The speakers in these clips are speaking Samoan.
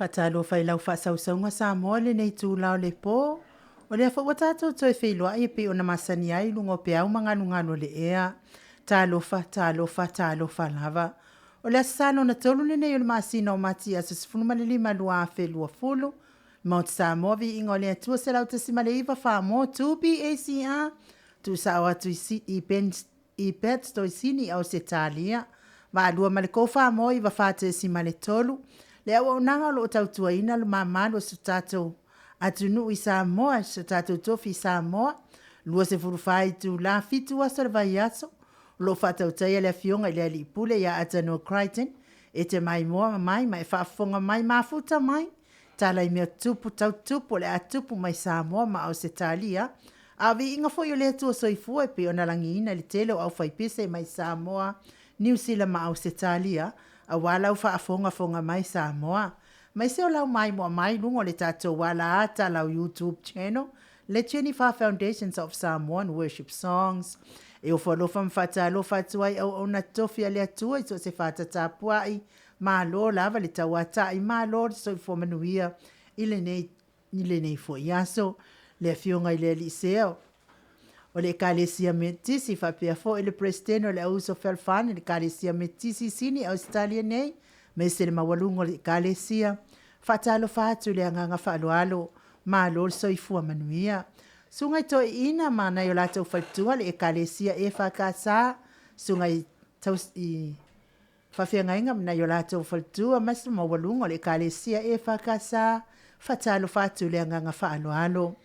Faatalofa i lau faasausauga Samoa i lenei itula o le po. O lea foi ua tatou toe feiloai e pei ona masani ai i luga o peau ma galugalu o le ea. Talofa, talofa, talofa lava. O le Aso Sa lona 3 lenei o le masina o Mati aso 15 2020, Maota Samoa, viiga o le Atua 101.9 Faamotu BACR, tuusao atu i Padstow i Sini i Ausetalia, Vaalua ma le Kofa Mo 94.3, le auaunaga o lo o tautuaina le mamalu o si o tatou atunuu i Samoa, si o tatou tofi i Samoa, 24 itula, 7 aso o le vaiaso, o lo o faatautaia le Afioga i le Alii Pule ia Arthur Crichton, e te maimoa mai ma e faafofoga mai, mafuta mai, tala i mea tutupu tau tutupu o le a tutupu mai Samoa ma Ausetalia, a o viiga foi o le Atua Soifua e pei ona lagiina i le tele o aufaipese mai Samoa, Niu Sila ma Ausetalia, aua lau faafogafoga mai Samoa. Aemaise o lau maimoa mai i luga o le tatou alaata, lau YouTube channel, le Jennifer Foundations of Samoan Worship Songs. E ofo alofa ma faatalofa atu ai auauna totofi a le Atua i so o se fata tapuai, malo lava le tauatai, malo le soifua manuia i lenei foi aso. Le Afioga i le Alii Sea o le Ekalesia Metotisi faapea foi le Peresetene o le Auuso Fealofani o le Ekalesia Metotisi i Sini, Ausetalia nei, aemaise le maualuga o le Ekalesia. Faatalofa atu i le agaga faaaloalo, malo le soifua manuia. Susuga i Toeaina ma nai o latou faletua le Ekalesia EFKS, Susuga i faafeagaiga ma nai o latou faletua ma se maualuga o le Ekalesia EFKS, faatalofa atu i le agaga faaaloalo.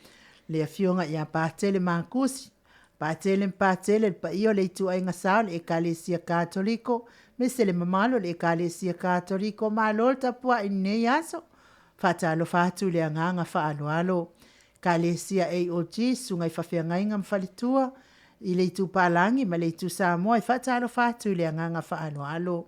Le afioga ia Patele Makusi, Patele Patele, le paia o le ituaiga sa o le Ekalesia Katoliko, aemaise le mamalu o le Ekalesia Katoliko, malo le tapuai i lenei aso. Faatalofa atu i le agaga faaaloalo. Ekalesia AOG, Susuga i Faafeagaiga ma Faletua i le Itu Palagi ma le Itu Samoa, e faatalofa atu i le agaga faaaloalo.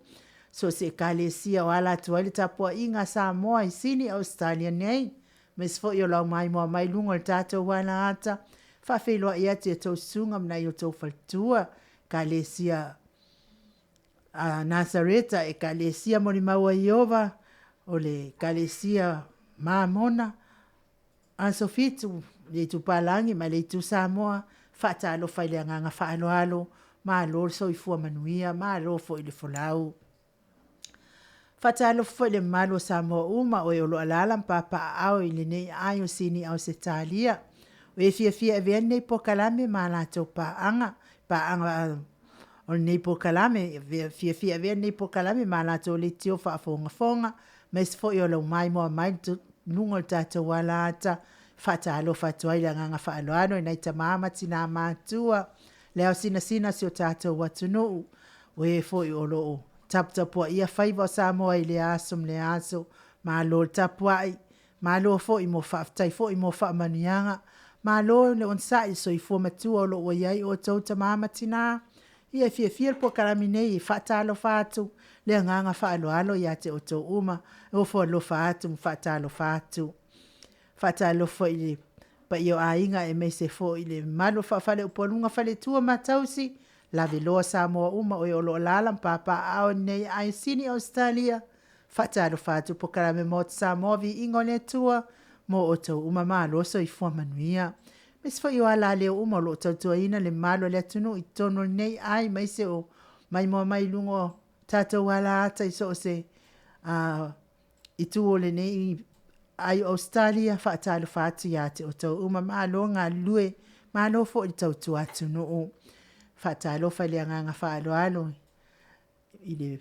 So o se Ekalesia o ala atu ai le tapuaiga a Samoa i Sini, Ausetalia nei, aemaise foi o lau maimoa mai luga o le tatou alaata, faafeiloai atu i a outou susuga ma nai o outou faletua, Ekalesia a Nasareta, Ekalesia Molimau a Ieova, o le Ekalesia Mamona, Aso Fitu, le Itu Palagi ma le Itu Samoa, faatalofa i le agaga faaaloalo, malo le soifua manuia, malo foi le folau. Faatalofa foi i le mamalu o Samoa uma o e o lo o alaala ma papaaao i lenei aai o Sini Ausetalia. O e fiafia e avea lenei polokalame ma latou paaga, paaga o lenei polokalame, fiafia e avea lenei polokalame ma latou leitio faafogafoga, aemaise foi o le maimoa mai i luga o le tatou alaata. E faatalofa atu ai i le agaga faaaloalo i nai tama ma tina matutua, le ao sinasina o si o tatou atunuu, o e foi o lo o taputapuaia faiva o Samoa i lea aso ma lea aso. Malo le tapuai, malo foi mo faafetai foi mo faamanuiaga, malo le onosai i le soifua matua o lo o ua i ai outou tama ma tina. Ia e fiafia le polokalame nei e faatalofa atu le agaga faaaloalo ia te outou uma, e ofo alofa atu ma faatalofa atu. Faatalofa foi i le paia o aiga aemaise foi le mamalu o faa-faleupoluga, faletua ma tausi, laveloa Samoa uma o e o lo o alaala ma papaaao i lenei aai Sini Ausetalia. Faatalofa atu Polokalame Maota Samoa, Viiga o le Atua mo outou uma, malo le soifua manuia. Aemaise foi o alaleo uma o lo o tautuaina le mamalu o le atunuu i totonu o lenei ai, aemaise o maimoa mai i luga o tatou alaata i so o se itu o lenei ai o Ausetalia, faatalofa atu ia te outou uma, malo galulue, malo foi le tautua atunuu. Faatalofa i le agaga faaaloalo i le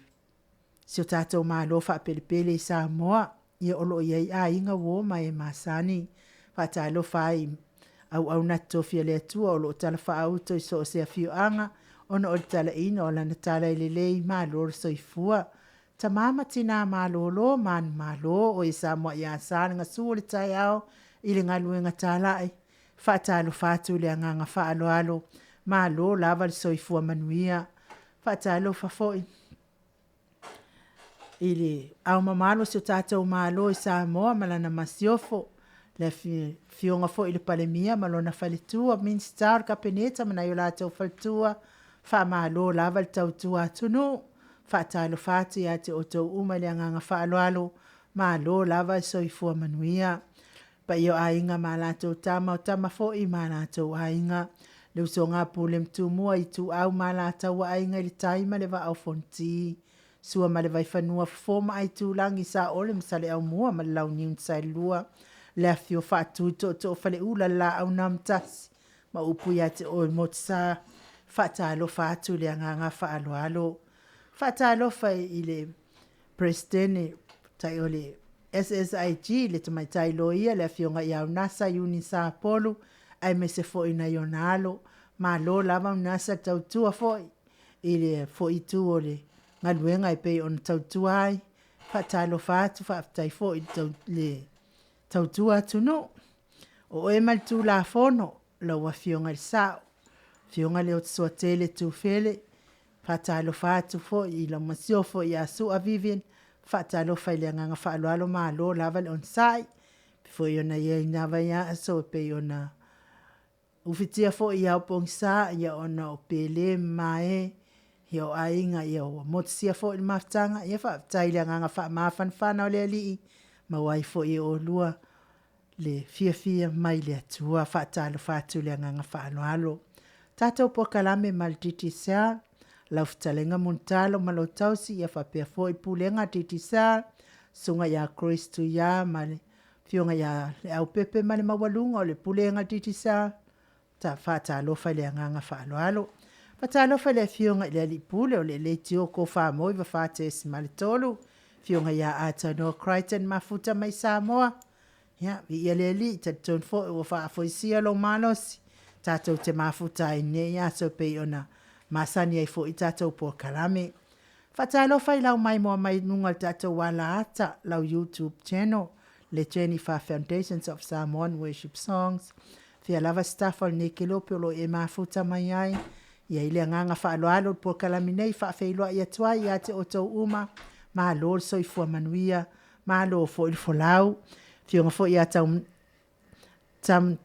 si o tatou Malo faapelepele i Samoa, ia o lo o i ai aiga, uo ma e masani. Faatalofa ai i auauna totofi a le Atua o lo o talafaauto i so o se afioaga ona o le talaina o lana tala lelei, malo le soifua. Tama ma tina malolo manumalo, o e Samoa ia sa le gasu o le taeao i le galuega talai, faatalofa atu i le agaga faaaloalo, malo lava le soifua manuia. Faatalofa foi i le Ao Mamalu o si o tatou Malo i Samoa ma lana Masiofo, le Afioga foi i le Palemia ma lona faletua, Minisita o le Kapeneta ma nai o latou faletua, faamalo lava le tautua atunuu. Faatalofa atu ia te outou uma i le agaga faaaloalo, Malo lava le soifua manuia. Paia o Aiga ma latou Tama, o Tama foi ma latou Aiga, le usoga a Pule ma Tumua, Ituau ma Alataua, Aiga i le Tai ma le Vaa o Fonoti. Sua ma le Vaifanua, Fofo ma Aitulagi, Saole ma Saleaaumua ma le Launiu na Saelua, le afifio o Faatui o Tootoo o Faleula, le Laau na Amotasi ma upu ia te oe le Motusa. Faatalofa atu i le agaga faaaloalo. Faatalofa i le Peresetene o le SSIG le Tamaitai Loia le Afioga ia Unasa Iuni Sapolu aemaise foi nai ona alo. Malo lava Unasa tautua foi i lea foi itu o le galuega e pei ona tautua ai. Faatalofa atu faafetai foi le tautua atunuu. O oe ma le Tulafono lau Afioga i le Sao, Afioga Leotosuatele Tufele, faatalofa atu foi i lau masiofo ia Sua Vivian, faatalofa i le agaga faaaloalo, malo lava le onosai. E pei foi ona i ai i na vaiaso e pei ona ufitia foi i ao pogisa ia ona o Pele ma Mae, ia o aiga ua motusia foi le mafutaga, ia faafetai i le agaga faamafanafana o le Alii, maua ai foi e oulua le fiafia mai le Atua. Faatalofa atu i le agaga faaaloalo. Tatou polokalame ma le Digicel, lau fetalaiga Mulitalo ma lou tausi, ia faapea foi Pulega a le Digicel, Susuga ia Chris Tuia ma le Afioga ia Leaupepe ma le maualuga o le Pulega a le Digicel, faatalofa i le agaga faaaloalo. Faatalofa i le Afioga i le Alii Pule o le Leitio Tofa 94.3, Afioga ia Atanoa Chrichton Mafuta mai Samoa. Ia, viia le Alii, e talitonu foi ua faafoisia lou malosi tatou te mafuta ai i lenei aso e pei ona masani ai foi tatou polokalame. Faatalofa i lau maimoa mai i luga o le tatou alaata, lau YouTube channel, le Jennifer Foundations of Samoan Worship Songs. Fia lava se tafa o lenei kelope o lo o e mafuta mai ai. I ai le agaga faaaloalo i le polokalame nei e faafeiloai atu ai ia te outou uma. Malo le soifua manuia, malo foi le folau. Afioga foi ia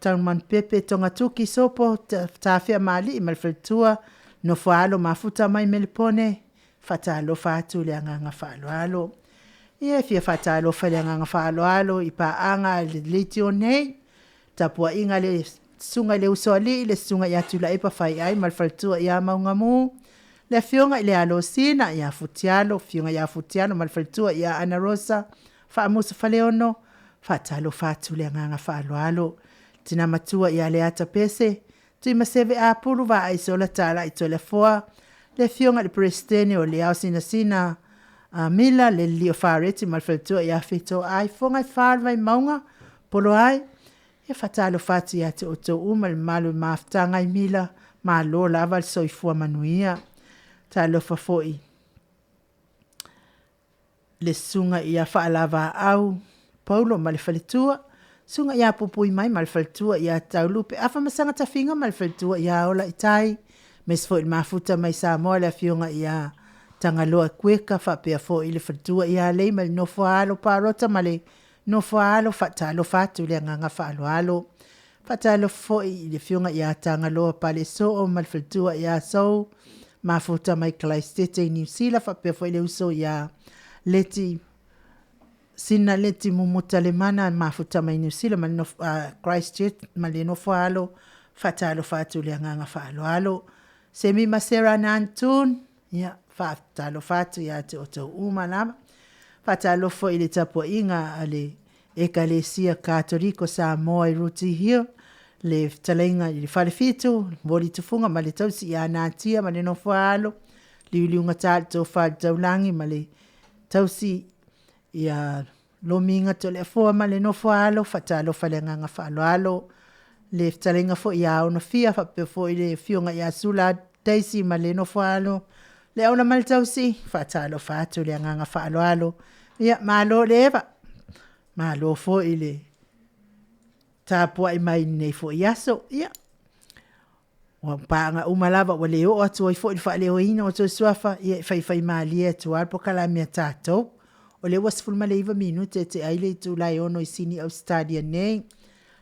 Taumanupepe Togatuki Sopo Tafeamalii ma le faletua, nofo-a-alo mafuta mai Melepone, faatalofa atu i le agaga faaaloalo. Ia e fia faatalofa i le agaga faaaloalo i paaga a le leitio nei, tapuaiga i le Susuga i le Usoalii, le Susuga ia Tuilaepa Faiai ma le faletua ia Maugamu, le Afioga i le Alosina ia Futialo, Afioga ia Futialo ma le faletua ia Anarosa, Faamusa Faleono, faatalofa atu i le agaga faaaloalo. Tina matua ia Leata Pese, Tuimaseve Apulu, Vaaisola Talai Toleafoa, le Afioga i le Peresetene o le Aosinasina a Mila, le Lilio Fareti ma le faletua ia Fetoai, Fofoga e fa o le Vaimauga, Poloai, e faatalofa atu ia te outou uma le mamalu i le mafutaga i Mila, malo lava le soifua manuia. Talofa foi le susuga ia Faalavaau Paulo ma le faletua, susuga ia Puipui Mai ma le faletua ia Taulupe Afamasaga Tafiga ma le faletua ia Olaitai, aemaise foi le mafuta mai Samoa le afioga ia Tagaloa Kueka faapea foi le faletua ia Lei ma le nofo a alo Parota ma le nofo a alo. Faatalofa atu i le agaga faaaloalo. Faatalofa foi i le afioga ia Tagaloa Palesoo ma le faletua ia Sou, mafuta mai Kalaisete i Niu Sila faapea foi le uso ia Leti Sina Leti Mumuta Lemana mafuta mai Niu Sila ma le nofo, Christchurch ma le nofo a alo. Faatalofa atu i le agaga faaaloalo. Semi ma Sarah Nantun, ia, faatalofa atu ia te outou uma lava. Faatalofa foi i le tapuaiga a le Ekalesia Katoliko Samoa i Rooty Hill, le fetalaiga i le Falefitu, Moli Tufuga ma le tausi ia Natia ma le nofo a alo, Liuliugata le tofa i le Taulagi ma le tausi ia Lomiga Toleafoa ma le nofo a alo, faatalofa i le agaga faaaloalo. Le fetalaiga foi ia Onofia faapea foi le afioga ia Sula Daisy ma le nofo a alo, le aula ma le tausi, faatalofa atu i le agaga faaaloalo. Ia malo le eva, malo foi le tapuai mai i lenei foi aso. Ia, o paaga uma lava ua le oo atu ai foi le faaleoina o outou suafa, ia e faifaimalie atu lava le polokalame a tatou. O lea ua 19 minute e tea ai le itula e 6 i Sini Ausetalia nei.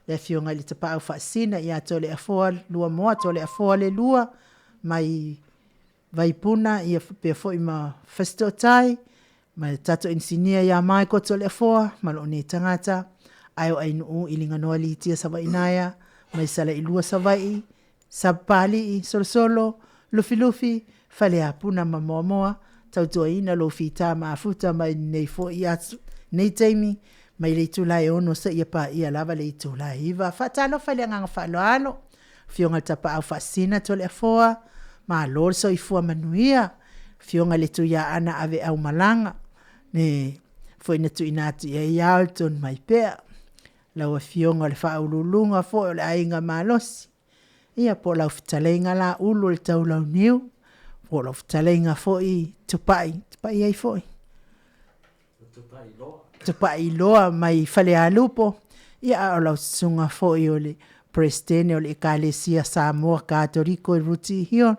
Le afioga i le Tapaau Faasisina ia Toleafoa Luamoa Toleafoa Lelua mai Vaipuna ia faapea foi ma Fasitootai. Ma le tatou inisinia ia Michael Toleafoa ma lou nei tagata, ae o Ainuu i Liganoa Litia Savainaea, mai Salailua Savaii, Sapapalii, Solosolo, Lufilufi, Faleapuna ma Moamoa, tautuaina lou fita mafuta mai lenei foi aso, nei taimi, mai le itula e 6 seia paia lava le itula e 9. Faatalofa i le agaga faaaloalo, Afioga i le Tapaau Faasisina Toleafoa, malo le soifua manuia. Afioga i le Tuiaana Aveaumalaga, le foi na tuuina atu i ai ao le Tonumaipea, lau Afioga i le Faauluuluga foi o le Aiga Malosi, ia po o lau fetalaiga la Ulu o le Taulauniu, po o lau fetalaiga foi Tupai, Tupai ai foi? Tupailoa mai Falealupo, ia a o lau susuga foi o le Peresetene o le Ekalesia Samoa Katoliko i Rooty Hill,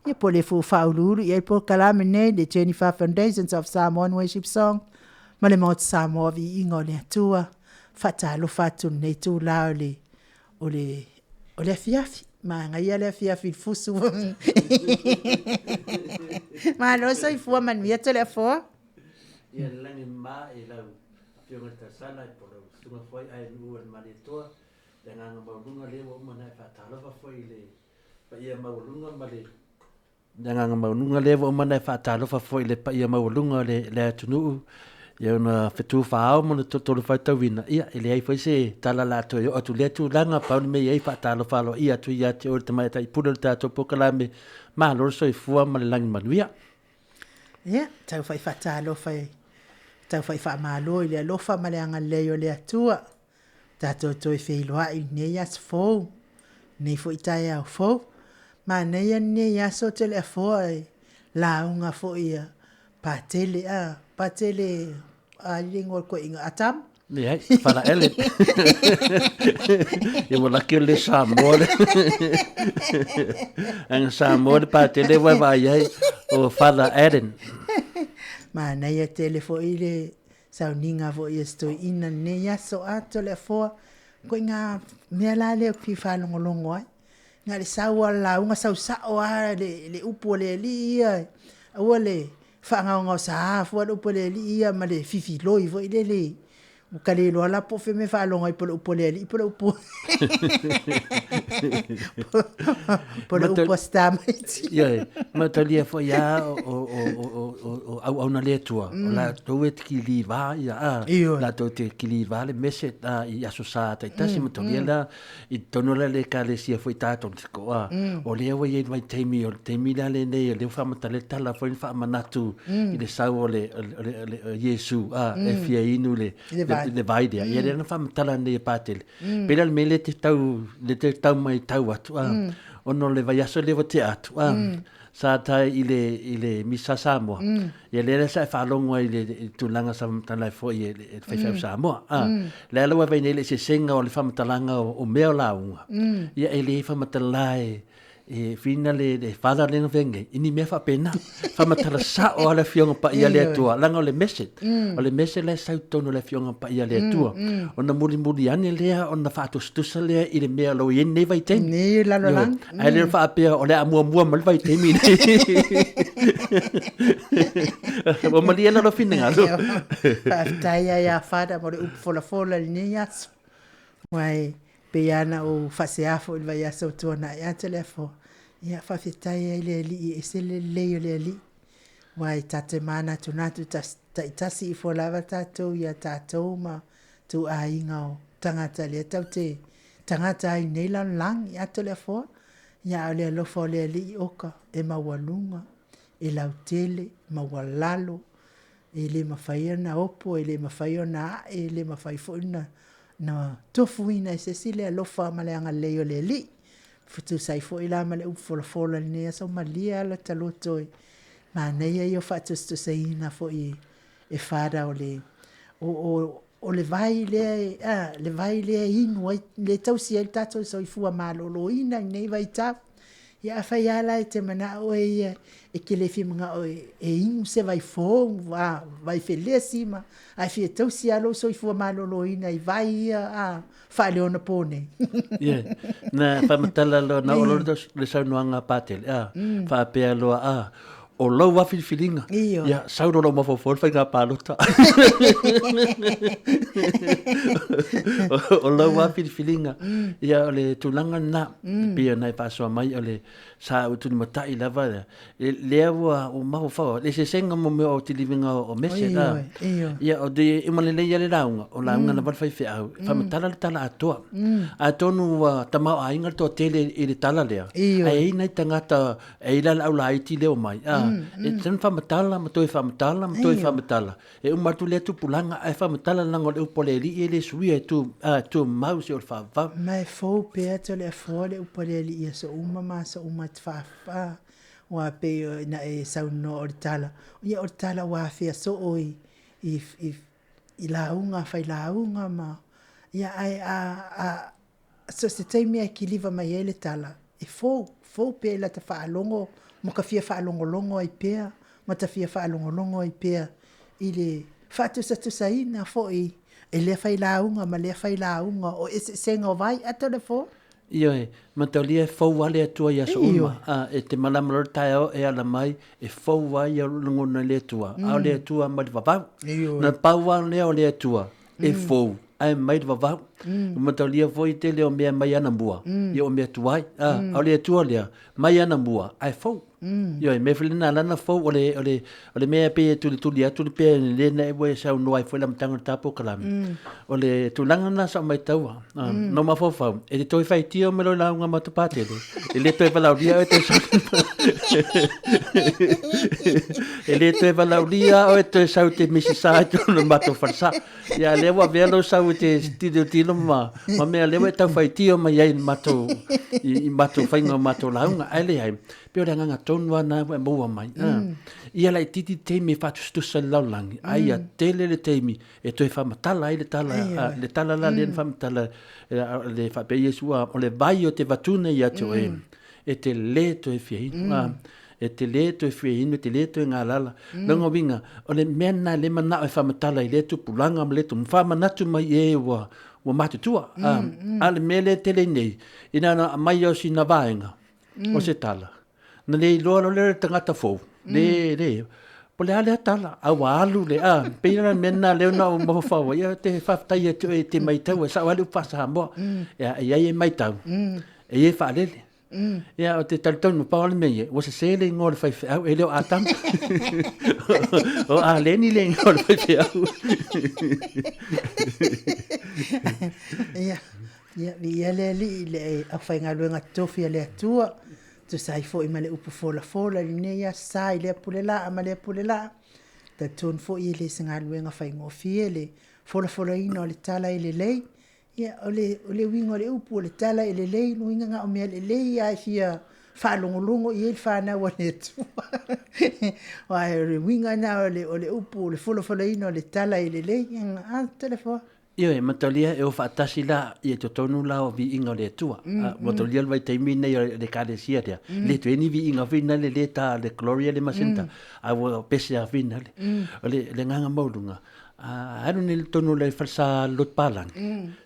ia po o le foi ua faauluulu i ai le polokalame nei, le Jennifer Foundations of Samoan Worship Song, ma le Maota Samoa o Viiga o le Atua. Faatalofa atu i lenei itula o le afiafi. Manaia le afiafi i le fusu. Malo le soifua manuia Toleafoa. Ia le lagi e mama i lau Afioga i le Tausala po o lau Susuga foi Aenuua le Malietoa, le agaga maualuga lea ua uma ona e faatalofa foi i le paia maualuga ma le Le agaga maualuga lea ua uma ona e faatalofa foi i le paia maualuga o le, le atunuu ia ona fetu faaao ma ona tolotolo faitauina, ia e leai foi se tala la toe oo atu lea tulaga, pau le mea i ai faatalofa aloaia atu ia te oe le tamaitai pule o le tatou polokalame, malo le soifua ma le lagi manuia. Ia, tau fai faatalofa e tau fai faamalo i le alofa ma le agalelei o le Atua. Tatou toe feiloai i lenei aso fou, lenei foi taeao fou. Manaia lenei aso Toleafoa i lauga foi a Patele, a Patele, a le igoa o le toeaina, Atamu? Leai, Faraele. Ia ua laki o le Samoa le. Aga Samoa le Patele ua vaai ai o Father Eden. Manaia tele foi le sauniga foi a si toeaina lenei aso a Toleafoa. Ituaiga mea la lea ou te fia faalogologo ai. Na o le sau lava o le lauga sau sao lava le upu a le alii ia, aua le faagaogaosa fua le upu a le alii ia ma le fifiloi foi lele, ua ta le iloa la po o fea mea e faalogo ai, po o le upu a le alii po o le upu po o le upu a si tamaiti. Ioe, ma talia foi lava o auauna le Atua, o latou e kiliva ia, a, latou te kiliva le mese i Aso Sa taitasi, ma talia la i totonu la le Ekalesia foi Katoliko, a, o lea ua i ai le vaitaimi, o le taimi la lenei o lea ua faamatala le tala foi na faamanatu i le sau o le Iesu, a, e fia inu le le vai lea. Ia lea na faamatala nei e Patele. Pei la o le mea lea te tau, lea te tau mai tau atu, a, ona o le vaiaso lea ua tea atu, a, sa tae i le, i le Misa Samoa, ia lea la sa e faalogo ai i le, i le tulaga sa faamatala ai foi e le, e le faifeau Samoa, a. Lea la ua vaai nei i le eseesega o le faamatalaga o, o mea o lauga, ia e le faamatala e, e whina le, le father lea na fai i ni mea faapena. Faamatala sao lava le Afioga Paia a le Atua, leaga o le message, o le message la e sau i totonu o le Afioga Paia a le Atua. Ona mulimuli ane lea ona faatusatusa lea i le mea o lo o i ai lenei vaitaimi. Nei lalolagi. Ae le faapea o le a muamua mai le vaitaimi lenei. Ua malie la lou finagalo. Faafetai lava ia Father mo le upu folafola i lenei aso. Aua e pei lava ona ou faasea foi i le vaiaso ua tuanai atu le afoa. Ia, faafetai ai le Alii, e ese le lelei o le Alii. Aua e tatou te manatunatu taitasi ifo lava tatou ia tatou ma ituaiga o tagata lea tatou te tagata ai i lenei lalolagi. Ato le afoa, ia a o le alofa o le Alii oka e maualuga, e lautele, maualalo, e le mafai ona opo, e le mafai ona ae, e le mafai foi ona tofuina e se isi le alofa ma le agalelei o le Alii. E tusa ai foi la ma le upu folafola i lenei aso, malie lava lata loto e manaia ia o faatusatusaina foi e Father o le o, o le vai lea e, a, le vai lea e inu ai, lea e tausi ai le tatou soifua maloloina i lenei vaitau. Ia afai lava la e te manao oe ia e te le fia manao e inu se vai fou, a, vai felesi ma, ae fia tausi lava lou soifua maloloina i vai ia a, faaleonapo nei. Ie, na faamatala loa na oo loa le saunoaga a Patele, a, faapea loa, a, O lou lava filifiliga. Ioe. Ia, sau loa lou mafaufau i le faiga palota. O lou lava filifiliga. Ia, o le tulaga lena, e pei ona e faasoa mai, o le sa ou tulimatai lava, lea ua ou mafaufau, le eseesega mo mea o tiliviga o mese. Ioe, ioe. Ia, o te uma lelei lava le lauga, o lauga lava le faifeau, e faamatala le tala atoa. Atonu ua tamaoaiga le toatele i le tala lea, ae i ai nai tagata E i la le aulaiti lea o mai, a, e tatau ona faamatala ma toe faamatala ma toe faamatala. E uma atu lea tupulaga ae faamatala leaga o le upu a le Alii e le suia e tu, a, tumau seia o le faavavau. Ma e fou pea te o le afoa le upu a le Alii i aso uma ma aso uma e te faafa, aua pei na e saunoa o le tala, ia o le tala ua afea soo i, i, i, i lauga a failauga ma, ia ae a, a, So se taimi e kiliva mai ai le tala, e fou, fou pea i lata faalogo ma ka fia faalogologo ai pea, ma ta fia faalogologo ai pea i le faatusatusaina foi e lea failauga ma lea failauga o eseesega o vaiata o le afoa. Ioe, mataulia e fou lava le Atua i aso uma. A, e te malama loa le taeao e ala mai, e fou lava ia lagona i le Atua, a o le Atua mai le vavau. Na pau lava lea o le Atua, e fou ae mai le vavau. Ua mataulia foi tele o mea mai anamua, ia o mea tuai. A, a o le Atua lea, mai anamua ae fou. Ioe, mea foi lena lana fou, o le, o le, o le mea pei e tulituli atu le pea lea na ua e saunoa ai foi i le amataga o le ta polokalame. O le tulaga lena sa ou maitaua, na ou mafaufau, e te toe faitio mai loa i lauga ma Patele, e le toe valaaulia oe toe sau. E le toe valaaulia oe toe sau te misisa i totonu o le matou falesa. Ia lea ua avea lou sau e te tilotilo ma, ma mea lea ua e tau faitio mai ai i matou, i, i matou faiga o matou lauga. Ae leai, pei o le agaga tonu lava lena ua e maua mai. Ia laitiiti le taimi e faatusatusa i le lalolagi, ae ia tele le taimi e toe faamatala ai le tala, le tala la lea na faamatala le faapea Iesu, o le vai o te vatuna ia te oe, e te le toe fia inu, e te le toe fia inu, e te le toe galala. Lona uiga, o le mea lena lea e manao e faamatala i lea tupulaga ma lea tupulaga, faamanatu mai i e ua matutua. A o le mea lea e tele nei, ina na aumai o sina vaega o se tala, Na le iloa loa lea o le tagata fou, le, le, po o le a lea tala, a ua alu le, a, pei la le mea lena lea na ou mafaufau ai, ia te faafetai atu e te matau, e sao lava le upu faa-Samoa, ia, e i ai e matau, e i ai e faalele. Ia, ou te talitonu, pau lava le mea ia, ua sese le igoa o le faifeau, e le o Atamu. O Aleni le igoa o le faifeau. Ia, ia, viia le Alii i le aufaigaluega totofi a le Atua. Tusa ai foi ma le upu folafola i lenei aso sa i lea pule laa ma lea pule laa, talitonu foi e le se galuega faigofie le folafolaina o le tala e lelei. Ia, o le, o le uiga o le upu o le tala e lelei, lona uiga na o mea lelei lava e fia faalogologo i ai le fanau a le Atua. Aua o le uiga lena o le, o le upu o le folafolaina o le tala e lelei. A, Toleafoa. Ioe, mataulia e o faatasi la i totonu la o viiga o le Atua. Mataulia le vaitaimi lenei o le Ekalesia lea, le toe ni viiga foi na le le ta le Gloria le Masinta, a ua pese lava foi na le. O le le agaga maualuga, a alu nei i totonu o le falesa lotu palagi,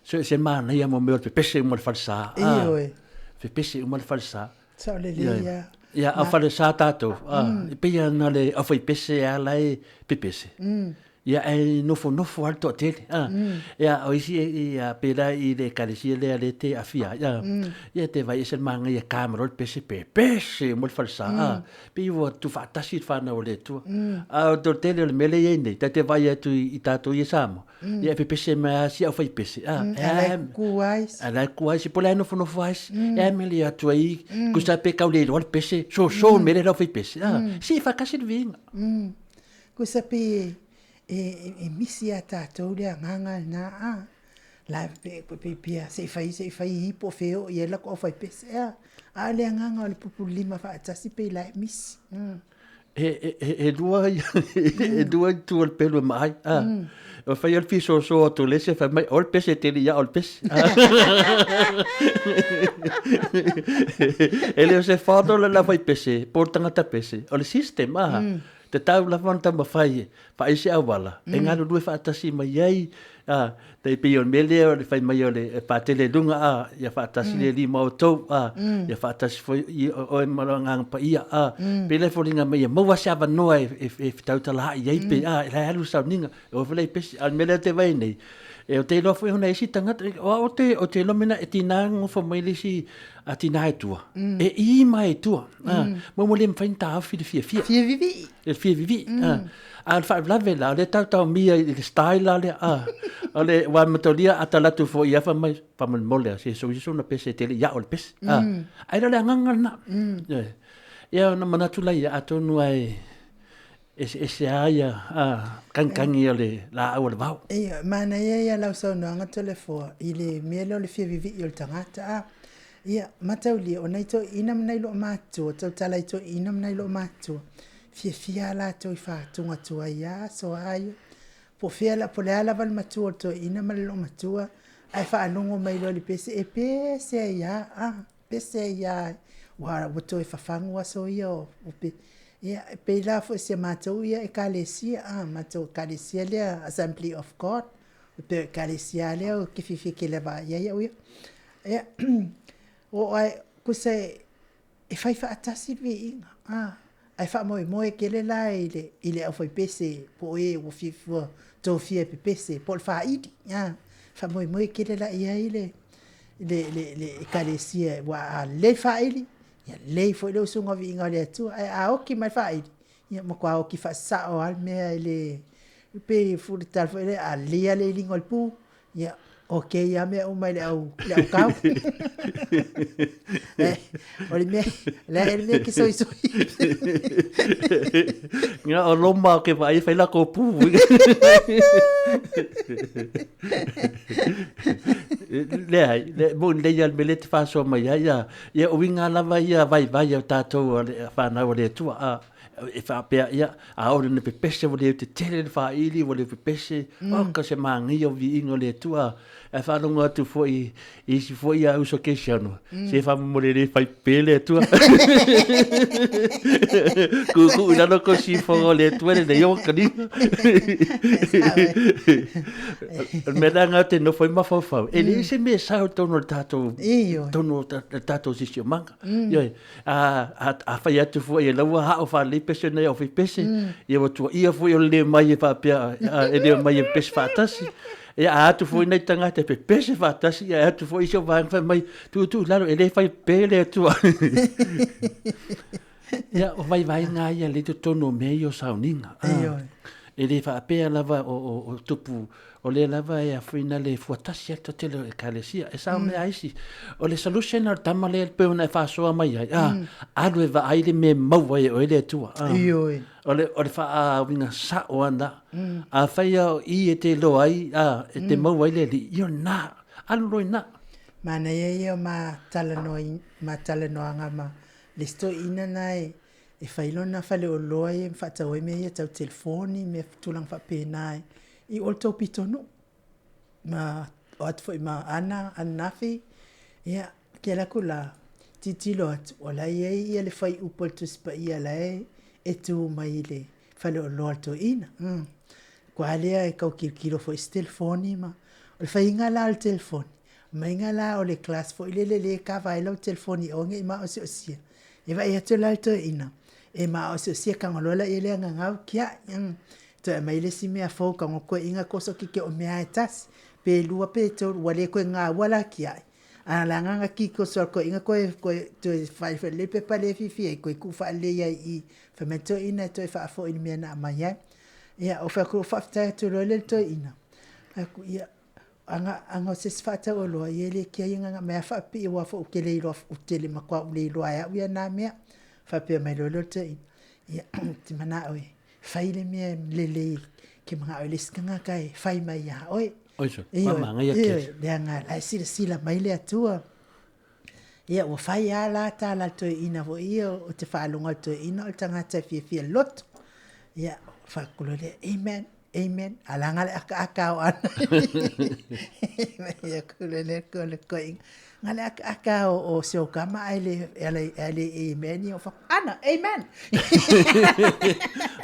so e se manaia mo mea o le pepese uma o le falesa. Ioe. Pepese uma le falesa. Sao lelei lava. Ia, a o falesa tatou, e pei lava na o le aufaipese lava la e pepese. Ia ae nofonofo lava le toatele. A, ia o isi ia pēlā i le ekalesia lea lea te aafia ai. A, ia te vaai ese le manaia ka ma loa le pese, pepese uma le falesa. A, pei ua tuufaatasi le fanau a le Atua. A o le toatele o le mea lea e i ai nei, ta te vaai atu i tatou ia Samoa, ia e pepese mai lava si aufaipese. A, e a la e kuku ai isi. A la e kuku ai isi, po o le a e nofonofo ai isi. E a mea le atu ai, tusa pe tau le iloa le pese, soso le mea lea e le aufaipese. A, se i faatasi le viiga. Kusa pei e, e, e misi iā tatou le agaga lena a. La pe, pe, pia, se i fai, se i fai i po o fea e oo i ai la ku aufaipese a. A o le agaga o le pupulima faatasi pei la e misi. He, he, he lua ia, e lua itu o le pelu e maai. A. O fai o le fisoso atu le isi e fai mai, o le pese tele ia o le pese. E le o se whānau le la fai pese, po o le tangata pese, o le system, a. Te tau lava ona taumafai e whaai se auala, e galulue faatasi mai ai, a, Tai pei o le mea lea o le fai mai o le e patele i luga a, ia faatasi le Alii ma outou a, ia faatasi foi oe ma le Agaga Paia a. Pei la e foliga mai ia maua se avanoa e fetautalaai ai pe a, e la e alu le sauniga, e oo foi la i pese. A o le mea lea ou te vaai nei, e ou te iloa foi ona e isi tagata, o au ou te iloa mena e tiga ona nofo mai le isi tina e tua, e i mai i tua, ma ua le mafai ona taofi le fiafia. Fia vivii. E fia vivii. A o le faalavelave la, o lea taotaomia i le style la lea, a. O le, aua e mataulia a tala atu foi ia fai mai, faamolemole lava, se sui usu na pese e te le i ao i le pese, a. Ae le o le agaga lena. Ioe. Ia ona manatu laia, atonu lava e eseese lava ia, a, kagikagi o le laau a le vao. Ia, manaia ia lau saunoaga Toleafoa i le mea lea o le fia vivii o le tagata, a. Ia, mataulia, o nai toeaiina ma nai loomatutua, tautala i toeaiina ma nai loomatutua, fiafia lava latou i faatuga tuai lava aso a ia. Po o fea, po o le a lava le matua o le toeaina ma le loomatua, ae faalogo mai loa i le pese, e pese ai lava, a, pese ai lava, ua toe fafagu aso ia o pese. Ia, e pei la foi o si a matou ia Ekalesia, a, matou Ekalesia lea Assembly of God, e pei o Ekalesia lava lea ou te fiafia tele lava i ai au ia. Ia, oo lava, tusa e fai faatasi le viiga, a, ae faamoemoe tele la i le, i le aufaipese po o e ua fia, ua tofia e pepese po o le faaili, a, faamoemoe tele la i ai le, le, le, le Ekalesia, aua a lelei le faaili, ia lelei foi le usuga o viiga o le Atua, ae a oti mai le faaili, ia matua oti faasao lava le mea e le, e pei foi le tala foi lea, a lelei lava le iliga o le pu, Ia, ok lava mea uma i le au, le au kau. Eh, o le mea, le a le mea ke soisoi. Nga o loma o ke vaai e whai la ko pū. Le ai, le mo le ia me le te whasoa mai ai, ia, ia uinga lava ia vai vai o tātou o le whanau o le atua. A, e faapea, ia, ʻaʻole na pepese ua le tetele le faaili, ua le pepese, oka se mānaia o viiga o le Atua. Ae faalogo atu foi i isi foi a uso kerisiano, se faamolemole le fai pē le Atua. Kuukuu i lalo kou sifoga o le Atua lelei o kaliga. O le mea lea ou te nofo ai ma mafaufau, e leai se mea e sao i totonu o le tatou, totonu o le tatou siosiomaga. Ioe. A, a, afai atu foi e laua hao faalelei pese nei au fai pese, ia ua tuaia foi o le le mai e faapea, e le mai e pese faatasi. Ia a atu foi nai tagata e pepese faatasi, ia atu foi isi o vaega fai mai, tuutuu i lalo, e le fai pe le Atua. Ia, o vaivaiga ia le totonu o mea ia o sauniga. E le faapea lava o tupu O lea lava e afuina le fuatasi atu tele o ekalesia. E sao mea aisi. O le solution o le tama lea pe ona e faasoa mai ai. Ah, alu e vaai le mea e maua ai e oe le Atua. Ah. Ioe. O le, o le faauiga sao ana. Afai a o i e te iloa ai, ah, e te maua ai le Alii, ia o lena. Alu loa i ina. Manaia ia o ma talanoa, ma talanoaga ma le isi toeaina na e e fai lona faleoloa ia ma faatau ai mea ia tau telefoni, mea tulaga faapena i o le tou pitonuu. Ma o atu foi ma Ana, ananafi, ia, ke alu atu la, tilotilo atu, o la e i ai ia le fuaiupu o le Tusi Paia la e e tu mai i le faleoloa a le toeaina. Kua lea e tau tilotilo foi i se telefoni ma, o le faiga la o le telefoni, maiga la o le class foi lele lea e kava ai lau telefoni aua ne i maosiosia, E vaai atu la le toeaina, e maosiosia tago loa laia lea gagau kiai. Toe aumai le isi mea fou tago toeaina koso kike o mea e tasi, pe lua pe tolu, ua le toe gaua la kiai. A la agaga kikoso a le toeaina toe toe toe faalelei pepa lea e fiafia ai, toe tuu faalelei ai i i. Fai mai le toeaina e toe faafoi i le mea na aumai ai. Ia, ou fai atu, faafetai atu loa lea i le toeaina, fai atu, ia, Aga, aga o se isi faataualoa, ia e le kia ia gaga mai a faapipii aua foi ou te le iloa, ou te le matua ou le iloa e au ia na mea. Faapea mai loa lea o le toeaina, ia ou te manao e fai le mea e lelei ke manao i le isi tagata e fai mai ia oe. Oi so, Ioe, manaia ioe, kesi. leaga la e silasila mai le Atua. Ia ua fai lava la tala a le toeaina foi ia o te faalogo a le toeaina o le tagata e fiafia loto. Ia, faapea loa lea, amen. Amen. A la nga le akaaka o ana. Ia kule le kule koi. Nga le akaaka o se o kama ai le ale ale amen ia fa ana amen.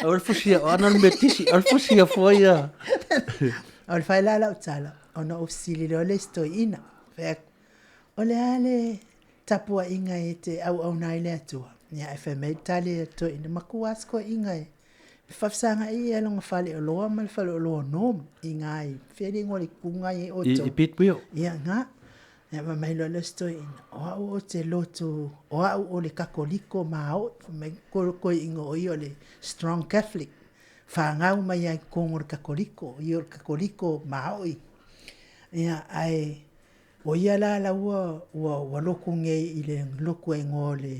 O le fusia o ana le metisi, o le fusia foi ia. O le fai la lau tala. Ona ou fesili lea o le isi toeaina, fai atu, O le a le tapuaiga e te auauna ai i le Atua? Ia ae fai mai le tali a le toeaina, matua lava si toeaina e faafesagaai ia lona faleoloa ma le faleoloa o Norm i ina i fea le igoa o le itu lena e i ai outou? I Pitwheel. Ia na. Ia fai mai loa le isi toeaina, o au ou te lotu, o au o le Katoliko maoi. Fai mai le toeaina o ia o le strong Catholic. Fanau mai lava i totonu o le Katoliko, o ia o le Katoliko maoi. Ia ae o ia la la ua ua lotu nei i le lotu e igoa o le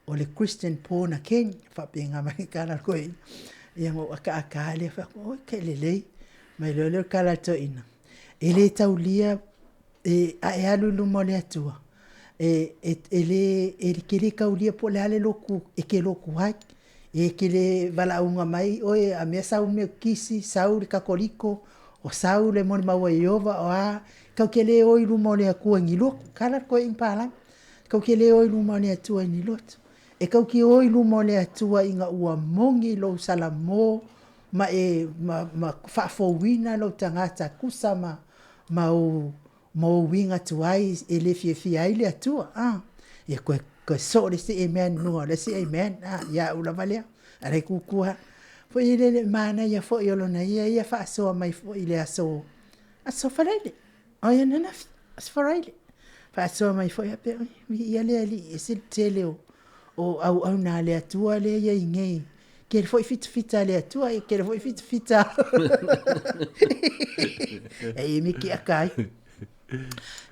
o le Christian Born Again, faapena mai le tala a le toeaina. Ia ona ou ataata lava lea fai atu, oi kai lelei. Mai loa lea o le tala a le toeaina, e le taulia e, a e alu i luma o le Atua, e, e, e le, e te le taulia po o le a le lotu e te lotu ai. E te le valaauina mai oe a mea sau le Metotisi, sau le Katoliko, o sau le molimau a Ieova, o a, tatou te le o i luma o le Atua i ni lotu. Tala le toeaina palagi. Tatou te le o i luma o le Atua i ni lotu. E tatou te o i luma o le Atua ina ua moni lou salamo ma e ma, ma faafouina lou tagata tusa ma, ma ou ma ou uiga tuai e le fiafia ai le Atua. A, ia toe, toe soo le isi amen luga o le isi amen. A, ia au lava lea. A le tutu lava. Foi le le manaia foi o lona ia ia faasoa mai foi i le aso, aso Faraile. O ia ananafi, aso Faraile. Faasoa mai foi a pe, viia le Alii, e ese le tele o, o auauna a le Atua lea e i ai nei. Tele foi fitafita a le Atua, e tele foi fitafita. E emi ki aka ai.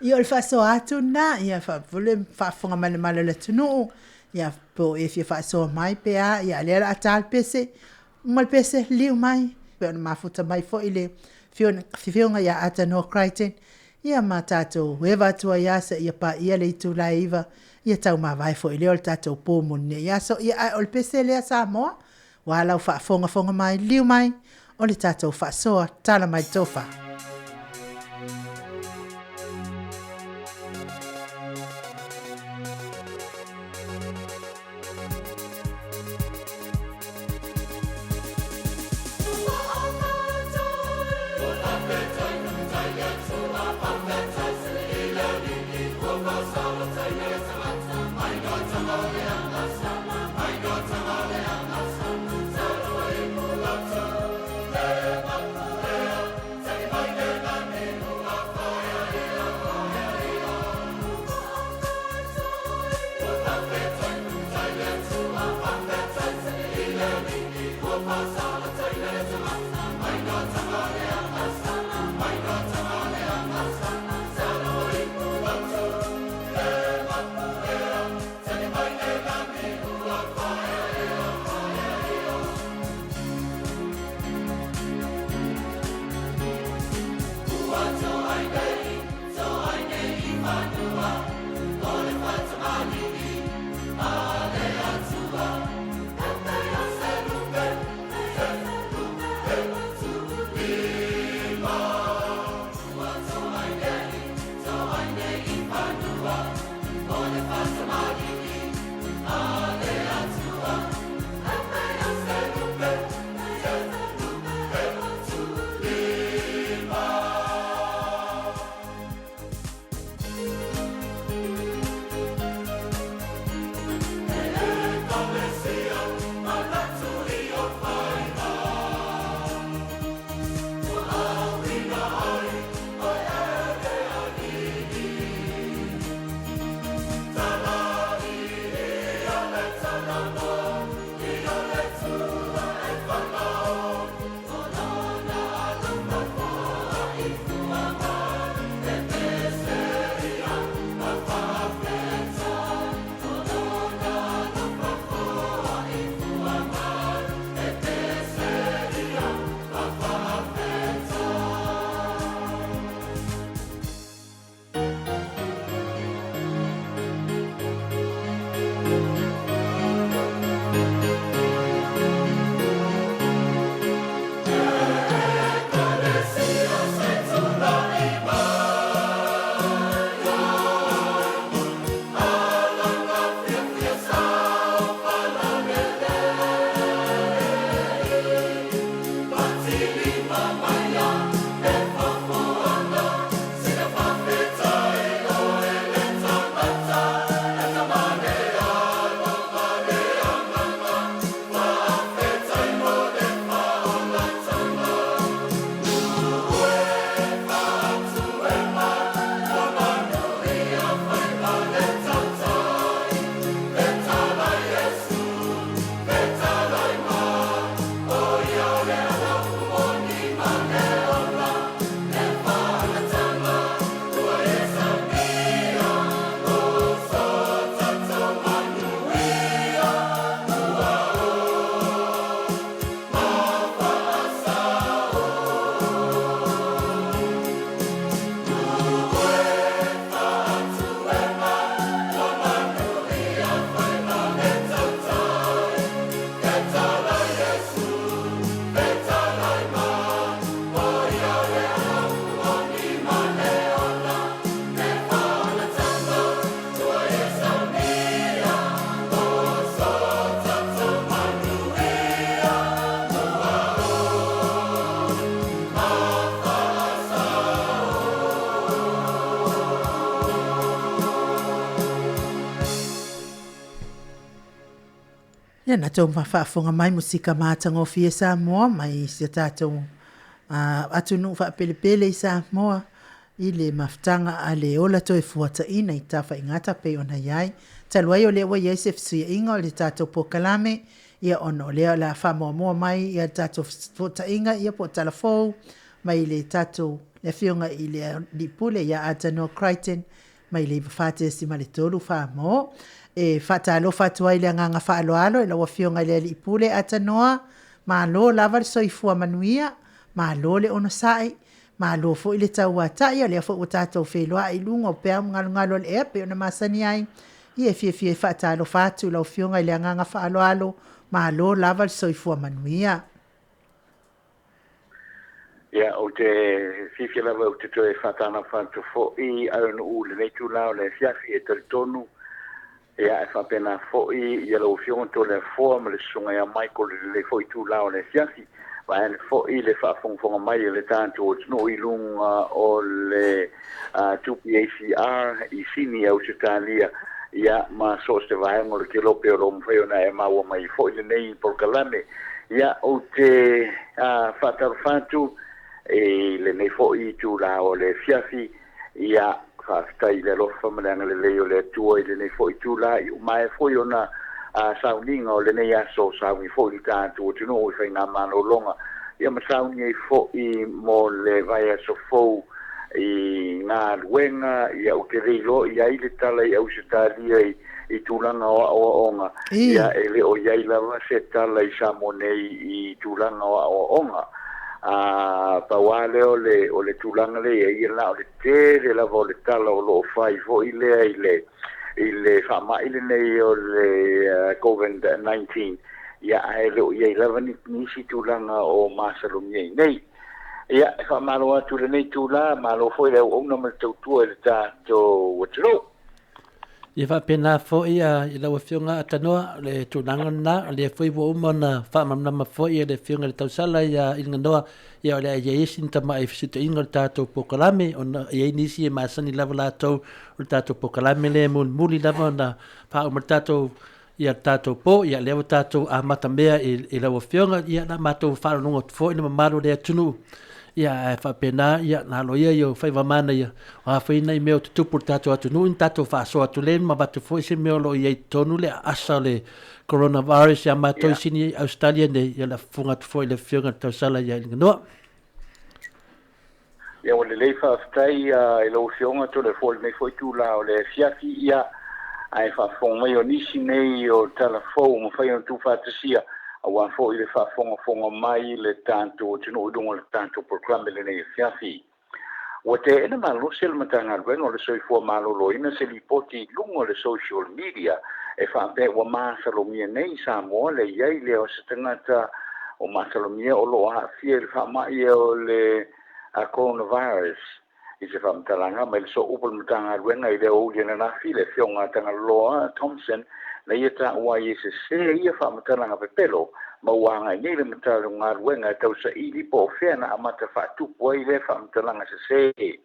Ia o le faasoa atu lena, ia faapule faafofoga mai le mamalu o le atunuu, ia po o e fia faasoa mai pe a, ia lea o le a ta le pese, uma le pese, liliu mai, pe ona mafuta mai foi le afioga ia Atanoa Crichton, ia ma tatou eva atu ai lava seia paia le itula e 9, ia taumavae foi lea o le tatou po mo lenei aso. Ia ae o le pese lea Samoa, ua lau faafogafoga mai, liliu mai, o le tatou faasoa, tala mai le tofa. Ia na tou faafofoga mai musika matagofie Samoa mai si o tatou atunuu faapelepele i Samoa i le mafutaga a le ola toe fuataina i tafaigata pei ona i ai. Talu ai o lea ua i ai se fesuiaiga o le tatou polokalame, ia ona o lea o le a faamuamua mai ia le tatou fesootaiga ia po o tala fou mai le tatou le afioga i le Alii Pule ia Atanoa Crichton mai le 94.3 Samoa. E faatalofa atu ai i le agaga faaaloalo i lau Afioga i le Alii Pule Atanoa, malo lava le soifua manuia, malo le onosai, malo foi le tauatai, o lea foi ua tatou feiloai i luga o peau ma galugalu o le ea pei ona masani ai. Ia e fiafia e faatalofa atu i lau Afioga i le agaga faaaloalo, malo lava le soifua manuia. Ia, ou te fiafia lava ou te toe faatalofa atu foi aunuu i lenei itula o le afiafi e talitonu, ia, e faapena foi ia lau Afioga Toleafoa ma le Susuga ia Michael i lenei foi itula o le afiafi. Vaeane foi le faafogafoga mai a le tatou atunuu i luga o le 2PACR i Sini, Ausetalia, ia, ma so o se vaega o le kelope o lo o mafai ona e maua mai foi lenei polokalame. Ia, ou te faatalofa atu i lenei foi itula o le afiafi. Ia, faafetai i le alofa ma le agalelei o le Atua i lenei foi itula, i umaea foi ona sauniga o lenei aso, sauni foi le tatou atunuu i faigamalologa, ia ma sauni ai foi mo le vaiaso fou i galuega. Ia, ou te le iloa i ai le tala i Ausetalia i tulaga o aoaoga. Ia, e le o i ai lava se tala i Samoa nei i tulaga o aoaoga. A pau lava lea o le, o le tulaga lea i ai, na o le tele lava o le tala o lo o fai foi lea i le faamai lenei o le COVID-19, ia, ae le o i ai lava nisi tulaga o masalomia i nei. Ia, e faamalo atu i lenei itula, malo foi le auauna ma le tautua i le tatou atunuu. Ia faapena foi i lau Afioga Atanoa le tulaga lena, o lea foi ua uma ona faamalamalama foi e le Afioga i le Tausala ia Iliganoa, ia o le a i ai sina tamai fesuitaiga o le tatou polokalame, ona e i ai nisi e masani lava latou o le tatou polokalame lea e mulimuli lava ona faauma le tatou ia le tatou po, ia lea ua tatou amata mea i lau Afioga, ia na matou faalogologo atu foi le mamalu o le atunuu, ia ae faapena, ia na alo ia i o faiva manaia, o a foi nai mea o tutupu i le tatou atunuu, ni tatou faasoa atu lea ma avatu foi se mea o lo o i ai totonu le aasa o le coronavirus ia matou i Sini Australia nei, ia le afofoga atu foi le Afioga i le Tausala ia Iliganoa. Ia ua lelei faafetai i lau Afioga Toleafoa i lenei foi itula o le afiafi, ia, ae faafofoga mai o nisi nei o tala fou ua mafai ona tuufaatasia aua foi le faafogafoga mai le tatou atunuu i luga o le tatou polokalame i lenei afiafi. Ua teena malosi e le Matagaluega o le Soifua Maloloina se lipoti i luga o le social media e faapea ua masalomia nei i Samoa le i ai lea o se tagata o masalomia o lo o aafia i le faamai o le coronavirus. I se faamatalaga mai le sooupu o le Matagaluega i le aoauli ananafi, le Afioga a Tagaloa Thompson, na ia taua ai e sese ia faamatalaga pepelo ma ua agai nei le Matagaluega e tausaili po o fea na amata faatupu ai lea faamatalaga sese.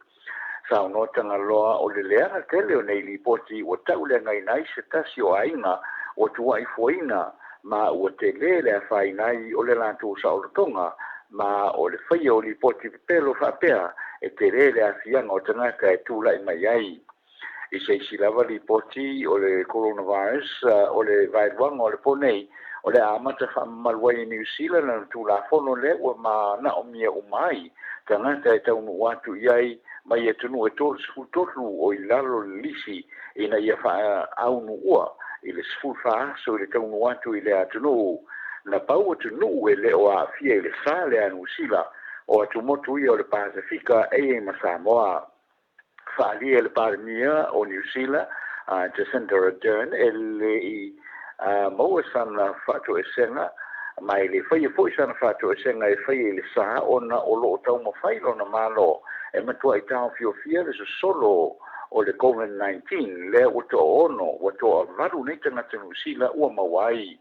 Saunoa Tagaloa o le leaga tele o nei lipoti ua tauleagaina ai se tasi o aiga ua tuuaifuaina ma ua tele le afaina ai o le latou saolotoga ma o le faia o lipoti pepelo faapea e tele le aafiaga o tagata e tulai mai ai. I se isi lava lipoti o le coronavirus o le vaeluaga o le po nei, o le a amata faamamalu ai e Niu Sila lana Tulafono lea ua manaomia uma ai tagata e taunuu atu i ai mai atunuu e 33 o i lalo o le lisi ina ia faaunuua i le 14 aso i le taunuu atu i lea atunuu. Na pau atunuu e le o aafia i le sa lea a Niu Sila, o atumotu ia o le Pasefika e i ai ma Samoa. Faaalia e le Palemia o Niu Sila, a Jacinda Ardern, e le i maua sana faatoesega, ma e le faia foi sana faatoesega e faia i le sa ona o lo o taumafai lona Malo e matuai taofiofia le sosolo o le Covid-19 lea ua toaono ua toavalu nei tagata Niu Sila ua maua ai.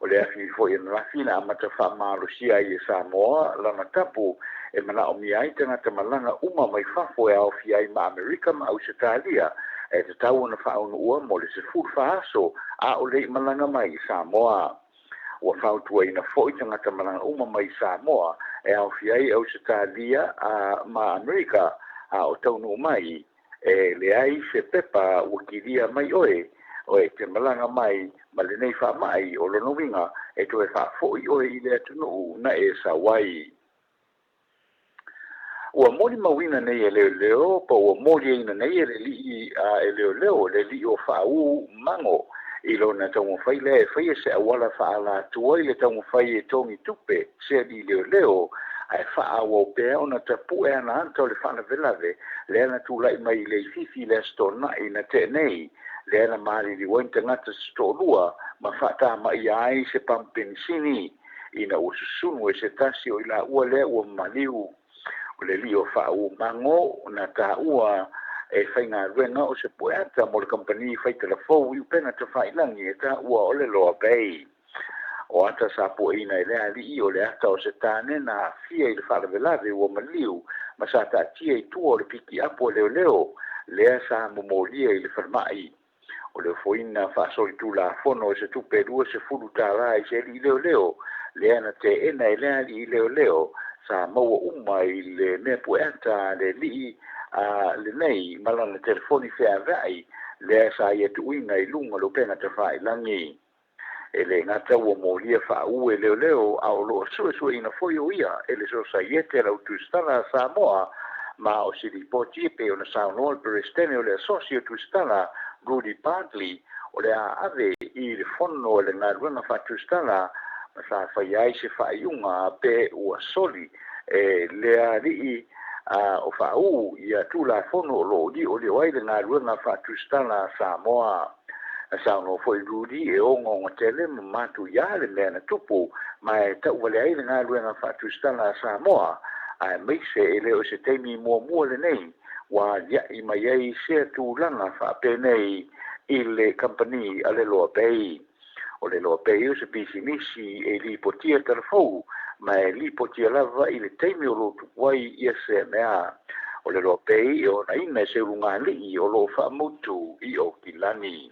O le afi foi ananafi na amata faamalosia ai e Samoa lana tapu e manaomia ai tagata malaga uma mai fafo e aofia ai ma Amerika ma Ausetalia e tatau ona faaunuua mo le 14 aso a o le i malaga mai i Samoa. Ua fautuaina foi tagata malaga uma mai Samoa e aofia ai Ausetalia ma Amerika a o taunuu mai, e leai se pepa ua kilia mai oe o e te malaga mai ma lenei faamai, o lona uiga e toe faafoi oe i le atunuu na e sau ai. Ua molimauina nei e leoleo po ua moliaina nei e le alii e leoleo le alii o Faauu Mago i lona taumafai lea e faia se auala faaalatua i le taumafai e togi tupe se alii leoleo ae faaauau pea ona tapue ana ata o le faalavelave lea na tulai mai i Leififi i le Aso Toonai na tea nei, lea na maliliu ai ni tagata se toalua ma faatamaia ai se pamu penisini ina ua susunu e se tasi o i laua lea ua maliu. O le alii o Faauu Mago na taua e faigaluega o se pueata mo le kamupani fai talafou i upega tafailagi e taua o le Loa Bay. O ata sa pueina e lea alii o le ata o se tane na aafia i le faalavelave ua maliu ma sa taatia i tua o le pikiapu a leoleo lea sa momolia i le falemai. O le ofoina faasolitulafono o se tupe e $20 i se alii leoleo lea na teena e lea alii leoleo sa maua uma i le mea pueata a le alii lenei ma lana telefoni feaveai lea sa ia tuuina i luga o le upega tafailagi. E le gata ua molia faauu e leoleo, a o lo o suesueina foi o ia e le Sosaiete a le Au Tusitala a Samoa, ma o se lipoti e pei ona saunoa le Peresetene o le Asosi o Tusitala, Rudy Bartley, o le a ave i le fono a le galuega faatusitala ma sa faia ai se faaiuga pe ua soli e lea alii o faauu ia Tulafono o lo o liolio ai le galuega faatusitala a Samoa. Na saunoa foi Rudy e ogaoga tele ma matuia le mea na tupu ma e tauvalea ai le galuega faatusitala a Samoa, aemaise e le o se taimi muamua lenei ua aliaʻi mai ai sea tulaga faapenei i le kamupani a le Loa Bay. O le Loa Bay o se pisinisi e lipotia talafou ma e lipotia lava i le taimi o lo o tupu ai ia sea mea. O le Loa Bay e onaina e se ulugalii o lo o faamautu i Okilani.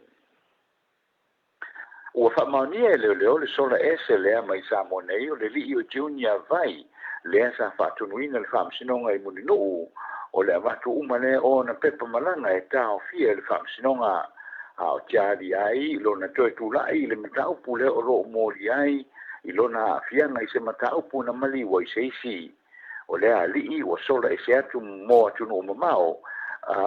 Ua faamaonia e leoleo le sola ese lea mai Samoa nei o le alii o Junior Vai, lea sa faatonuina le faamasinoga i Mulinuu o le avatu uma lea o ona pepa malaga e taofia e le faamasinoga, a o tiali ai lona toe tulai i le mataupu lea o lo o molia ai i lona aafiaga i se mataupu na maliu ai se isi. O lea alii ua sola ese atu mo atunuu mamao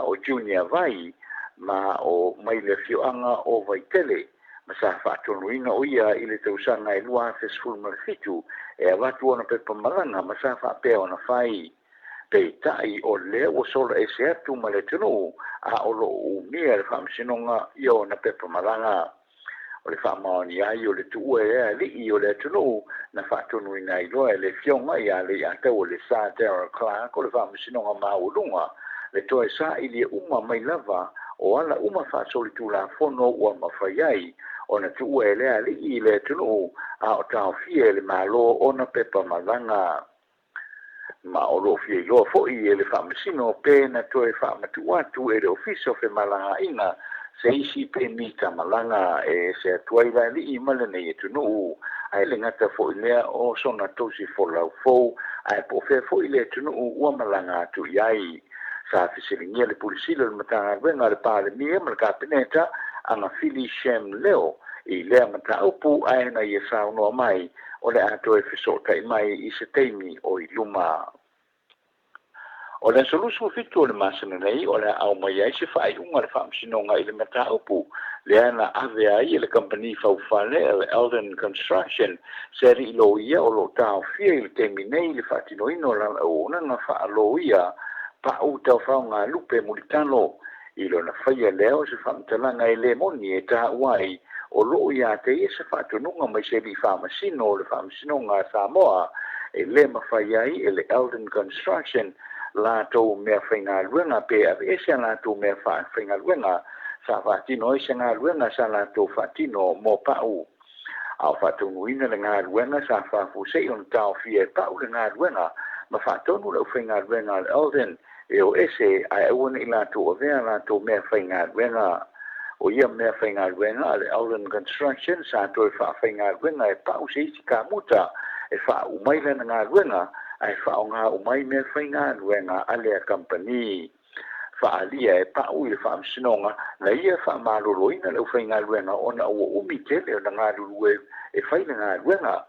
o Junior Vai ma o mai le afioaga o Vaitele, ma sa faatonuina o ia i le tausaga e 2017 e avatu ona pepa malaga ma sa faapea ona fai. Peitai o lea ua sola ese atu ma le atunuu a o lo o umia e le faamasinoga i ona pepa malaga. O le faamaonia ai o le tuua e lea alii o le atunuu na faatonuina ai loa e le Afioga ia Leiataua le Sir Darrell Clarke o le Faamasinoga Maualuga le toe sailia uma mai lava o ala uma faasolitulafono ua mafai ai ona tuua e lea alii i le atunuu a o taofia e le Malo ona pepa malaga. Ma o lo o fia iloa foi e le Faamasino pe na toe faamatuu atu e le Ofisa o Femalagaaiga se isi pemita malaga e ese atu ai le alii ma lenei atunuu, ae le gata foi lea o sona tosi folau fou, ae po o fea foi le atunuu ua malaga atu i ai. Sa fesiligia le Pule Sili o le Matagaluega a le Palemia ma le Kapeneta, Agafili Shem Leo, i lea mataupu ae na ia saunoa mai o le a toe fesootai mai i se taimi o i luma. O le aso 27 o le masina nei o le a aumai ai se faaiuga a le Faamasinoga i le mataupu lea na ave ai e le kamupani faufale a le Eldon Construction se alii loia o lo o taofia i le taimi nei i le faatinoina o lana auaunaga faaloia pau taufaogalupe mulitalo i lona faia lea o se faamatalaga e le moni e taua ai o lo o ia te ia se faatonuga mai se alii faamasino o le Faamasinoga a Samoa e le mafai ai e le Eldon Construction latou meafaigaluega pe aveese a latou mea faigaluega sa faatino ai se galuega sa latou faatino mo Pau. A o faataunuuina le galuega sa faafuasei ona taofia e Pau le galuega ma faatonu le aufaigaluega a le Eldon e o ese ae aua ne i latou avea a latou meafaigaluega. O ia meafaigaluega a le Allen Construction sa toe faafaigaluega e Pa'u se isi kamuta e faauma ai lana galuega ae faaaoga uma ai meafaigaluega a lea kamupani. Faaalia e Pa'u i le Faamasinoga na ia faamaloloina le aufaigaluega ona ua umi tele ona galulue e fai le galuega,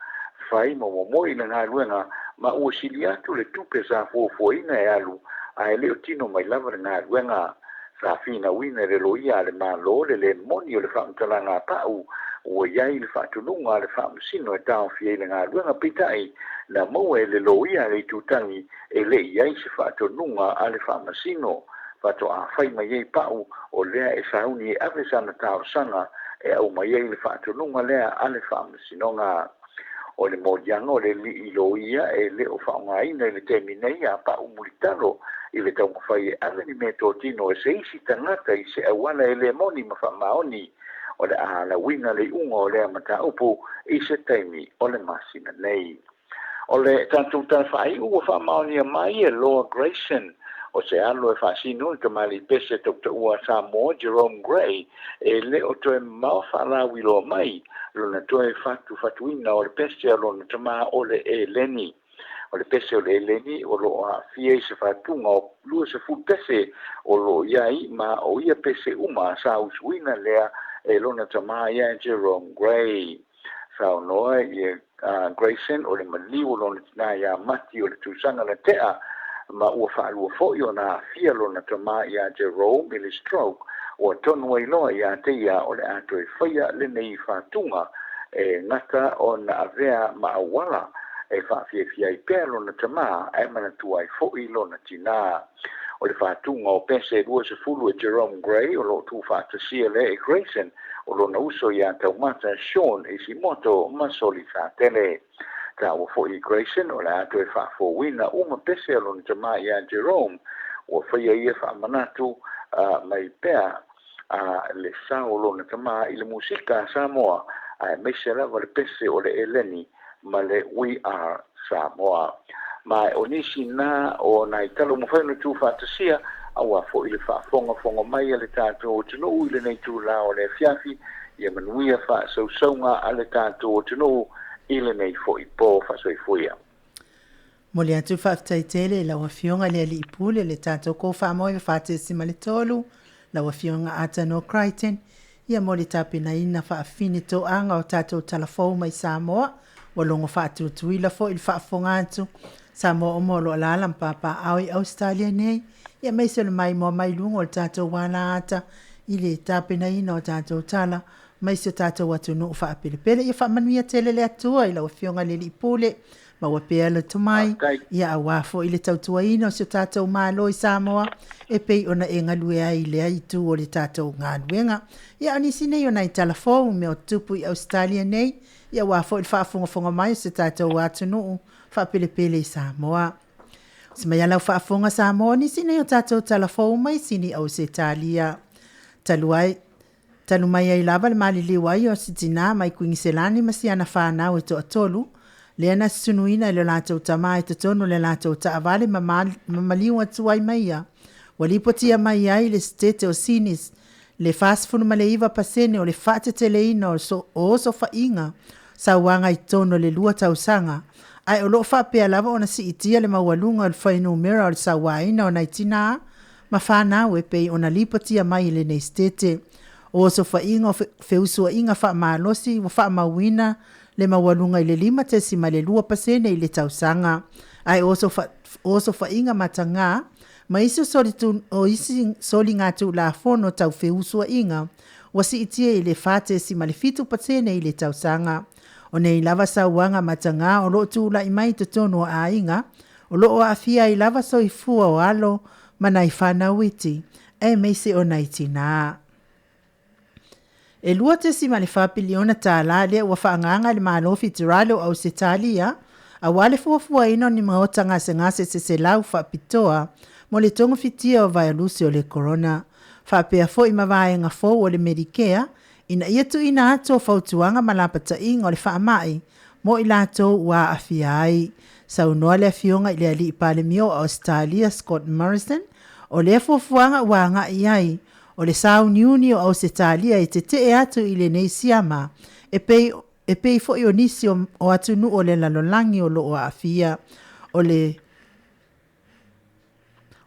fai ma momoe i le galuega ma ua sili atu le tupe sa fuafuaina e alu ae le o tino mai lava le galuega. Sa finauina e le loia a le Malo le lē moni o le faamatalaga a Pa'u ua i ai le faatonuga a le Faamasino e taofi ai le galuega, peitai na maua e le loia a le itutagi e le i ai se faatonuga a le Faamasino. Faatoa fai mai ai Pa'u o lea e sauni e ave sana talosaga e aumai ai le faatonuga lea a le Faamasinoga. O le moliaga o le alii loia e le o faaaogaina i le taimi nei a Pa'u Mulitalo i le taumafai e ave ni meatotino e se isi tagata i se auala e le moni ma faamaoni. O le a lauina le iuga o lea mataupu i se taimi o le masina nei. O le tatou tala faaiu ua faamaonia mai e Lord Grayson, o se alo e faasino i le tamalii pese tautaua a Samoa Jerome Gray, e le o toe mamao faalauiloa mai lona toe fatufatuina o le pese a lona tama o le Eleni. O le pese o le Eleni o lo o aafia i se fatuga o 20 pese o lo o i ai ma o ia pese uma sa usuina lea e lona tama ia Jerome Gray. Saunoa ia Grayson o le maliu o lona tinā iā Mati o le tausaga na tea ma ua faalua foi ona aafia lona tama iā Jerome i le stroke, ua tonu ai loa ia te ia o le a toe faia lenei fatuga e gata ona avea ma auala e faafiafia ai pea lona tama ae manatua ai foi lona tinā. O le fatuga o pese 20 e Jerome Gray o lo o tuufaatasia lea e Grayson o lona uso ia Taumata Sean Isimoto ma Soli Satele. Taua foi e Grayson o le a toe faafouina uma pese a lona tama ia Jerome ua faia ia faamanatu mai pea le sao o lona tama i le musika a Samoa aemaise lava le pese o le Eleni ma le We Are Samoa. Ma o nisi na o nai tala ua mafai ona tuufaatasia aua foi le faafogafoga mai a le tatou atunuu i lenei itula o le afiafi, ia manuia faasausauga a le tatou atunuu i lenei foi po. Faasoifua. Momoli atu le faafetai tele i lau Afioga i le Alii Pule o le tatou Kofaamoe 4.3, lau Afioga Atano Crichton, ia mo le tapenaina faafine toaga o tatou talafou mai Samoa, ua logo faatuatuila foi le faafofoga atu Samoa uma o lo o alaala ma papaaao i Ausetalia nei, ia aemaise o le maimoa mai luga o le tatou alaata i le tapenaina o tatou tala mai si o tatou atunuu faapelepele. Ia faamanuia tele le Atua i lau Afioga i le Alii Pule, maua pea le tomai, ia aua foi le tautuaina o si o tatou Malo i Samoa e pei ona e galue ai i lea itu o le tatou galuega. Ia, o nisi nei o nai tala fou i mea o tutupu i Ausetalia nei, ia aua foi le faafogafoga mai o si o tatou atunuu faapelepele i Samoa. Se mai a lau faafofoga Samoa, o nisi nei o tatou tala fou mai Sini Ausetalia. Talu ai, Talu mai ai lava le maliliu ai o si tinā mai Kuiniselani ma si ana whānau e toatolu, lea na susunuina e lo latou tama i totonu o le latou taavale ma ma maliu atu ai ma ia. Ua lipotia mai ai le Setete o Sinis le 49% o le faateteleina o so o osofaiga sauaga i totonu o le lua tausaga, ae o lo o faapea lava ona siitia le maualuga o le fuainumera o le sauaina o nai tinā ma fanau e pei ona lipotia mai e lenei Setete. O osofaiga o feusuaiga faamalosi ua faamauina le maualuga i le 5.2% i le tausaga, ae o osofaiga matagā ma isi o isi soligatulafono tau feusuaiga ua siitia i le 4.7% i le tausaga. O nei lava sauaga matagā o lo o tulai mai i totonu o aiga O lo o aafia ai lava soifua o alo ma nai fanau iti, aemaise o nai tinā. E $2.4 piliona tālā lea ua faaagaaga e le Malo Fiterale o Ausetalia aua le fuafuaina o ni maota gasegase se 100 faapitoa mo le togafitia o vaelusi o le corona, faapea foi ma vaega fou o le Medicare ina ia tuuina atu o fautuaga ma lapataiga o le faamai mo i latou ua aafia ai. Saunoa le Afioga i le Alii Palemia o Ausetalia Scott Morrison, o lea fuafuaga ua agai i ai, O le sauniuni o Ausetalia e tetee atu i lenei siama e pei e pei foi o nisi o, o atunuu o le lalolagi o lo o aafia. O le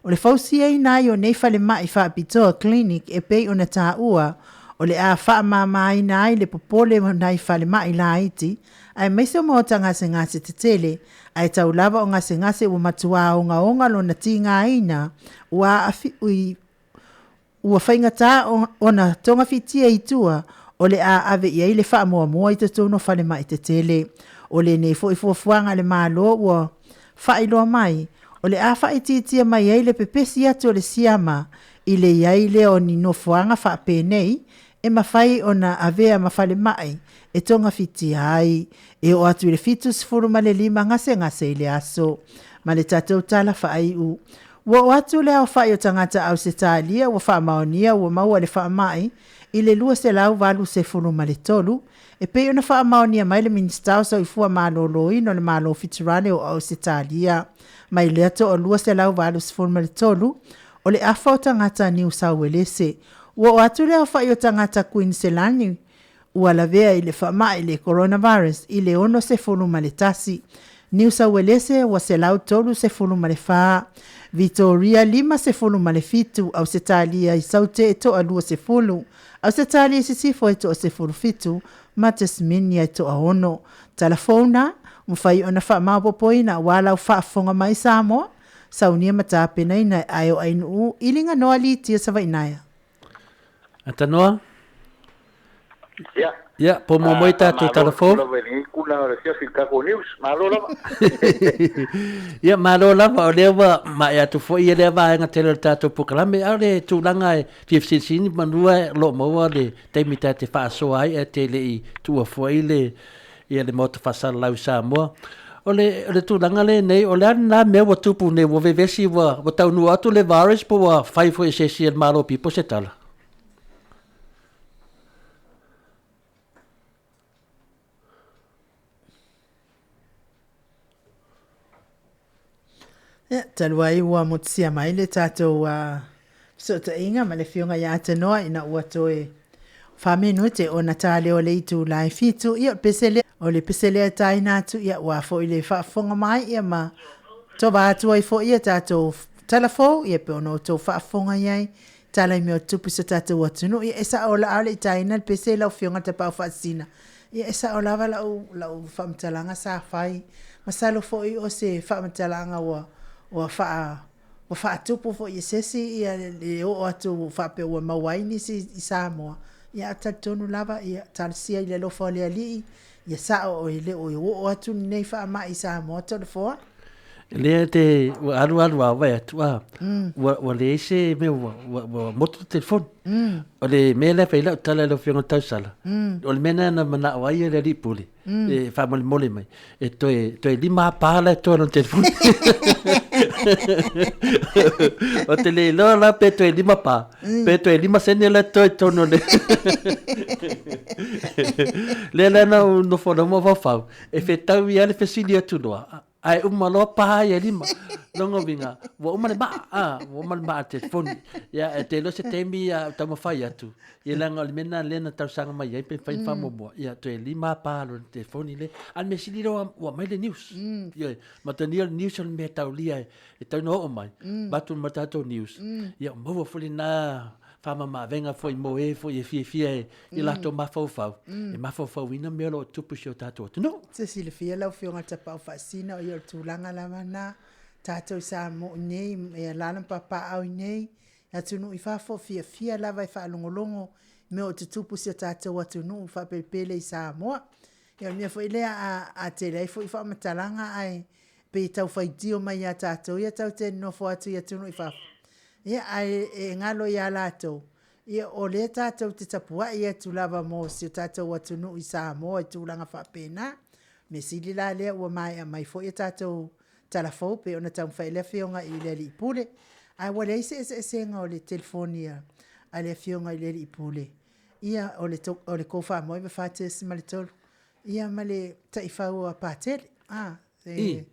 O le fausiaina ai o nei falemai faapitoa clinic e pei ona taua, o le a faamamaina ai le popole o nai falemai laiti, aemaise o maota gasegase tetele, ae tau lava o gasegase ua matua ogaoga lona tigaina, ua aafi, ui, ua faigata ona togafitia i tua o le a ave i ai le faamuamua i totonu o falemai tetele. O lenei foi fuafuaga a le Malo ua faailoa mai, o le a faaitiitia mai ai le pepesi atu o le siama i le i ai lea o ni nofoaga faapenei e mafai ona avea ma falemai e togafitia ai, e oo atu i le 75 gasegase i le aso. Ma le tatou tala faaiu, ua oo atu le aofai o tagata Ausetalia ua faamaonia ua maua le faamai i le 283, e pei ona faamaonia mai le Minisita o Soifua Maloloina o le Malo Fitirale o Ausetalia. Mai lea toa 283 o le afa o tagata Niu Sauelese. Ua oo atu le aofai o tagata Kuiniselani ua lavea i le faamai le coronavirus i le 61. Niu Sauelese ua 134, Vitoria 57, Ausetalia i Saute e toa 20, Ausetalia i Sisifo e toa 17, ma Tasmania e toa 6. Tala fou na, mafai ona faamaopoopoina aua lau faafofoga mai Samoa, saunia ma tapenaina e Aeo Ainuu i Liganoa Litia Savainaea. Atanoa? Ia. Ia, po mo moi tatou tala fou. Malo lava i lenei tulaga o le afiafi i le tatou news. Malo lava. Ia, malo lava, o lea ua maea atu foi ia lea vaega tele o le tatou polokalame, a o le tulaga e fia fesilisili manua o lo o maua le taimi ta te faasoa ai ae te le i tuua foi le ia le Maota Faasalalau i Samoa. O le, o le tulaga lenei, o le a lena mea ua tupu nei, ua vevesi, ua, ua taunuu atu le virus po ua fai foi e se isi e le Malo Pipo se tala? Ia, talu ai ua motusia mai le tatou fesootaiga ma le Afioga ia Atanoa ina ua toe 4 minute ona ta lea o le itula e 7. Ia, o le pese lea, o le pese lea e taina atu, ia, aua foi le faafofoga mai, ia, ma tova atu ai foi ia tatou tala fou, ia, pe ona outou faafofoga i ai, tala i mea o tutupu i so tatou atunuu. Ia, e sao la, a o le i taina le pese lau Afioga Tapaau Faasisina, ia, e sao lava lau, lau faamatalaga sa fai. Masalo foi o se faamatalaga ua, ua faa, ua faatupu foi e se isi ia le oo atu faapea ua maua ai nisi i Samoa. Ia, ae talitonu lava, ia, talosia i le alofa o le Alii, ia sao e le o oo atu lenei faamai i Samoa Toleafoa. Lea te ua alu alu a vaai atu a ua ua leai se mea ua ua ua motu le telefoni. O le mea lea fai lau tala i lau Afioga i le Tausala, o le mea lena na manao ai le alii pule e faamolemole mai e toe toe 5 pa la e toa lona telefoni. Ou te le iloa la pe toe 5 pa pe toe 5 sene la e toa i totonu o le Lea la na ou nofo loa ma mafaufau e fetaui lava le fesili atu loa ae uma loa pa ia lima. Lona uiga, ua uma le maa, a, ua uma le maa a le telefoni. Ia, e te iloa se taimi a o taumafai atu, ia leaga o le mea lena lea na talosaga mai ai pe mafai ona faamuamua, ia toe 5 pa lona telefoni lea. A o le mea sili lea ua aumai le news. Ioe, mautinoa le news o le mea e taulia e tatau ona oo mai, avatu ma le tatou news, ia maua foi lena faamamaavega foi mo e foi e fiafia i latou mafaufau, e mafaufauina mea o lo o tupu i si o tatou atunuu. Se silafia lau Afioga i le Tapaau Faasisina, o ia o le tulaga lava lena, tatou i Samoa nei, e alaala ma papaaao i nei, i atunuu i fafo, fiafia lava e faalogologo i mea o tutupu i si o tatou atunuu faapelepele i Samoa. Ia o le mea foi lea a tele ai foi faamatalaga ae pei e tau faitio mai ia tatou ia tatou te nonofo atu i atunuu i fafo, Ia, ae e galo ia latou, ia, o lea tatou te tapuai atu lava mo si o tatou atunuu i Samoa i tulaga faapena. Mea sili la lea ua maea mai foi a tatou tala fou pei ona taumafai ai le Afioga i le Alii Pule. Ae ua leai se eseesega o le telefoni a le Afioga i le Alii Pule, ia, o le o le 0 4.3, ia, ma le taifau a Patele, a. E,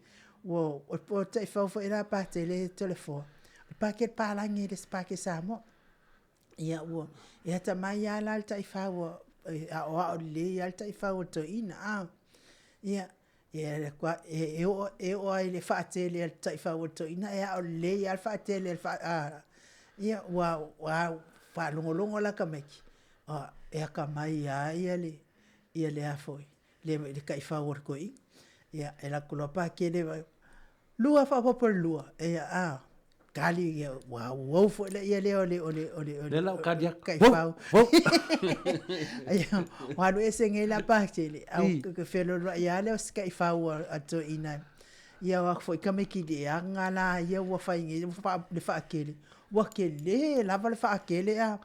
ua, o le taifau foi la a Patele Toleafoa, o le pakele palagi e le o se pakele Samoa. Ia ua e atamai lava la le taifau a e aoao lelei lava le taifau a le toeaina a. Ia, e e oo lava i le faatele a le taifau a le toeaina e ao lelei lava le faatele a le Ia ua faalogologo la tamaiti, e atamai lava ia le a foi le taifau a le toeaina. Ia e alu atu loa Patele e vaai, 2 faaopoopo i le 2, ia a, tali ia ua auau foi lea o le Lea la ua tali atu, taifau. Ia, ua alu ese nei la Patele, a ua feloaloai lava lea o si taifau a le toeaina. Ia o atu foi tamaiti leaga la ia ua fai nei le faatele, ua tele lava le faatele a.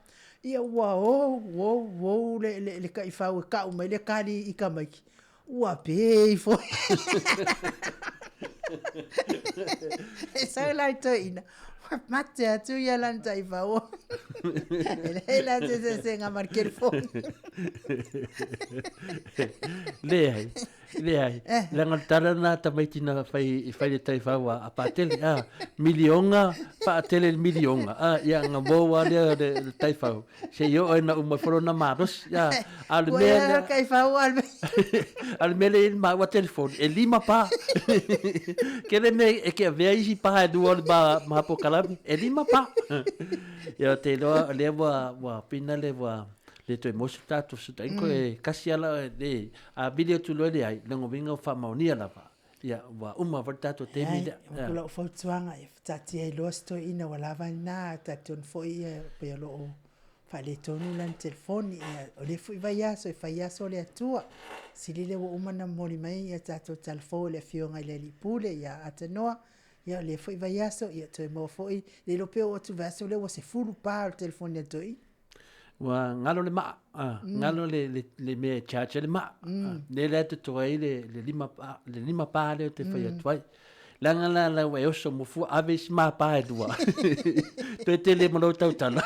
Ia ua ou ou ou le taifau e tau mai le tali i tamaiti, ua pe ifo. E sau la le toeaina, mate atu ia lana taifau. E leai la se eseesega ma le telefoni. Leai, leai. Eh. Leaga o le tala lena a tamaiti na fai, i fai le taifau a, a Patele, a, milionga, faatele i le milionga, a, ia na mou lava lea o le, le taifau. Se i oo ina uma ifo lona malosi. A, a o le mea lea, a o le mea lea e i ai le maua telefoni, e lima pa. Kele mea e te avea isi pa e lua o le ma, ma polokalame, e lima pa. Ia, ou te iloa o lea ua, ua pina le ua le toe maua se tatou fesootaiga, toe kasi lava la, le, a vili atu loa leai, lona uiga ua faamaonia lava. Ia, ua uma foi le tatou taimi lea. Leai, o lau fautuaga, ia taatia ai loa si toeaina ua lava lena, talitonu foi ia pei o lo o faaletonu lana telefoni. Ia, o lea foi vaiaso e fai aso le Atua. Sili lea ua uma ona momoli mai ia tatou tala fou e le Afioga i le Alii Pule ia Atanoa. Ia o lea foi vaiaso, ia toe maua foi, le iloa pe oo atu i le vaiaso lea ua 10 pa o le telefoni a le toeaina. Ua galo le maa, galo le, le, le mea e charge ai le maa. Lea la e totoe ai le, le lima pa, le lima pa lea ou te fai atu ai. Leaga la la ua e oso mo fua ave isi ma pa e lua. Toe tele ma lou tautala.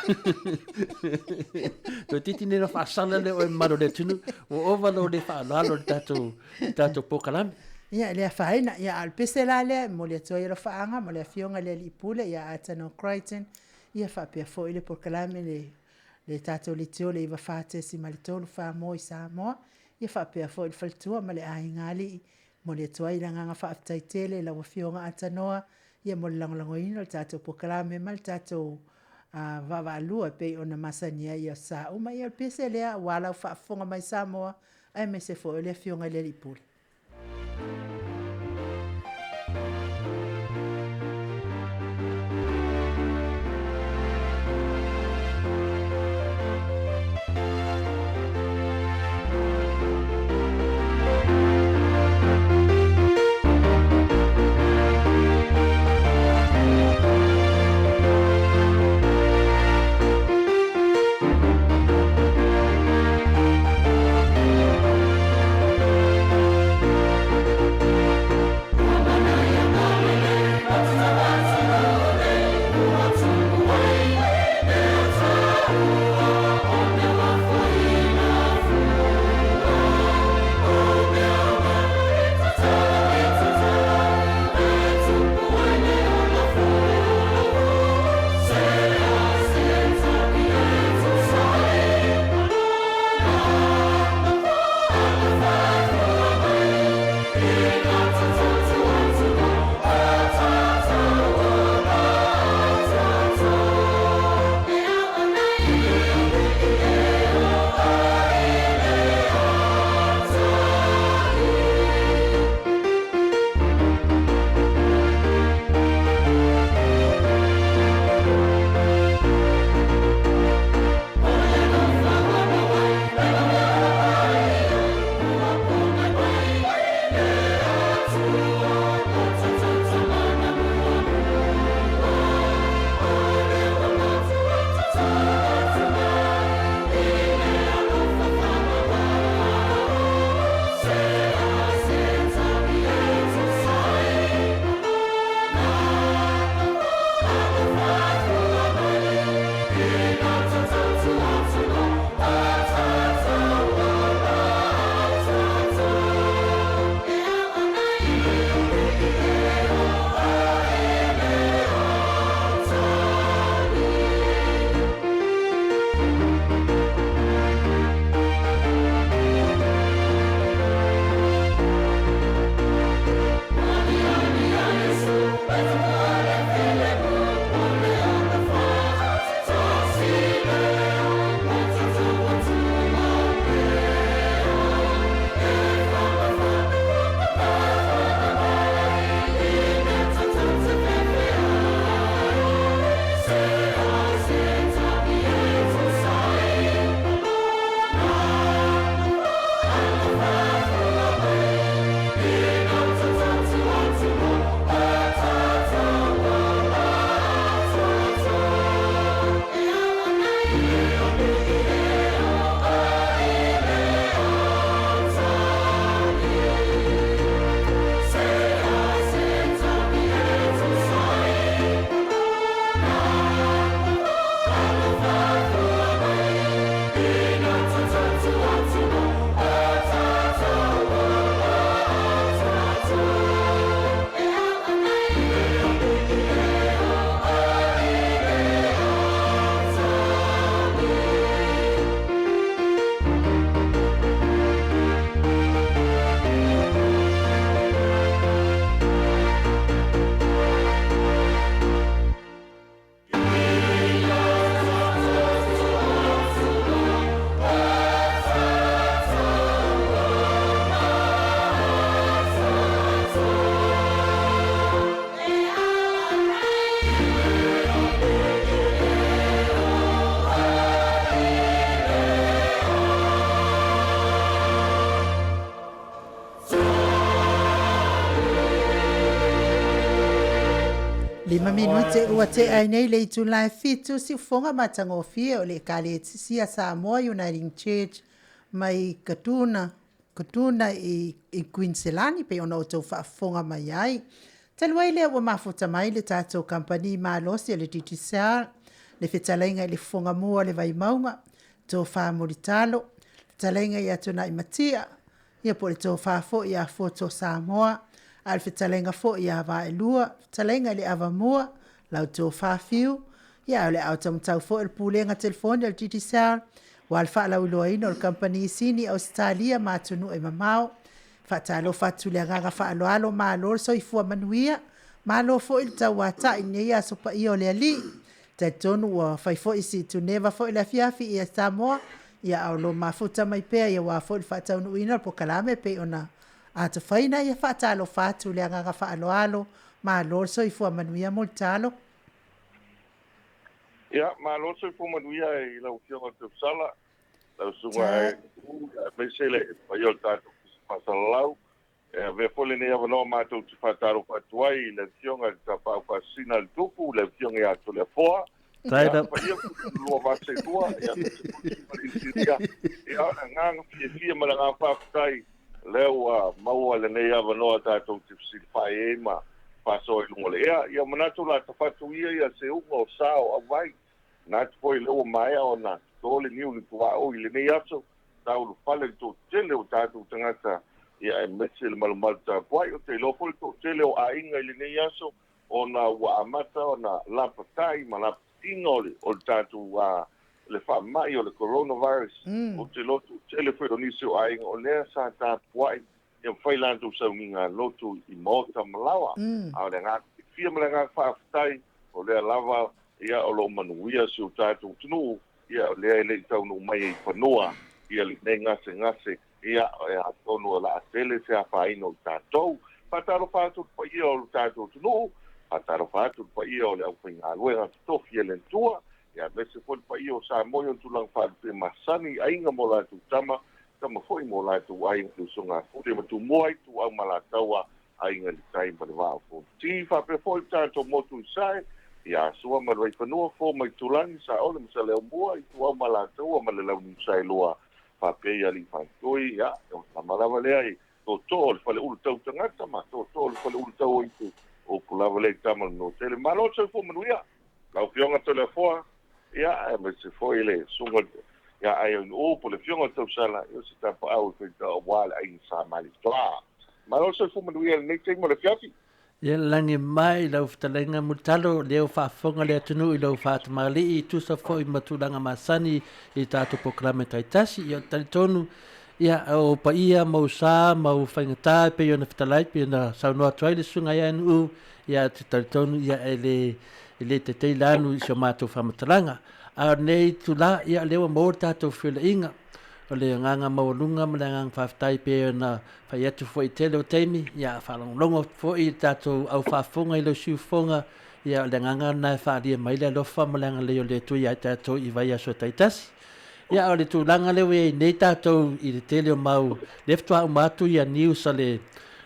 Toe titi nei na faasala lea oe mamalu o le atunuu. Ua ova lou le faaaloalo i le tatou, tatou polokalame. Ia, e le afaina. Ia, a o le pese la lea e momoli atu ai alofaaga ma le Afioga i le Alii Pule ia Atanoa Crichton, Ia faapea foi le polokalame le le tatou leitio le 94.3 mo i Samoa, ia faapea foi le faletua ma le aiga alii. Momoli atu ai le agaga faafetai tele i lau Afioga Atanoa ia mo le lagolagoina o le tatou polokalame ma le tatou vaavaalua e pei ona masani ai i aso sa uma. Ia o le pese lea aua lau faafofoga mai Samoa aemaise foi o le Afioga i le Alii Pule. 5 minute ua tea ai nei le itula e 7, siufofoga matagofie o le Ekalesia Samoa Uniting Church mai Kaduna, Kaduna i i Kuiniselani pei ona outou faafofoga mai ai. Talu ai lea ua mafuta mai le tatou kamupani malosi a le Digicel, le fetalaiga i le Fofoga Mua o le Vaimauga, Tofa Mulitalo, fetalaiga ia Tuanai Matia, ia po o le tofa foi ia Fuato Samoa, a o le fetalaiga foi ia Vaelua, fetalaiga i le Avamua, lau tofa Fiu, ia a o le aao taumatau foi o le Pulega Telefoni a le Digicel, aua le faalauiloaina o le kamupani sini i Ausetalia ma atunuu e mamao. Faatalofa atu i le agaga faaaloalo, malo le soifua manuia, malo foi le tauatai i lenei aso paia o le Alii. Talitonu ua fai foi si tuneva foi le afiafi i Samoa, ia a o lo o mafuta mai pea ia aua foi le faataunuuina o le polokalame e pei ona atofaina. Ia faatalofa atu i le agaga faaaloalo, malo le soifua manuia Mulitalo. Ia, malo le soifua manuia i lau Afioga i le Tausala, lau Susuga aemaise le paia o le tatou Ofisa Faasalalau. E avea foi lenei avanoa matou te faatalofa atu ai i le Afioga i le Tapaau Faasisina a le Tupu, le Afioga ia Toleafoa, ia, paia foi i lua vase e lua, ia, aemaise foi le Susuga i le Inisinia. Ia, o le agaga fiafia ma le agaga faafetai lea ua maua lenei avanoa tatou te fesilafai ai ma faasoa i luga o le ea. Ia, manatu o le a tafatu ia ia seuga o sa o auvai. Manatu foi lea ua maea ona toto le niu i le tuaoi i lenei aso, taulufale le toatele o tatou tagata, ia aemaise le malumalu tapuai. Ou te iloa foi le toatele o aiga i lenei aso ona ua amata ona lapatai ma lapatiina o le o le tatou le faamai o le coronavirus. Ou te iloa toatele foi o nisi o aiga o lea sa tapuai ia mafai latou sauniga lotu i maota ma laoa. A o le agaga fiafia ma le agaga faafetai, o lea lava ia o lo o manuia si o tatou atunuu, ia o lea e le i taunuu mai ai i fanua ia lenei gasegase, ia atonu o le a tele se afaina o i tatou. Faatalofa atu i le paia o le tatou atunuu, faatalofa atu i le paia o le aufaigaluega totofi a le Atua, ia aemaise foi le paia o Samoa i ona tulaga faalupe masani i aiga ma o latou tama, tama foi ma o latou aiga, le usoga a Pule ma Tumua, Ituau ma Alataua, Aiga i le Tai ma le Vaa o Fonoti. Faapea foi le tatou motu i Sae, ia Sua ma le Vaifanua, Fofo ma Itulagi, Saole ma Saleaaumua, Ituau ma Alataua ma le Launiu Saelua, faapea i Alii Faatoi, ia, o le tama lava lea i tootoo o le Faleulu Tau Tagata ma tootoo o le Faleulu Tau Aitu, upu lava lea i tama o le Nuatele. Malo le soifua manuia! Lau Afioga Toleafoa, ia, aemaise foi le Susuga ia Aioinuu po o le Afioga i le Tausala, ia o se tapaau e faitau aua le aiga Sa Malietoa. Malo le soifua manuia i lenei taimi o le afiafi. Ia lagi mai lau fetalaiga Mulitalo, lea ua faafofoga le atunuu i lau faatamalii e tusa foi ma tulaga masani i tatou polokalame taitasi. Ia, ou te talitonu, ia, o paia ma ou sa ma ou faigata e pei ona fetalai, pei ona saunoa atu ai le Susuga ia Nuu, ia, ou te talitonu, ia, e le, e le taitai lanu i si o matou faamatalaga. A o lenei itula, ia, o lea ua maua le tatou feuilaiga. O le agaga maualuga ma le agaga faafetai pei ona fai atu foi i tele o taimi, ia faalogologo atu foi i le tatou au faafofoga i lau siufofoga, ia o le agaga lena e faaalia mai le alofa ma le agalelei o le Atua ia i tatou i vaiaso taitasi. Ia o le tulaga lea ua i ai nei tatou i le tele o mau, lea faatoa uma atu ia news a le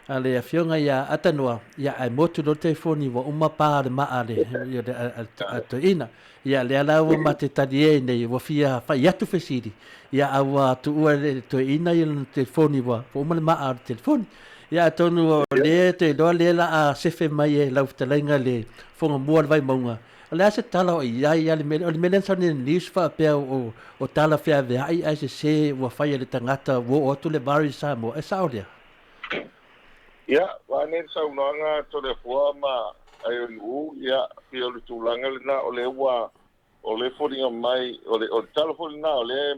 a le afioga ia Atanoa, ia ae motu loa le telefoni ua uma pa le maa a le a le toeaina. Ia lea la ua mate talie ai nei, ua fia fai atu fesili, ia a ua tuua e le toeaina ia lona telefoni ua uma le maa o le telefoni. Ia atonu o lea te iloa lea la a sefe mai e lau fetalaiga le fofoga mua o le Vaimauga, o le a se tala o i ai a le mea lea, o le mea lea na sau nei i le news faapea o o tala feaveai ae sese ua fai e le tagata ua oo atu le virus i Samoa, e sao lea? Ia, vaeane le saunoaga a Toleafoa ma Aioiuu, ia, pei o le tulaga lena o lea ua, o lea e foliga mai, o le, o le tala foi lena o lea e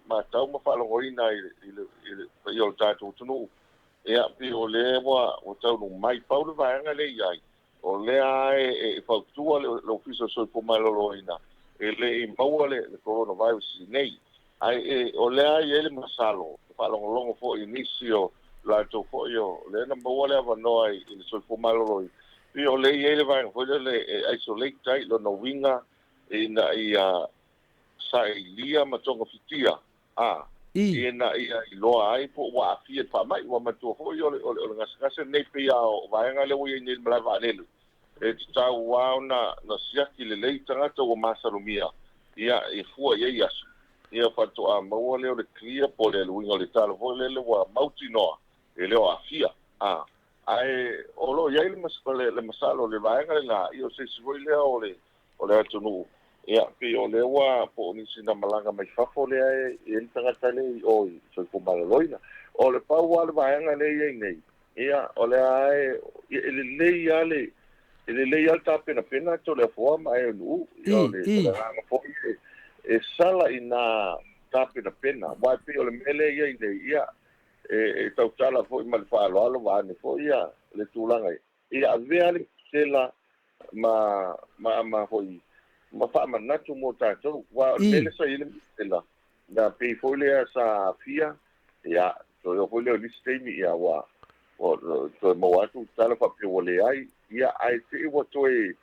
matau ma faalogoina i le, i le, i le paia o le tatou atunuu, ia, pei o lea ua, ua taunuu mai. Pau le vaega lea e i ai, o lea lava e, e fautua le, le Ofisa o le Soifua Maloloina, e le i maua le, le coronavirus i inei. Ae e, o lea e i ai le masalo, e faalogologo foi i nisi o latou foi o lea na maua le avanoa i, i le soifua maloloina, pei o lea e i ai le vaega foi lele e isolate ai, lona uiga ina ia sailia ma togafitia, a, ina ia iloa ai po ua aafia i le faamai. Ua manatua foi o le, o le, o le gasegase lenei pei lava o vaega lea ua i ai nei i le malae vaalele. E tatau lava ona na siaki lelei tagata ua masalomia, ia, e fua i ai aso, ia faatoa maua lea o le clear po o le uiga o le tala foi lele ua mautinoa e le o aafia. A, ae o lo o i ai le, le masalo o le vaega lena, ia o se isi foi lea o le, o le atunuu, ia, pei o lea ua po o nisi na malaga mai fafo lea e i ai le tagata lea i o i Soifua Maloloina. O le pau lava le vaega lea e i ai nei, Ia, o lea e, e lelei lava le, e lelei lava le tapenapena atu o le afoa ma e nuu. Ia, o le, o le agaga foi e, e sala i nā tapenapena. Aua e pei o le mea lea e i ai nei, ia, e, e tautala foi ma le faaaloalo vaeane foi ia le tulaga ia, ia avea le sela ma, ma, ma foi, ma faamanatu mo tatou. Aua o le mea lea sa i ai le sela, na pei foi lea sa aafia, ia, toe oo foi lea o nisi taimi, ia, ua, ua toe maua atu tala faapea ua leai, ia, ae te i ua toe,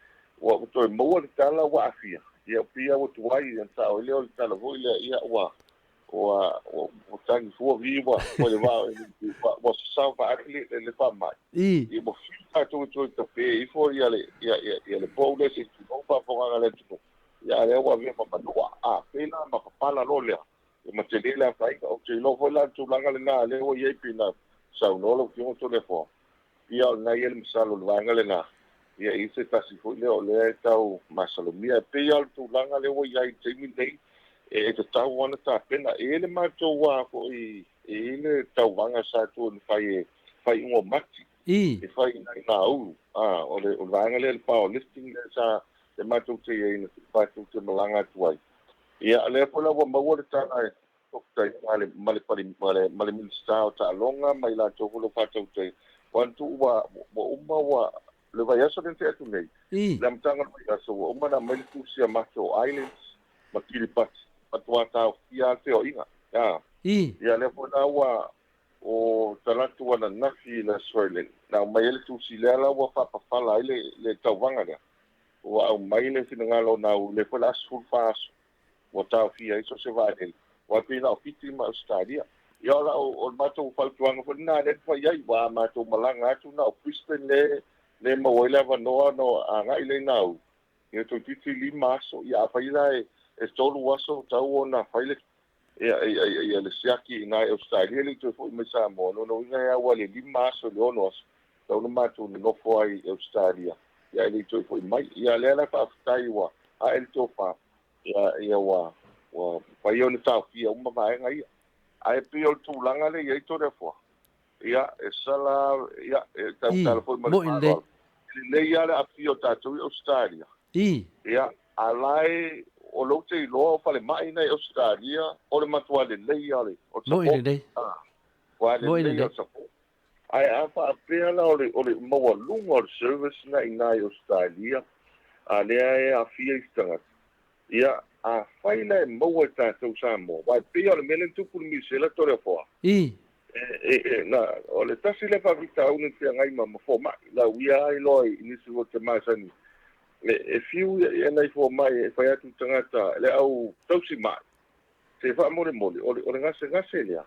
ua toe maua le tala ua aafia, ia, pei lava ua tuai, ona sao ai lea o le tala foi lea, ia, ua, ua, ua, ua tagi fua vi, ua, ua le vao, ua, ua sasao vaeane le, le faamai. Ia, ua fiu tatou e toe tape ifo ia le, ia, ia, ia le pou lea se i tulou faafofogaga a le atunuu. Ia, a lea ua avea ma manua, a, pei la ma papala loa lea, ia ma tele le afaina. Ou te iloa foi la le tulaga lena lea ua i ai pei ona saunoa lau Afioga Toleafoa, ia o lena e i ai le masalo o le vaega lena, ia e i ai se tasi foi lea o lea e tau masalomia. E pei lava o le tulaga lea ua i ai i le taimi lenei, e tatau lava ona tapena. E i ai le matou lava foi, e i ai le tauvaga sa toe na fai e faaiuga o Mati, e fai i Nauru, a, o le vaega lea le power lifting lea sa le matou te i ai na matou te malaga atu ai. Ia, lea foi la ua maua le tala e faafetai ma le ma le pale ma le ma le Minisita o Taaloga ma i latou foi o lo o faatautaia. Ua atu ua ua uma ua le vaiaso lea na tea atu nei, le amataga o le vaiaso ua uma ona aumai le tusi a Marshall Islands ma Kiribati, matua taofia lava le feoaiga. A. Ia lea foi la ua o talaatu ananafi i le Aso Faraile na aumai ai le tusi lea la ua faapafala ai le le tauvaga lea. Ua aumai le finagalo o Nauru, lea foi o le a 14 aso ua taofia ai so o se vaalele, aua e pei na o Fiti ma Ausetalia. Ia o lau, o le matou fautuaga foi lena lea na fai ai, aua a matou malaga atu na o Brisbane lea lea e maua ai le avanoa ona agai lea i Nauru, ia toeitiiti 5 aso, ia afai la e e 3 aso tatau ona fai le ia ia ia le siaki i ina i Ausetalia e le i toe foi mai Samoa, o lona uiga e au lava i le 5 aso i le 6 aso tatau ona matou nonofo ai i Ausetalia ia ae le i toe foi mai. Ia lea la faafetai ua ae le tofa, ia ia ua ua mafai ona taofia uma vaega ia. Ae pei o le tulaga lea e i ai Toleafoa, ia e sala ia e tautala foi ma le faaaloalo. E lelei lava le aafia o tatou i Ausetalia. Ia, a la e o lou te iloa o falemai na i Ausetalia o le matua lelei lava o le support. Matua lelei lava o le support. Ae a faapea la o le, o le maualuga o le service na i ina i Ausetalia, a lea e aafia isi tagata, ia, afai la e maua e tatou Samoa, aua e pei lava o le mea lea na tupu i le Misela Toleafoa, e, e, e, na, o le tasi lea faafitauli na feagai ma, ma fomai, lau ia lava iloa i nisi o te masani, e, e fiu ia, ia nai fomai e fai atu i tagata, le au tausi mai, Se faamolemole, o le, o le gasegase lea,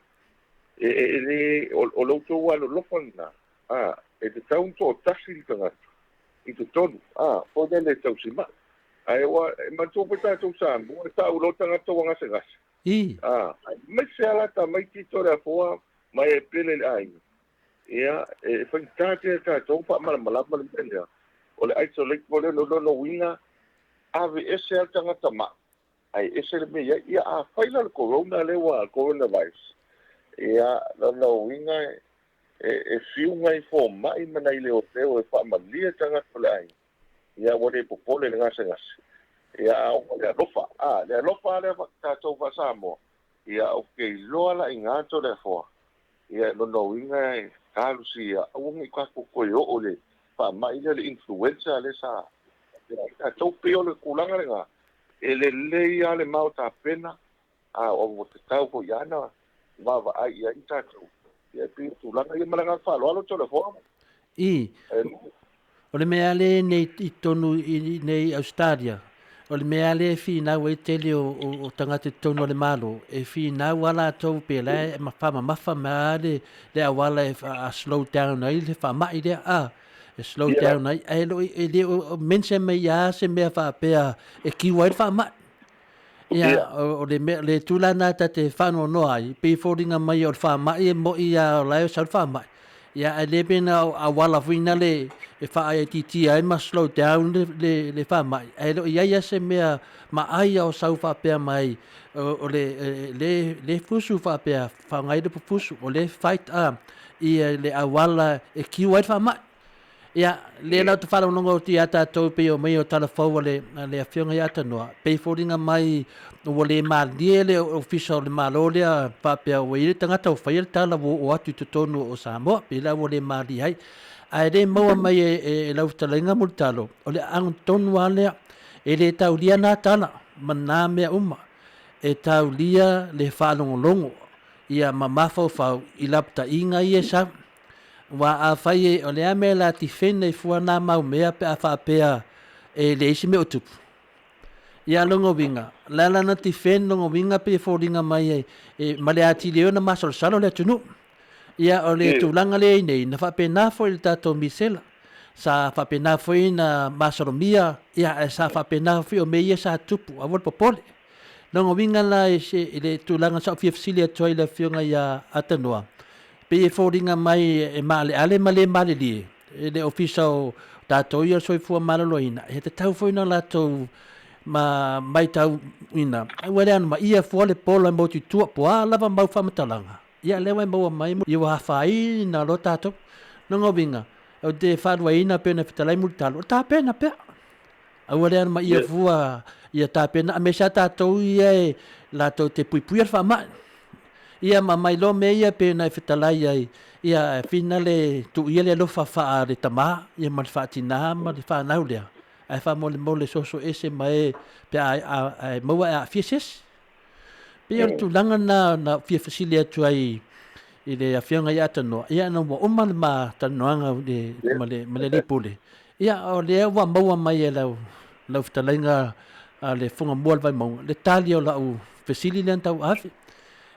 e, e, e le, o, o lo outou alolofa lena, a, e tatau ona toatasi le tagata i totonu, a, foi lele e tausi mai. Ae ua, e manatua foi tatou Samoa, e tau loa tagata ua gasegase. A, aemaise lava la tamaiti Toleafoa ma e pele i le aiga. Ia, e faigata tele tatou faamalamalama le mea lea. O le isolate foi lea, o lona uiga, aveese lava le tagata mai. Ae ese le mea i ai. Ia afai la o le corona lea ua, coronavirus, ia lona uiga e, e fiu nai fomai ma nai leoleo e faamalie tagata o le aiga, ia ua le popole i le gasegase. Ia a ona o le alofa, a, le alofa lea tatou faa-Samoa, ia ou te iloa la i ina Toleafoa, ia lona uiga e talosia aua ne i tatou toe oo i le faamai lea le influenza lea sa faapena ai tatou. Pei o le tulaga lena, e lelei lava le mao tapena, a ua tatau foi lava ona vaavaai i ai tatou. Ia e pei o tulaga ia ma le agaga faaaloalo Toleafoa. I, o le mea lea nei i totonu i nei Australia, o le mea lea e finau ai tele o, o, o tagata i totonu o le Malo, e finau a latou pe la e faamamafa mai lava le, le auala e slow down ai le faamai lea, a. e slow down ai, ae le o e le o mention mai lava se mea faapea e kiu ai le faamai. Ia, o le mea, le tulaga lena ta te faanoanoa ai, pei e foliga mai o le faamai e moni lava o la e sau le faamai. Ia, ae le pei na o auala foi na le e faaitiitia ai ma slow down le faamai, ae le o i ai lava se mea maai o sau faapea mai o le fusu faapea, faaaoga ai le pufusu, o le fight le auala e kiu ai le faamai. Ia, lea la ou te faalogologo atu ia tatou pei o mai o tala fou a le, a le Afioga ia Tanoa, pei foliga mai ua le malie le Ofisa o le Malo lea faapea ua i ai le tagata ua faia le tala ua oo atu i totonu o Samoa, pei la ua le malie ai. Ae le maua mai e lau fetalaiga Mulitalo, o le aano tonu lava lea, e le taulia na tala ma na mea uma, e taulia le faalogologo ia ma mafaufau i lapataiga ia e sau. Aua afai e, o le a mea la tifene ai fua nā mau mea pe a faapea e leai se mea o tupu. Ia lona uiga, o le a la na tifene lona uiga pei e foliga mai e, e ma le atili ai ona masalosalo le atunuu. Ia o le tulaga lea i nei, na faapena foi le tatou misela. Sa faapena foi na masalomia, ia ae sa faapena foi o mea ia sa tupu, aua le popole. Lona uiga la i se, i le tulaga sa ou fia fesili atu ai i le Afioga ia Atanoa, pei e foliga mai e maaleale ma le malilie i le Ofisa o tatou ia o le Soifua Maloloina, e tatau foi ona latou ma maitauina, ua le anomaia fua le pola e motu i tua, po o a lava mau faamatalaga, ia lea ua e maua mai ia ua afaina loa tatou. Lona uiga, ou te faaluaina pei ona fetalai Mulitalo, o tapena pea. Aua le anomaia fua ia tapena aemaise lava tatou ia e latou te puipuia le faamai. Ia ma mailoa mea ia pei ona e fetalai ai, ia whina le tuuia le alofa faa le tama ia ma le faatina ma le fanau lea, ae faamolemole soso ese ma e pe a e maua e aafia se isi. Pei o le tulaga lena na fia fesili atu ai i le Afioga ia Tanoa, ia ina ua uma le ma talanoaga ma le ma le alii pule, ia o lea ua maua mai e lau lau fetalaiga a le Fugamua o le Vaimauga le tali o lau fesili lea na tauave.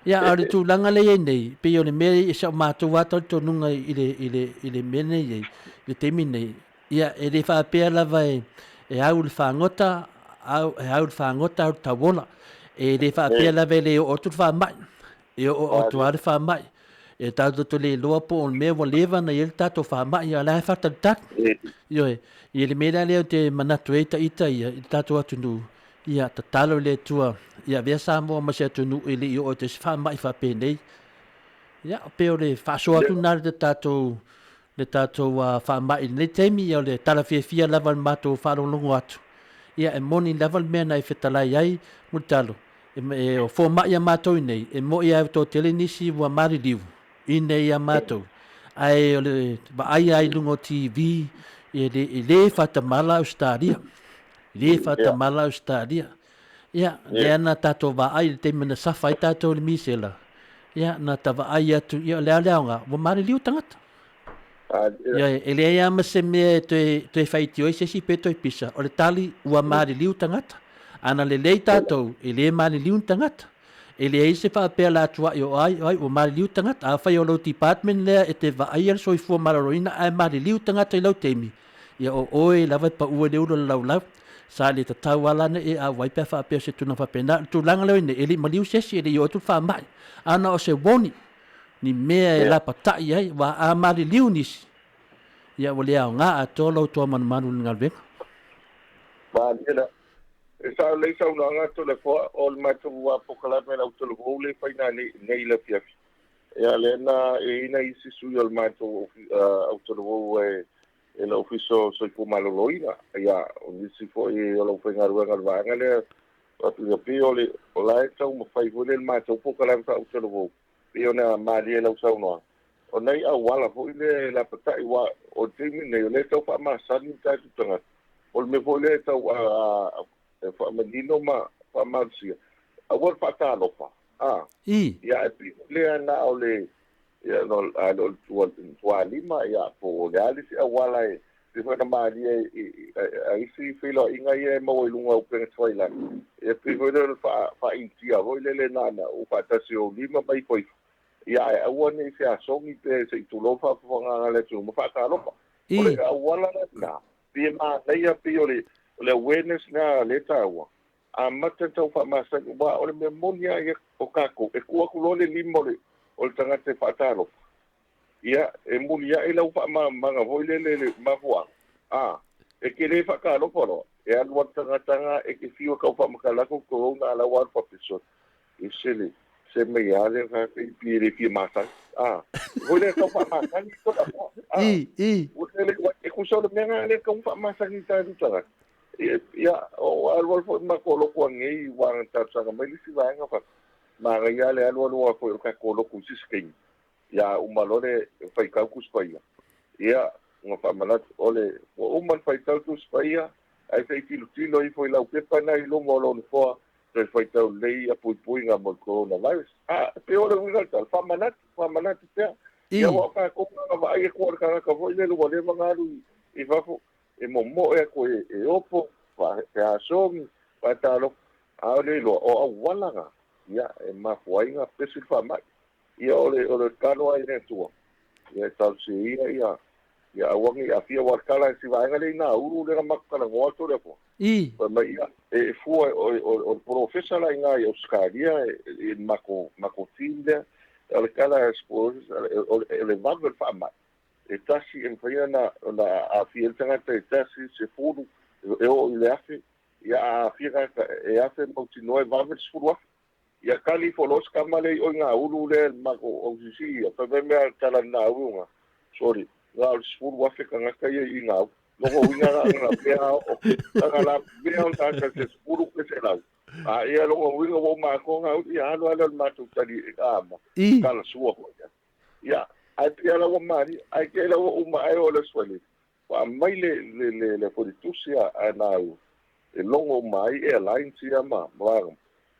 Ia a o le tulaga lea i ai nei, pei o le mea i sa matou lava talitonuga i le i le i le mea nei i le taimi nei, Ia, e le faapea lava e, e au le fagota, au, e au le fagota, au le tauola. E le faapea lava e le oo atu le faamai. E oo atu lava le faamai. E tatou te le iloa po o le mea ua leva ona i ai le tatou faamai, a o la e faatalitali. Ioe, ia le mea la lea ou te manatu ai ita ia i le tatou atunuu, ia tatalo i le Atua, ia avea Samoa ma se atunuu e le i oo atu ai se faamai faapenei. Ia, pei o le faasoa atu lena i le tatou le tatou faamai i lenei taimi, ia o le tala fiafia lava i le matou faalogologo atu. Ia e moni lava le mea na e fetalai ai, Mulitalo, e, o fomai a matou i nei, e moi lava e toatele nisi ua maliliu i nei a matou. Ae o le vaai lava i luga o TV, e le, e le faatamala Ausetalia. E le faatamala Ausetalia. Ia, lea na tatou vaai i le taimi na safa ai tatou i le misela, ia, na ta vaai atu, ia, o le a le aoga, ua maliliu tagata. Ia, e leai lava ma se mea e toe, toe faitio ai se isi pe toe pisa, o le tali, ua maliliu tagata. A na lelei tatou, e le maliliu ni tagata. E leai se faapea la tuai o ai, o ai, ua maliliu tagata. Afai o lou department lea e te vaaia le soifua maloloina ae maliliu tagata i lau taimi, Ia o oe lava e pau ai le ulu o le laulau. Sa le tatau lava la ona e auai pe a faapea o se tulaga faapena. O le tulaga lea o i nei, e le i maliu se isi, e le i oo atu le faamai. A na o se warning, ni mea e lapatai ai, aua a maliliu nisi, ia ua le aoga atoa lou toa malumalu i le galuega. Malie la. E sao lelei saunoaga a Toleafoa, o le matou polokalame a le autalavou lea e fai nei i le afiafi. Ia lea na e i ai nai isi sui o le matou autalavou e e le Ofisa o Soifua Maloloina, ia, o nisi foi o le aufaigaluega o le vaega lea, ia pei o le, o la e taumafai foi lea i le matou polokalame faautalavou, pei ona malie i lau saunoaga, o nai auala foi lea e lapatai, aua o le taimi lenei, o lea e tau faamasani le tatou tagata, o le mea foi lea e tau e faamanino ma faamalosia, aua le faatalofa, a, ia, ae pei foi lea na o le Ia, no, a le o le tualima, ia, po o le a le isi auala e pei foi ona malie i a isi feiloaiga ia e maua i luga o upega tafailagi, ia pei foi lea o le faa-Initia foi lele na ona uu faatasi o ou lima ma ifo ifo, ia ae aua ne i feasogi pe se i tulou le faafofogaaga a le atunuu ma faatalofa. O le auala lena, pei e manaia pei o le o le awareness lena lea e taua, amata ona tau faamasani aua o le mea moni lava ia o tatou, e tuu atu loa le lima o le o le tagata e faatalofa, ia e muliai lau faamalamalamaga foi lele i le mafuaaga, a, e te le faatalofa loa, e alu lava le tagata lena e te fiu e tau faamatala atu le corona a o la ua alu faapea, sole, e ese le se mea a lea tagata i pei e le fia masani, a, foi lea e tau faamasani Toleafoa, a, ua tele, e tusa o le mea lena lea e tatau ona faamasani i tatou tagata. Ia, o alu alu foi ma matou lotu anei aua na talosaga mai le isi vaega fa manaia lava le alu alu foi o le tatou lotu i se isi taimi. Ia uma loa le faitau Tusi Paia, ia ona faamanatu o le ua uma le faitau Tusi Paia, ae se i tilotilo ifo i lau pepa na i luma o lou nofoa, toe faitau lelei ia puipuiga mo le coronavirus. A, e pei o le uiga o le tala, faamanatu, faamanatu pea. Ia aua o tatou na vaai atu o le tagata foi lele ua leva ona alu i fafo, e momoe atu e opo, feasogi, faatalofa, a o le iloa, o auala na, ia, e mafua ai ona pesi le faamai. Ia, o le, o le tatalo lava i le Atua, ia e talosia ia, ia, ia aua ne i aafia, aua o le tala a si vaega lea i Nauru lea na matou talanoa atu lea po. Fai mai, ia, e fua, o, o, o le polofesa la i ina i Ausetalia, i le matou, matou team lea, o le tala a si polofesa, o le, o le vave o le faamai, e tasi e mafai ona ona aafia ai le tagata e tasi, 10, e oo i le 1000, ia a aafia tagata e 1000 mautinoa e vave le 10,000. Ia kali ifo loa si tama lea i o i Gaulu lea i le matou OCC ia, fai mai mea tala i Gaulu nga, sorry, na o le 10,000 tagata ia i Gaulu. Lona uiga na ona lavea o, na ona lavea o tagata se 10 pe 100. A ia lona uiga ua uma atoa Gaulu, ia alu lava lea o le matou tali ama, tala sua foi ia. Ia, ae pei lava ua malie, ae te i la ua uma ae o le Aso Faraile, ua aumai le, le, le, le foi le tusi a, a nau e logo uma ai airlines ia ma, ma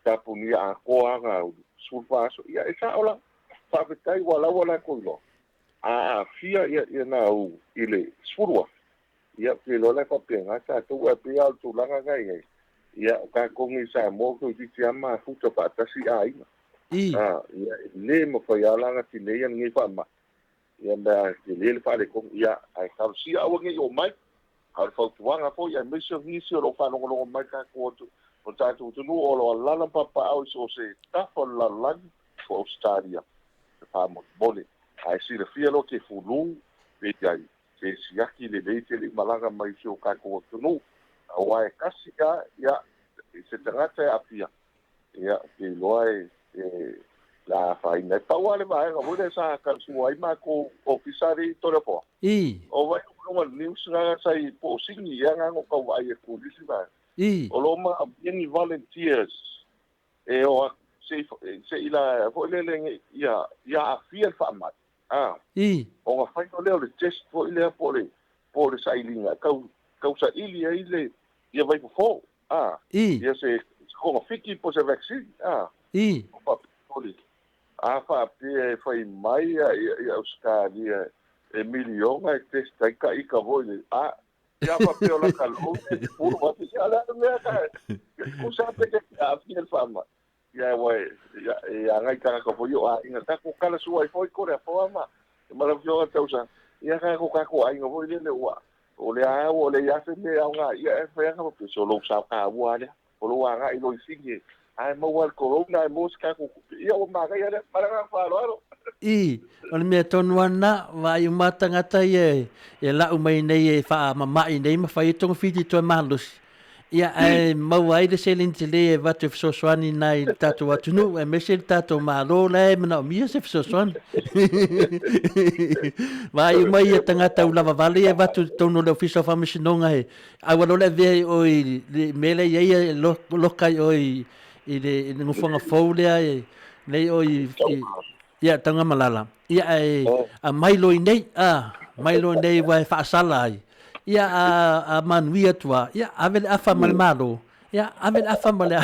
tapunia atoa lava nau 14 aso. Ia, e sao la, faafetai ua la ua latou iloa, a aafia ia, ia nau i le 10,000, ia, ou te iloa la e faapena tatou, ae pei lava o le tulaga na e i ai, ia, o tatou nei i Samoa, toeitiiti lava mafuta faatasi aiga. A, ia, e le mafai lava la ona tineia lenei faamai. Ia mea tele le faaletonu, ia, ae talosia aua ne i oo mai. A o le fautuaga foi aemaise o nisi o lo o faalogologo mai tatou atu, o le tatou atunuu o lo o alaala ma papaao i so o se tafa o le lalolagi po o Ausetalia, faamolemole. A e silafia loa te fulu pe i ai, se siaki lelei te le i malaga mai i si o tatou atunuu, aua e tasi lava ia, se tagata e aafia, ia, ou te iloa e, e le a afaina ai. Pau lava le vaega foi lea sa talasua ai matou ofisa alii Toleafoa, o vai o luga o le news na sa i po o Sini ea na na ou tau vaai atu i le isi vaega. O lo o manaomia ni volunteers e o atu se i, se i la foi lele ia, ia aafia le faamai. A. Ona fai loa lea o le test foi lea po o le, po o le sailiga e tau, tau saili ai le, ia vaifofo. A. Ia se togafiti po o se vaccine. A. O faapea le, a faapea e fai mai ia, ia Ausetalia e miliona e test ai ta ita foi le, a, ia faapea o lata loan e 10,000, ia o le a le mea ka, tusa pe te aafia le faamai. Ia aua e, ia, e agai tagata foi o aiga, tatou tala sua ai foi Toleafoa ma, ma lau Afioga Tausa, ia tatou tatou aiga foi lele ua, o lea lava ua leai lava se mea e aoga ia e fai atu faapea, se o lou sao taua lava lea, o lou agai loa i Sini e, a e maua le corona ae maua se tatou tupe, ia ua manaia lea, ma le agaga faaaloalo. I, o le mea tonu lava lena, vaai uma lava tagata ia e lau mai nei e faamama'i nei ma fai ai togafiti toe malosi. Ia, ae maua ai le seleni tele e avatu e fesoasoani nai le tatou atunuu, aemaise le tatou Malo la e manaomia se fesoasoani. Vaai uma ia tagata ua vale ia avatu i totonu o le Ofisa o Faamasinoga e aua loa le avea i o i le mea lea e i ai e loka i o i le nofoaga fou lea e nei o i ia Taugamalala. Ia ae aumai loa i nei, a, mai loa i nei aua e faasala ai. Ia a, a manuia atu lava, ia ave le afa ma le Malo, ia ave le afa ma le,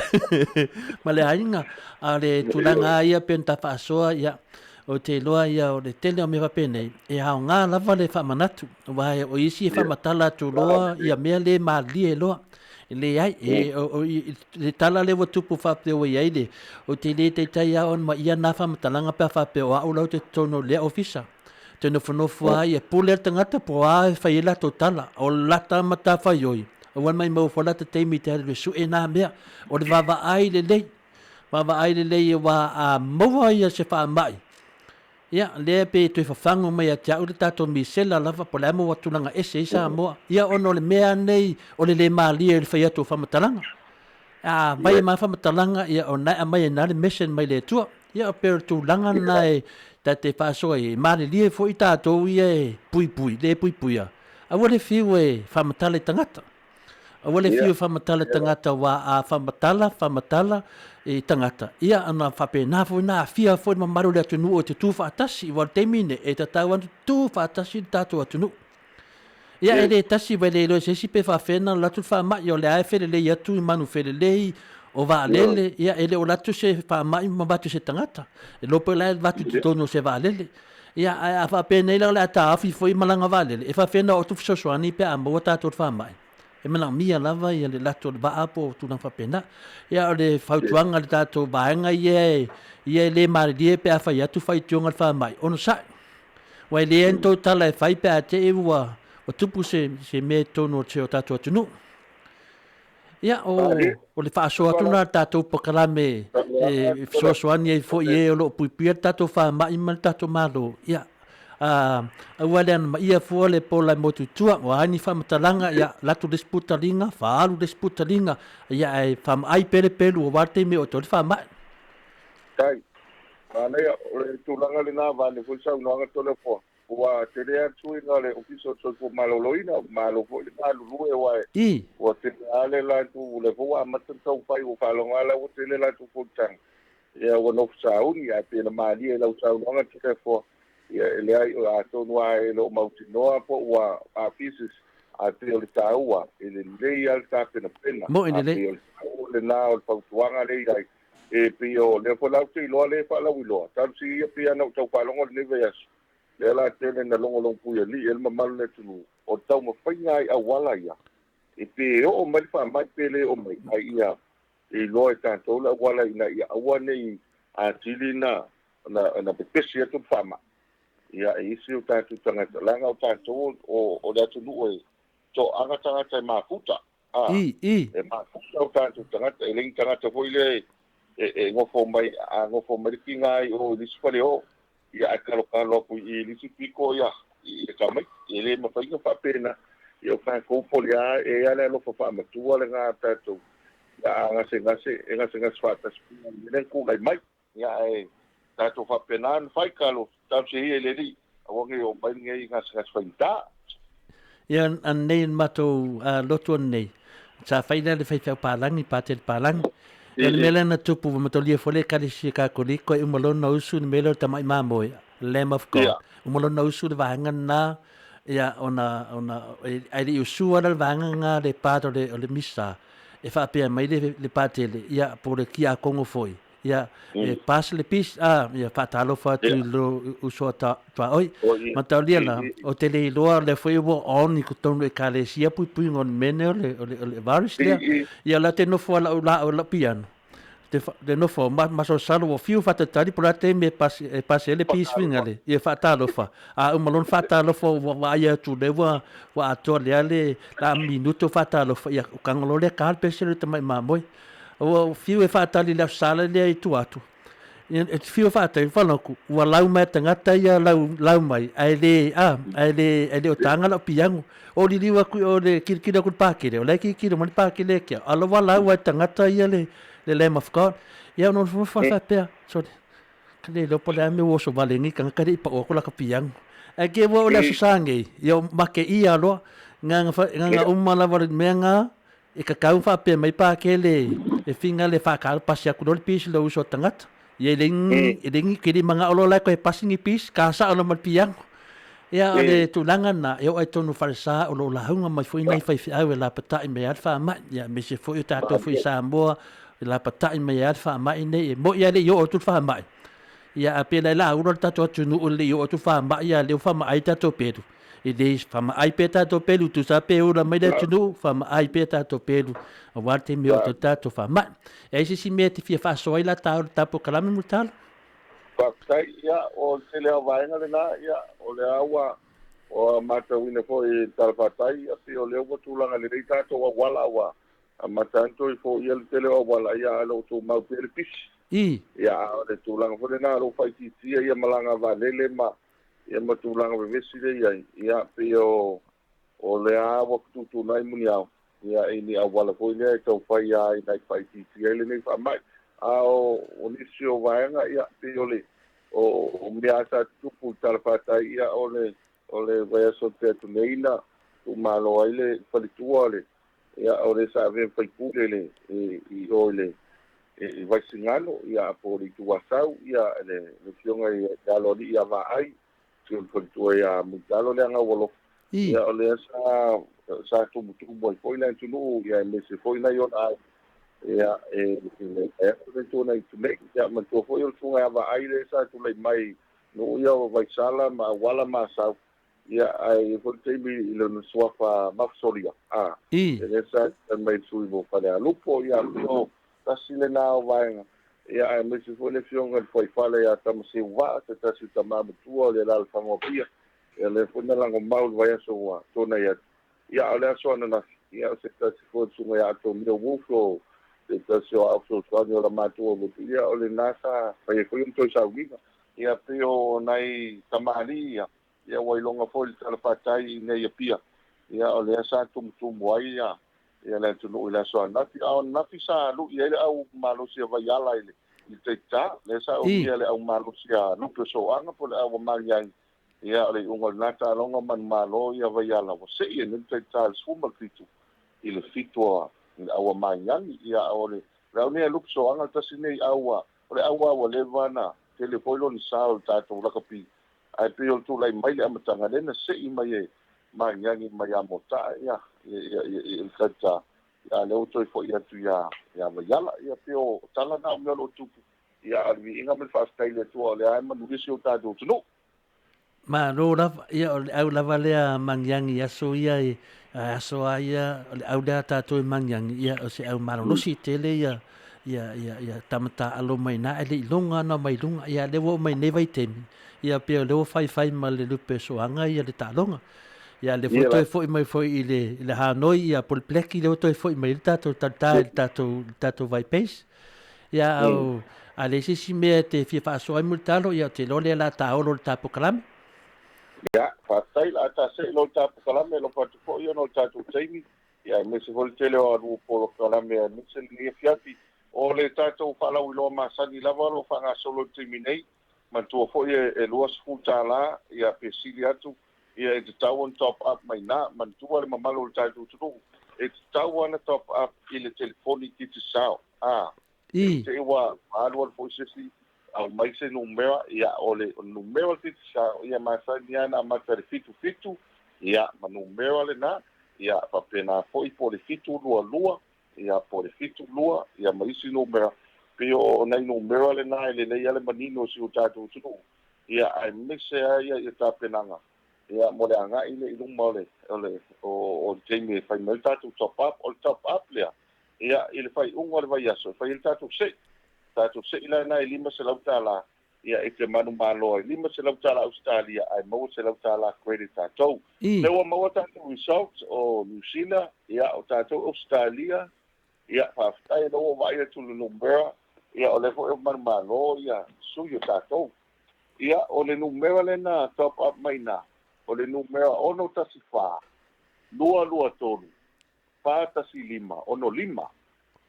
ma le aiga. A o le tulaga lava ia pei ona ta faasoa, ia, ou te iloa ia o le tele o mea faapenei, e aoga lava le faamanatu, aua o isi e faamatala atu loa ia mea le malilie loa. E leai, e, o, o, i, le tala lea ua tupu faapea ua i ai le, ou te le taitai lava ona ma ia na faamatalaga pe a faapea o au la ou te totonu o lea ofisa. Te nofonofo lava ia, pule le tagata po o a e fai ai latou tala. O le lata matafaioi, aua ne maimau foi lata taimi te alu e sue na mea. O le vaavaai lelei, vaavaai lelei aua a maua ia se faamai, ia, lea pei e toe fafagu mai ia te au le tatou misela lava, po o le a maua tulaga ese ai Samoa. Ia, ona o le mea lenei o le le malie i le fai atu o faamatalaga. A aumai ma faamatalaga, ia, o na e aumai ai na le message mai le Atua. Ia, pei o le tulaga lena e ta te faasoa ai, e malilie foi tatou ia e puipui, le puipuia. Aua le fiu e faamatala i tagata. Aua le fiu e faamatala i tagata aua a faamatala, faamatala i tagata, ia ona faapena foi ona aafia foi le mamalu o le atunuu e tutū faatasi, aua o le taimi lenei e tatau lava ona tutū faatasi le tatou atunuu. Ia e le tasi aua e le iloa e se isi pe faafefea ona alu atu le faamai, o lea lava e felelei atu i manufelelei, o vaalele, ia e le o alu atu se faamai ma avatu i se tagata. E iloa pe la e avatu i totonu o se vaalele. Ia ae a faapea nei la o le a taofi foi malaga vaalele, e faafefea ona oo atu fesoasoani pe a maua tatou i le faamai? E manaomia lava ia le latou le vaa po o tulaga faapena. Ia o le fautuaga i le tatou vaega ia e le malilie pe a fai atu faitioga i le faamai, onosai. Ua e leai ni tou tala e fai pe a te i ua tupu se mea i totonu o si o tatou atunuu. Ia, o le faasoa atu lena a le tatou polokalame e fesoasoani ai foi i e o lo o puipuia le tatou faamai ma le tatou Malo. Ia, aua le anamaia fua le pola e motu i tua, o a ni faamatalaga, ia, alu atu le isi putaliga, faaalu le isi putaliga, ia, ae faamaai pea le pelu aua le taimi e oo atu ai le faamai. Tai. Manaia, o le tulaga lena vaeane foi saunoaga Toleafoa, ua tele lava le suiga o le Ofisa o le Soifua Maloloina, malo foi le galulue aua ua tele lava le latou, o lea foi ua amata ona taumafai, ua faalogo lava la ua tele latou fonotaga, ia ua nofo sauni, ae pei ona malie i lau saunoaga Toleafoa, ia e leai, atonu lava e le o mautinoa po ua aafia se isi, ae pei o le taua, e lelei lava le tapenapena, ae pei o le taua lena o le fautuaga lea i ai. E pei o lea foi la ou te iloa lea e faalauiloa, talosia ia pei lava ona ou tau faalogo lenei vaiaso, lea la tele ina logologo puialii ai le mamalu o le atunuu, o le taumafaiga i auala ia, e pe oo mai le faamai pe le oo mai, a ia iloa e tatou le auala ina ia aua ne i atili na pepesi atu le faamai ia i isi o tatou tagata, leaga o tatou o le atunuu e toaga tagata e mafuta. A, I, i. E mafuta o tatou tagata, e le ni tagata foi lea e nofo mai, a nofo mai le tiga i o i le isi faleoo, ia ae kalokalo atu i le isi pito ia i le tamaiti. E le mafai ona faapena. Ia o tatou po o le a, e i ai lava le alofa faamatua lena a tatou, ia a gasegase, e gasegase faatasi pea i le mea lea na tulai mai. Ia ae tatou faapena ona fai, talosia ia i le Alii, aua ne i oo mai lenei gasegase faigata. Ia, anei le matou lotu anei, sa fai lea le faifeau palagi, patele palagi. Ia le mea lea na tupu, ua matolia foi le Ekalesia Kakoliko e uma loa ona usu le mea lea o le tamai mamoe, Lamb of God. Uma loa ona usu le vaega lena, ia ona, ona, ae le i usua la le vaega lena le part o le, o le misa, e faapea mai le, le patele, ia po o le kiakono foi, Ia, e pass le peace, a, ia faatalofa atu i lo uso a tuaoi. Mataulia la, o te le iloa lea foi ua on i totonu o Ekalesia puipuiga o le mea nei o le, o le, o le virus lea. Ia la te nofo a lau laau lau piano. Te, te nofo, ma, masalosalo ua fiu faatalitali po o le a le taimi e pass, e pass ai le peace faiga le, ia faatalofa. A uma loa ona faatalofa ua vaai atu lea ua, ua atoa lea le la minute o faatalofa, ia tago loa lea ka le pese le tamai mamoe. Ua fiu e faatali i le Aso Sa lea i tua atu. E te fiu e faatali, whanaku, ua lau mai tagata ia lau, lau mai, ae le, a, ae le, ae le o tānga lau piango. O liliu aku o le kilikili aku le pākele, o la e kilikili mai le pākele e kia. Ala ua lau ai tagata ia le, le Lamb of God. Ia ono wha wha pea, sorry. Ka le iloa po o le a mea ua oso vale nei tagata le i pao atu la ka piango. Ae ke ua o le Aso Sa nei, ia o make ia loa, nganga, nganga uma lava le mea ngā, E kakau faapea mai Pakele e finga le whakaaro pasi aku loa le pisi lo uso tagata. Ia e le e le ngi kiri manga olo la koe pasi ni pisi ka sa ono ma piango. Ia o le tulaga na e oo ai tonu falesa o lo lauga mai foi nei faifeau e lapatai mai ai le faamai. Ia aemaise foi o tatou foi i Samoa e lapatai mai ai le faamai nei e moi lava e le i oo atu le faamai. Ia a pei la e laula le tatou atunuu e le i oo atu le faamai a o lea ua faamaai tatou pelu. E le faamaai pea tatou pelu, tusa pe ula mai le atunuu, faamaai pea tatou pelu, aua le taimi e oo atu ai le tatou faamai. E ai se isi mea e te fia faasoa ai la ta o le tapo kalame Mulitalo? Faafetai, ia, o le tele lava o vaega lena, ia, o lea ua ua matauina foi i le Tala Faatai, ia, pei o lea ua tulaga lelei tatou auala, ua amata ona toe foia le tele o auala, ia, ae o lo o tumau pea le pisi. Ia, a o le tulaga foi lena o lo o faaitiitia ia malaga a vaalele ma, ia, ma tulaga vevesi lea e i ai, ia, pei o, o lea ua fetuutuunai muniao, ia, i ni auala foi lea e taufai lava ina ia faaitiitia ai lenei faamai. A o nisi o vaega, ia, pei o le o mea sa tutupu i le talafatai, ia, o le o le vaiaso tea atu nei na tuumalo ai le faletua o le, ia, o le sa avea ma faipule le i o i le i Vaisigano, ia, po o le Itu Asau, ia, le afioga i le Aloalii ia Vaai, si o le faletua ia Mulitalo le Agaualofa, ia, o lea sa sa tumutumu ai foi le atunuu, ia, aemaise foi nai ona aiga, ia, e le vaiaso lea tuanai atu nei. Ia, manatua foi o le susuga ia Vaai lea sa tulai mai nuu ia o Vaisala ma Auala ma Asau, ia, ae i ai foi le taimi i lona suafa Mafasolia, a, lea sa tulai mai sui mo Falealupo, ia, o tasi lena o vaega, ia, aemaise foi le afioga i le Fuaifale ia Tamaseuvaa, se tasi o tama matua o le alaalafaga o Apia, ia, lea foi na lagomau i le vaiaso ua tuanai atu. Ia, a o le aso ananafi, ia, o se tasi foi o le susuga ia Atomia Wolf, o se tasi o aao fesoasoani o la matou lotu, ia, o lena sa fai ai foi ona toe sauniga. Ia, pei o nai tamalii ia, ia, ua iloga foi le talafatai i inei i Apia, ia, o lea sa tumutumu ai ia ia le atunuu i le aso ananafi. A o ananafi sa lui ai le au malosi a Vaiala i le i le Teitā, lea sa umia le au malosi a Lupe Soaga po o le au a Magiagi, ia, o le iuga o lena taaloga manumalo ia Vaiala ua sei ai nei le Teitā i le 17 i le 7 o le au a Magiagi. Ia, o le au nei a Lupe Soaga tasi nei au a, o le au a ua leva ona tele foi lona sao i le tatou lakapi, ae pei o le tulai mai le amataga lea na sei mai e Magiagi mai ia Motaa, ia, i le Teitā, ia, a lea ua toe foi atu ia Vaiala. Ia, pei o tala na o mea o lo o tupu. Ia, a o le viiga ma le faafetai i le Atua o lea e manuia si o tatou atunuu. Malo lava, ia o le au lava lea magiagi i aso ia e aso a ia, o le au lea tatou e magiagi, ia o se au malolosi tele ia ia ia ia tama taalo mai na e le i loga ana mai luga, ia lea ua oo mai nei vaitaimi, ia pei o lea ua faifai ma le lupe soaga ia le taaloga. Ia lea foi toe foi mai foi i le i le Hanoi ia po o le Blackie lea ua toe foi mai ai le tatou talita i le tatou le tatou Vaipace. Ia au a leai se isi mea e te fia faasoa ai Mulitalo, ia ou te iloa lea o le a taolo le ta polokalame. Ia, faafetai, o le a ta see loa le ta polokalame, alofa atu foi ona o le tatou taimi, ia aemaise foi le tele o alu polokalame aemaise lenei afiafi. O le tatou faalauiloa masani lava o lo o faagasolo i le taimi nei, manatua foi e $20, ia pe sili atu, ia e tatau ona top up mai ina. Manatua le mamalu o le tatou atunuu, e tatau ona top up i le telefoni Digicel, a te i ua alu alu foi se isi aumai se numera, ia o le numera o le Digicel, ia masani lava ona amata i le 77, ia ma numera lena, ia faapena foi po o le 722, ia po o le 72, ia ma isi numera, pei o nai numera lena e lelei lava le manino o si o tatou atunuu, ia aemaise lava ia ia tapenaga, ia mo le agai lea i luma o le o le o le taimi e fai mai ai le tatou top up. O le top up lea, ia i le faaiuga o le vaiaso e fai ai le tatou sei. Tatou sei la lena e $500, ia e te manumalo ai $500 Ausetalia ae maua $100 credit tatou. Lea ua maua tatou results o Niu Sila, ia o tatou Ausetalia, ia faafetai lea ua vaai atu i le numera, ia o lea foi ua manumalo ia sui o tatou. Ia o le numera lea na top up mai ina, o le numera 614 223 415 65,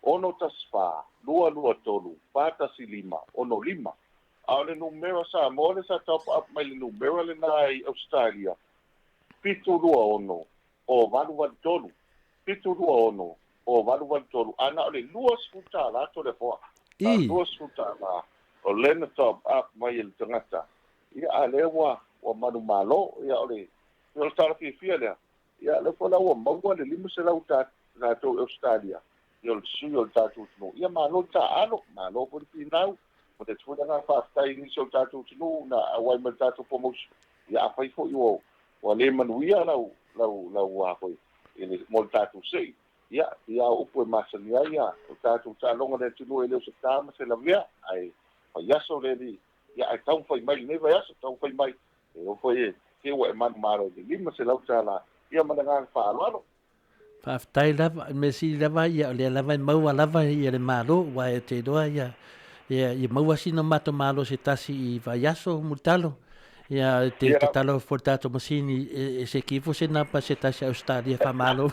614 223 415 65. A o le numera Samoa lea sa top up mai le numera lena i Ausetalia, 726 o 883, 726 o 883, a na o le $20 Toleafoa. Na o le $20 o lea na top up mai e le tagata, ia a lea ua manumalo. Ia o le tala fiafia lea. Ia, lea foi la ua maua le 500 tatou i Ausetalia, ia o le sui o le tatou atunuu. Ia malo le taaalo, malo foi le finau. Momoli atu foi le agaga faafetai i nisi o le tatou atunuu na auai mai i le tatou promotion. Ia afai foi ua ua le manuia lau lau lau a foi i le mo le tatou sei, ia ia o upu e masani ai ia o tatou taaloga i le atunuu e le o se ta ma se lavea, ae fai aso le alii. Ia, ae taumafai mai i lenei vaiaso, taumafai mai, e oo foi e te ua e manumalo i le $500, ia ma le agaga faaaloalo. Faafetai lava, o le mea sili lava ia o lea lava e maua lava ia le Malo, aua ou te iloa ia ia maua sina matou malo se tasi i vaiaso Mulitalo. Ia te tatalo foi le tatou masini e seki ifo se napa se tasi a Ausetalia e faamalo.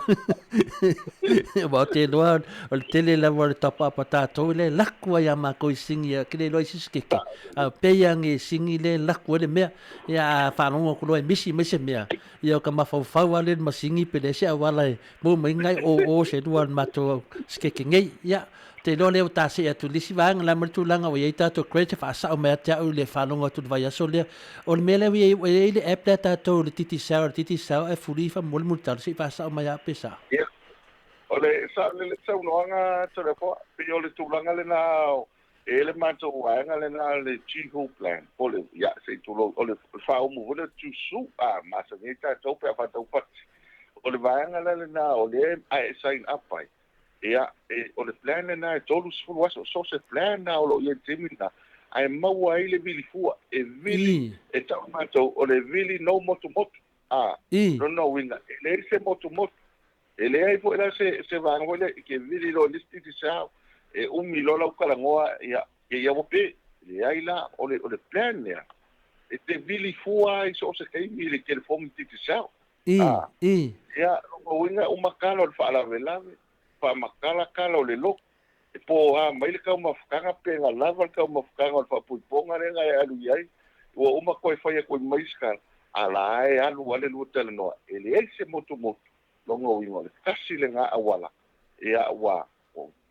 Aua ou te iloa o le tele lava o le tapaapa tatou lea e laku ai ia matou i sigi ke le iloa i se isi keke. A pei lava e sigi lea e laku ai le mea. Ia a faalogo atu loa e misi mai se mea, ia o ka mafaufau lava lea i le masini pe leai se auala e maua mai ai nai oo se lua o le matou sikeke nei. Ia, Ou te iloa lea ua ta see atu i le isi vaega, le a ma le tulaga ua i ai tatou credit e faasao mai ia te au i le faalogo atu i le vaiaso lea. O le mea lea ua i ai, ua i ai le app lea a tatou le Digicel, le Digicel ae fuli faamolemole mulitalo se i faasao mai lava pe sao. Ia, o le sao lelei saunoaga Toleafoa, pei o le tulaga lena e i ai le matou vaega lena le Jihu Plan, po o le, ia, se i tulou, o le faaumu foi lea o le Jiusu, a, masani ai tatou pe a faatau pati. O le vaega la lena o lea e sign up ai, Ia, e, o le plan lena e 30 aso, so se plan na o lo o i ai i le taimi lena, ae maua ai le vili fua, e vili, e tau matou, o le vili no motumotu, a, lona uiga, e leai se motumotu, e leai foi la se, se vaega foi lea e te vili loa i le isi digicel, e umi loa lau talanoa, ia, ia ua pe, leai la, o le, o le plan lea, e te vili fua ai so o se taimi i le telefoni digicel. I, i. Ia, lona uiga, uma tala o le faalavelave, faamatala tala o le lotu, e pōā mai le taumafataga pe na lava le taumafataga o le faapuipoga lea na e alu i ai, ua uma toe fai atu ai ma isi tala, a la e alu lava le lua talanoa, e leai se motumotu, lona uiga o le tasi lena auala, ia, ua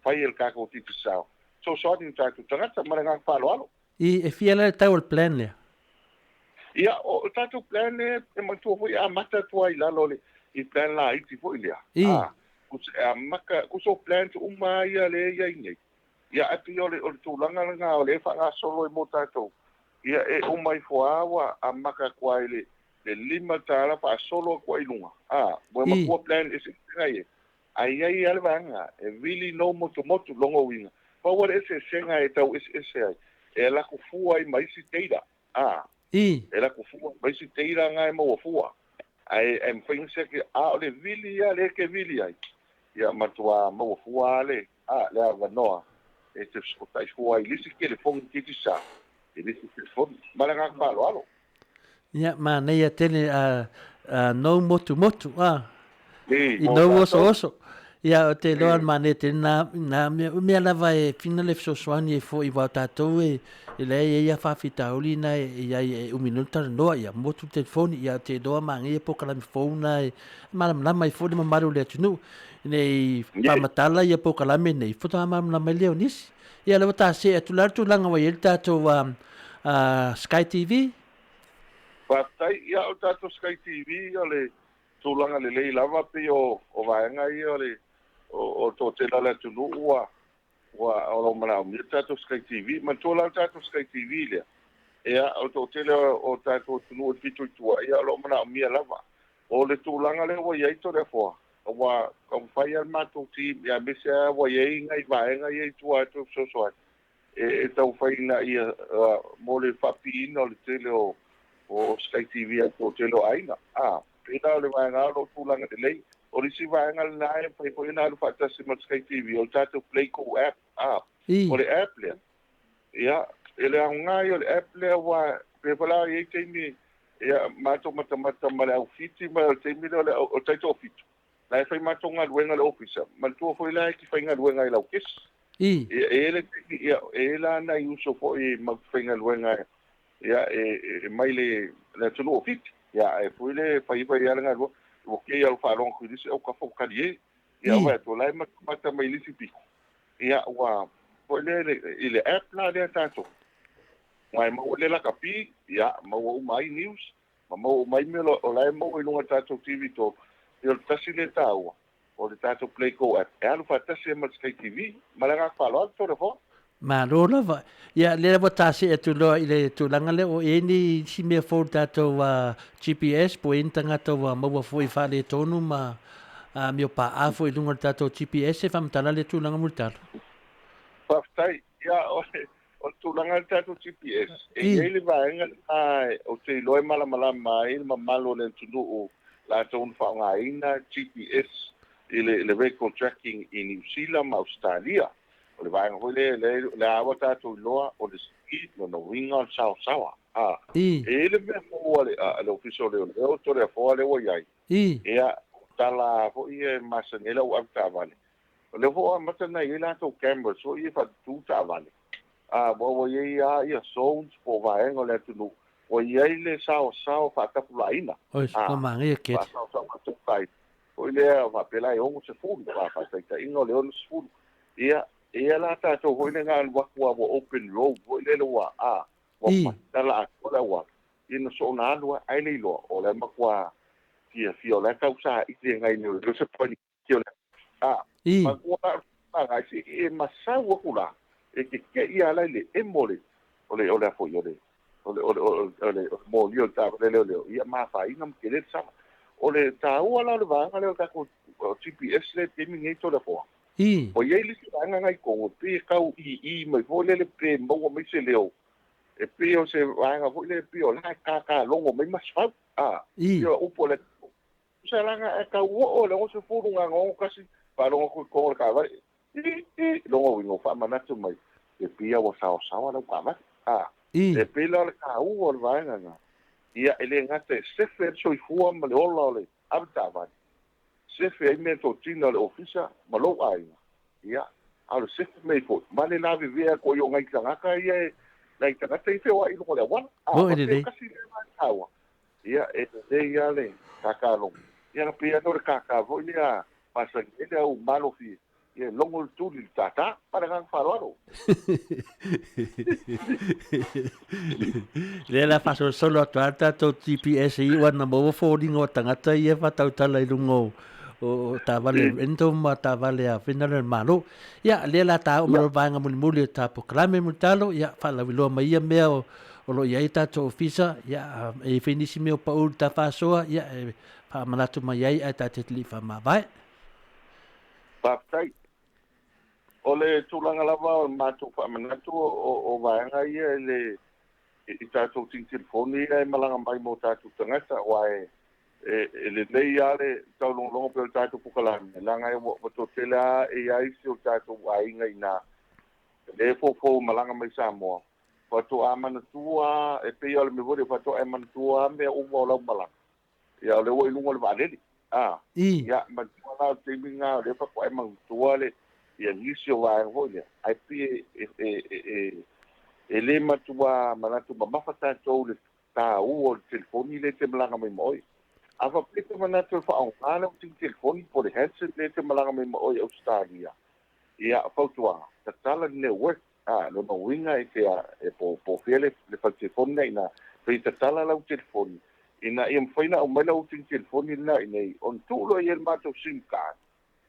fai e le tatou Digicel, fesoasoani i o tatou tagata. Ma le agaga faaaloalo. I, e fia la le tau o le plan lea? Ia, o le tatou plan lea, e manatua foi e amata atu lava i lalo o le, i plan laiti foi lea. I. A, e amata, tusa o plans uma lava ia lea e i ai nei. Ia, ae pei o le, o le tulaga lena o lea e faagasolo ai mo tatou. Ia, e uma ifo lava ua amata atu lava i le, le $5 faasolo atu ai i luga. A, ua matua plan eseese i ai. Ae i ai lava le vaega e vili no motumotu lona uiga, pau a le eseesega e tau eseese ai, e alu atu fua ai ma isi teira, a, e alu atu fua ma isi teira na e maua fua, ae e mafai ona siaki, a o le vili lava lea e te vili ai, ia matua maua fua lava le, a, le avanoa e te fesootai fua ai i le isi telefoni Digicel, i le isi telefoni. Ma le agaga faaaloalo. Ia, manaia tele a, a nou motumotu, a. I nou osooso. Ia, o te iloa le manaia tele na, na mea, mea lava e fina le fesoasoani e foi aua o tatou e, e leai e i ai faafitauli na e i ai e umi nei ona talanoa, ia motu le telefoni, ia o te iloa manaia polokalame fou na e malamalama ai foi le mamalu o le atunuu, ina i faamatala ia polokalame nei, faatoa malamalama ai lea o nisi. Ia, lea ua ta see atu la le tulaga ua i ai le tatou Sky TV. Faafetai. Ia, o le tatou Sky TV, o le tulaga lelei lava pei o vaega ia o le o le toatele o le atunuu ua ua o lo o manaomia le tatou Sky TV. Manatua la le tatou Sky TV lea, ia, o le toatele o tatou atunuu e pito i tua, ia, o lo o manaomia lava. O le tulaga lea ua i ai Toleafoa, ua taumafai lava le matou team, aemaise lava ua i ai nai vaega ia i tua atu e fesoasoani, e taumafai ina ia mo le faapipiina o le tele o Sky TV a le toatele o aiga. A, pei la o le vaega o lo o tulaga lelei. O le isi vaega lena e mafai foi ona alu faatasi ma le Sky TV, o le tatou Playgo app. A, o le app lea, ia, e le aoga ia o le app lea aua pei foi la e i ai taimi, ia, matou matamata ma le au Fiti ma le taimi lea o le taitoafitu, la e fai matou galuega i le ofisa, manatua foi la e te faigaluega i lau kesi. Ia, e i ai le taimi, ia, e i ai la nai uso foi matou te faigaluega ia, e mai le atunuu o Fiti, ia, ae foi le fai fai lava le galuega, ua kei lava i lou faalogo atu i le isi autafa ua tali e. Ia, vaai atu, o la e matamata mai i le isi pito, ia, ua foi lea i le app la lea tatou, aua e maua ai le lakapi, ia, maua uma ai news, ma maua uma ai mea o la e maua i luga o le tatou TV 3, ia o le tasi lea taua, o le tatou Playgo app, e alu faatasi ai ma le Sky TV. Ma le agaga faaaloalo, Toleafoa. Malo lava. Ia, lea ua ta see atu loa i le tulaga lea, o i ai nisi mea fou i le tatou GPS, po o i ai ni tagata ua maua foi faaletonu ma amio pa'a foi i luga o le tatou GPS, e faamatala lea tulaga mulitalo. Faafetai. Ia, o le, O le tulaga i le tatou GPS, e i ai le vaega lena ou te iloa e malamalama ai le mamalu o le atunuu latou na faaaogaina GPS i le vehicle tracking i Niu Sila ma Ausetalia. O le vaega foi lea o lea ua tatou iloa o le speed, lona uiga o le saosaoa. E i ai le mea fou a le Ofisa o Leoleo, Toleafoa lea ua i ai, ia, o tala foi ia e masani ai lau avetaavale, O lea foi ua amata ona i ai latou cameras foi ia e faatutu taavale, aua ua i ai lava ia zones po o vaega o le atunuu ua i ai le saoasaoa faatapulaaina. Oi, ua manaia Kate. Faasaoasaoa faatapulaaina. Foi lea faapea la e 60, faataitaiga o le 60. Ia, e i ai la tatou foi lea na alu atu lava ua open road foi lele ua, ua matala atoa le auala. Ia na soona alu lava, ae le iloa, o la e matua fiafia, o la e tau saili e nai leoleo se pani. Ma se i e masau atu la, e keke'i lava la i le emo o le o le o le a foi o le o le o le o le moli o le taavale leoleo, ia ma afaina ma tele le sala. O le taua la o le vaega lea o le tatou GPS lea i le taimi lenei Toleafoa, ua i ai le isi vaega na i totonu e pei e tau ii mai foi lele pe maua mai se leo, e pei o se vaega foi lea e pei o la e tatalogo mai Masefau, pei o upu a le atunuu. Tusa la na e tau oo i le 60 na 61, faalogo atu i totonu o le taavale, ii, ii, lona uiga ua faamanatu mai, e pei lava ua saosaoa lau taavale. A, e pei la o le taua o le vaega lena, ia e le gata e sefe ai le soifua ma le ola o le avetaavale, sefe ai meatotino a le ofisa ma lou aiga, ia, a o le sefe mai foi ma le lavevea atu ai o nai tagata ia e, nai tagata ia e feoai i luga o le auala. A, faapea e tasi lea vaega taua, Ia, e lelei lava le kākā logo. Ia, na pei lava o le kākā foi lea masani ai le au malofie, ia e logo le tuli i le tātā. Ma le agaga faaaloalo. Lea la faasolosolo atu lava le tatou GPS i iu ana maua foliga o tagata ia e faatautala i luga o o taavale rental ma taavale a fina le Malo. Ia, lea la ta oo mai le vaega mulimuli o ta polokalame Mulitalo, ia faalauiloa mai ia mea o o lo o i ai tatou ofisa, ia, e i ai foi nisi mea o pau i le ta faasoa, ia, e faamanatu mai ai ae ta te lei faamavae. Faafetai. O le tulaga lava o le matou faamanatu o vaega ia i le i tatou tini telefoni ia e malaga mai mo tatou tagata, aua e e lelei lava le taulogologo pea o le tatou polokalame, leaga ua toatele lava e i ai isi o tatou aiga i ina, lea e foufou malaga mai Samoa, faatoa manatua e pei o le mea foi lea, faatoa e manatua lava mea uma o lau malaga, ia o lea ua i luga o le vaalele. Ia, manatua la o le taimi lena o lea faatoa e manatua le ia nisi o vaega foi lea, ae pei e le matua manatu mamafa tatou i le taua o le telefoni lea e te malaga mai ma oe. A faapea e te manatu e faaaoga lau telefoni po o le handset lea e te malaga mai ma oe i Ausetalia, ia, fautuaga, tatala le network. A, lona uiga e te e po po fea le le fale telefoni lena i ina, pei tatala lau telefoni ina ia mafai ona aumai lau telefoni lena i inei ona tuu loa i ai le matou sim card,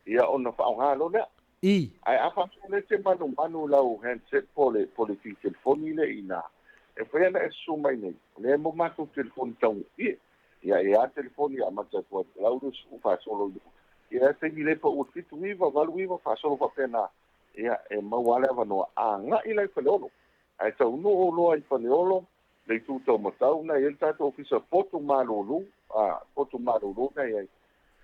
ia ona faaaoga loa lea. Ae a faapea o lea e te manumanu i lau handset po o le po o le telefoni lea i ina, e mafai ona e susu mai i inei, o lea e maua matou telefoni taugofie. Ia e a telefoni e amata atu ai i le 120 faasolo i luga. Ia e taimi le pau i le 79, 89 faasolo faapena. Ia, e maua lava le avanoa, agai la i Faleolo. Ae taunuu loa i Faleolo, le itu taumatau na i ai le tatou ofisa potu malulu, a, potu malulu na i ai.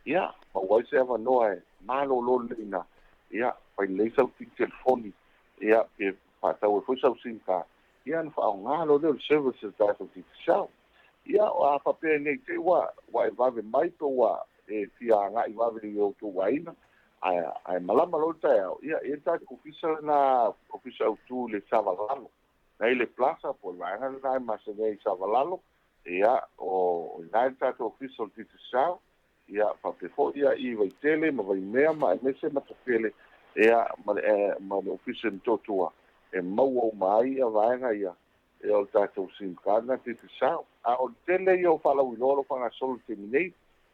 Ia, maua ai se avanoa e malolo lelei i ina. Ia, fai lelei sau telefoni, ia, pe faatau ai foi sau sim card, ia ona faaaoga loa lea o le service a le tatou Digicel. Ia, a faapea nei te i ua, ua e vave mai pe ua e fia agai vave i o outou aiga, ae, ae malama loa le taeao, ia, e i ai le tatou ofisa lena, ofisa autu i le Savalalo, na i le Plaza po o le vaega lena e masani ai i Savalalo, ia, o i ina le tatou ofisa o le Digicel, ia, faapea foi ia i Vaitele ma Vaimea ma aemaise Matafele, ia, ma le, ma le ofisa i Motootua, e maua uma ai ia vaega ia, ia o le tatou sim card lena Digicel. A o le tele ia o faalauiloa o lo o faagasolo i le taimi nei.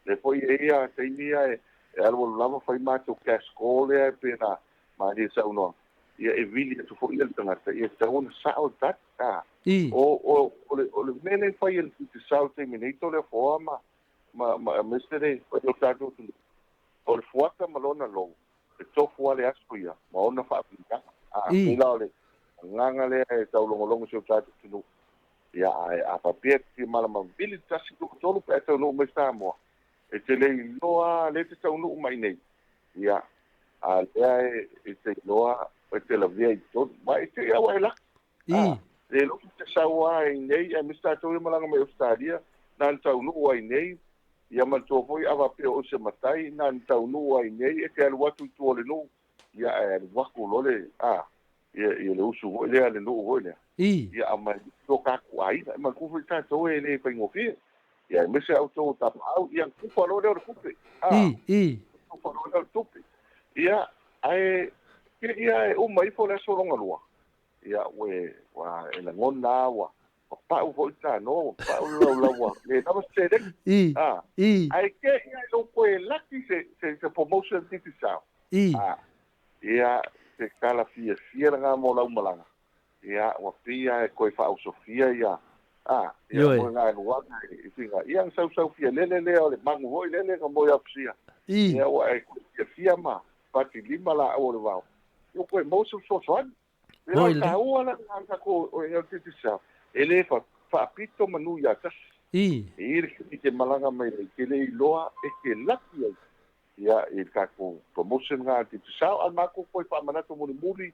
O lea foi e i ai taimi ia e alualu lava fai matou cash call lea e pei ona malie saunoaga, ia e vili atu foi le tagata, ia e tatau ona sao le tali. A o, o, o, le, o le mea lea e fai e le Digicel i le taimi nei, Toleafoa ma, ma, ma aemaise le fai o le tatou atunuu, o le fuata ma lona logo, e tofu lava le aso ia ma ona faamanuiaga. A, pei la o le Agaga lea e taulogologo i si o tatou atunuu. Ia, ae a faapea e te fia malama vili tasi lua tolu pe a e taunuu mai Samoa, e te le iloa lava lea e te taunuu mai nei. Ia, a lea e te iloa e te lavea i totonu. Ma e te i a ua e laki. A, le iloa pe te sau lava i nei, aemaise tatou ia malaga mai Ausetalia, na ona taunuu lava i nei, ia manatua foi a faapea o oe se matai, na ona taunuu lava i nei, e te alu atu i tua o le nuu, ia ae alu atu loa le, a, ia, ia le usu foi lea, le nuu foi lea, ia aumai to tatou aiga. E manatua foi tatou e le faigofie. Ia aemaise a outou o tapaau, ia tufa loa lea o le tupe. A, tufa loa lea o le tupe. Ia, ae te ia e uma ifo le aso lona lua, ia ue, ua e lagona lava ua ua pau foi le tanoa, ua pau le laulau, ua le lava se seleni. A, ae te ia e lou toe laki se, se, se promotion Digicel. A, ia, se tala fiafia lena mo lau malaga. Ia, ua pei lava e toe faaosofia ia, a, ia moe galuaga i fina. Ia, ona sausau fialele lea o le manu foi lele na moe afusia. Ia, ua e toe fiafia ma pati lima laau o le vao. Ua toe maua se fesoasoani. Ia, o le taua la lena o le tatou o le Digicel, e le faapito manu ia tasi. E i ai le taimi e te malaga mai ai, e te le iloa e te laki ai ia i le tatou promotion lena a le Digicel. A o le matou toe faamanatu mulimuli,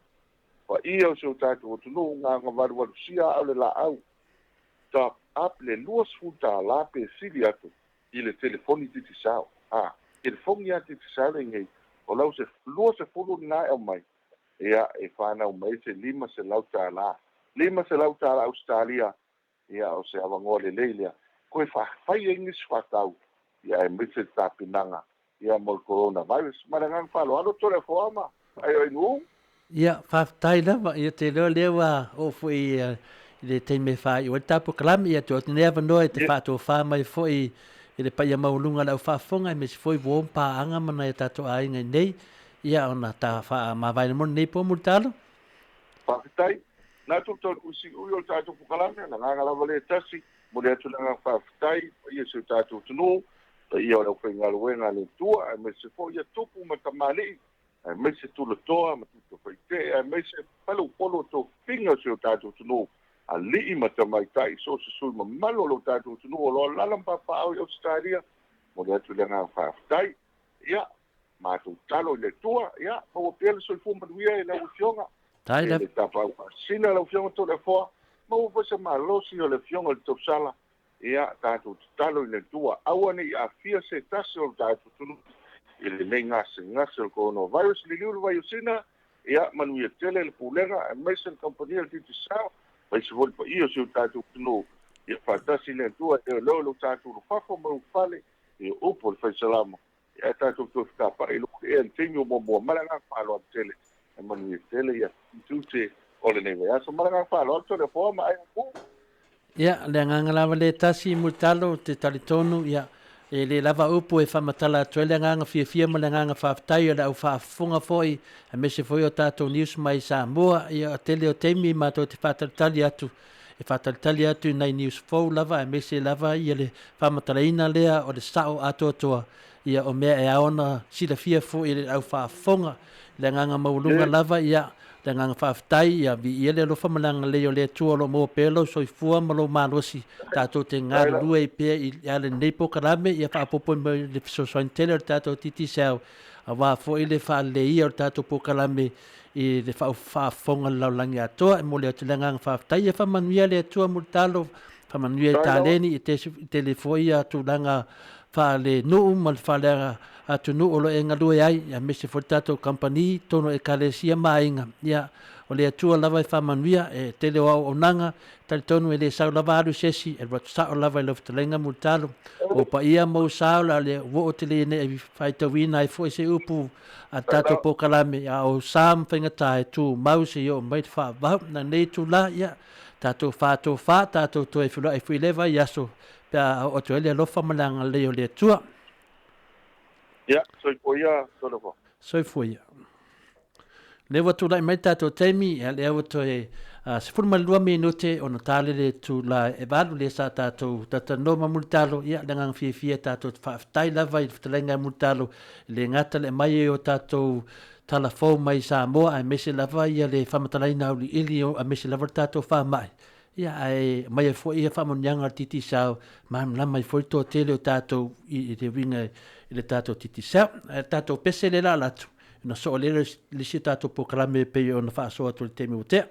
paia o si o tatou atunuu na ona valuvalusia aa o le laau, top up le $20 pe sili atu i le telefoni Digicel. A, telefoni lava Digicel lenei, o lau se 20 lena e aumai, ia e fanau mai ai se $500. $500 Ausetalia, ia o se avanoa lelei lea, toe fai ai nisi faatau, ia aemaise le tapenaga ia mo le coronavirus. Ma le agaga faaaloalo, Toleafoa ma Aioainuu. Ia, faafetai lava. Ia, te iloa lea ua oo foi i le taimi e faaiu ai le ta polokalame. Ia, tuu atu nei avanoa e te faatofa mai foi i le paia maualuga o le au faafofoga, aemaise foi uo ma paaga ma nai o tatou aiga i nei, ia ona ta faamavae mo lenei po Mulitalo. Faafetai. Na tou taunuu i siui o le tatou polokalame, o le agaga lava lea e tasi, momoli atu le agaga faafetai i le paia o si o tatou atunuu, paia o le aufaigaluega a le Atua, aemaise foi ia tupu ma tamalii, aemaise tulatoa ma tutafaitee, aemaise faleupolu o tofiga o si o tatou atunuu, alii ma tamaitai, so o se sui mamalu o lo tatou atunuu o lo o alaala ma papaaao i Ausetalia, momoli atu le agaga faafetai. Ia, matou tatalo i le Atua, ia, maua pea le soifua manuia i lau Afioga, e le tapaau faasina lau Afioga Toleafoa, maua foi se malosi o le Afioga i le Tausala, ia, tatou tatalo i le Atua, aua ne i aafia se tasi o le tatou atunuu i lenei gasegase o le coronavirus. Liliu le vaiosina, ia, manuia tele le Pulega, aemaise le kamupani a le Digicel, aemaise foi le paia o si o tatou atunuu, ia faatasi le Atua e leoleo lo tatou ulufafo ma ulufale, i upu o le Fai Salamo, ae tatou toe fetapa'i i luma ea i le taimi o muamua. Ma le agaga faaaloalo tele, e manuia tele ia tiute o lenei vaiaso. Ma le agaga faaaloalo, Toleafoa ma Aiga Ku. Ia, le agaga lava lea e tasi, Mulitalo, ou te talitonu, ia, e le lava upu e faamatala atu ai le agaga fiafia ma le agaga faafetai o le au faafofoga foi, aemaise foi o tatou news mai Samoa. Ia, o tele o taimi matou te faatalitali atu e faatalitali atu i nai news fou lava aemaise lava ia le faamatalaina lea o le sao atoatoa ia o mea e ao ona silafia foi e le au faafofoga. I le agaga maualuga lava ia le agaga faafetai ia viia le alofa ma le agalelei o le Atua o lo o maua pea lou soifua ma lou malosi tatou te galulue ai pea i ala lenei polokalame ia faaopoopo mai le fesoasoani tele o le tatou Digicel aua foi le faaleleia o le tatou polokalame i le faafofoga le lalolagi atoa. E momoli atu le agaga faafetai. Ia faamanuia le Atua Mulitalo, faamanuia i taleni, i tele foi ia tulaga faale-nuu ma le faale-atunuu o lo o e galue ai, aemaise foi le tatou kamupani, totonu o Ekalesia ma aiga. Ia, o le Atua lava e faamanuia, e tele o auaunaga, Talitonu e le sau lava alu se isi, e alu atu sao lava i lau fetalaiga Mulitalo. O paia ma ou sa o le a le oo tele nei e faitauina ai foi se upu a le tatou polokalame, a o sa ma faigata e tumau seia oo mai le faavavau. Na lenei itula, ia, tatou fatofa, tatou toe feiloai foi i lea vaiaso pe a oo atu ai le alofa ma le agalelei o le Atua. Ia, soifua ia, Tolofo. Soifua ia. Lea ua tulai mai le tatou taimi, ia lea ua toe 12 minute ona talele itula e 8 lea sa tatou talatalanoa ma Mulitalo, ia le agaga fiafia tatou te faafetai lava i le fetalaiga a Mulitalo, e le gata le aumai ai o tatou tala fou mai Samoa aemaise lava ia le faamatalaina auliili aemaise lava le tatou faamai. Ia ae aumai ai foi ia faamanuiaga a le Digicel, malamalama ai foi le toatele o tatou i le uiga i le tatou Digicel. Ae le tatou pese lea la alu atu, ona soo lea o le isi tatou polokalame e pei ona faasoa atu i le taimi ua tea.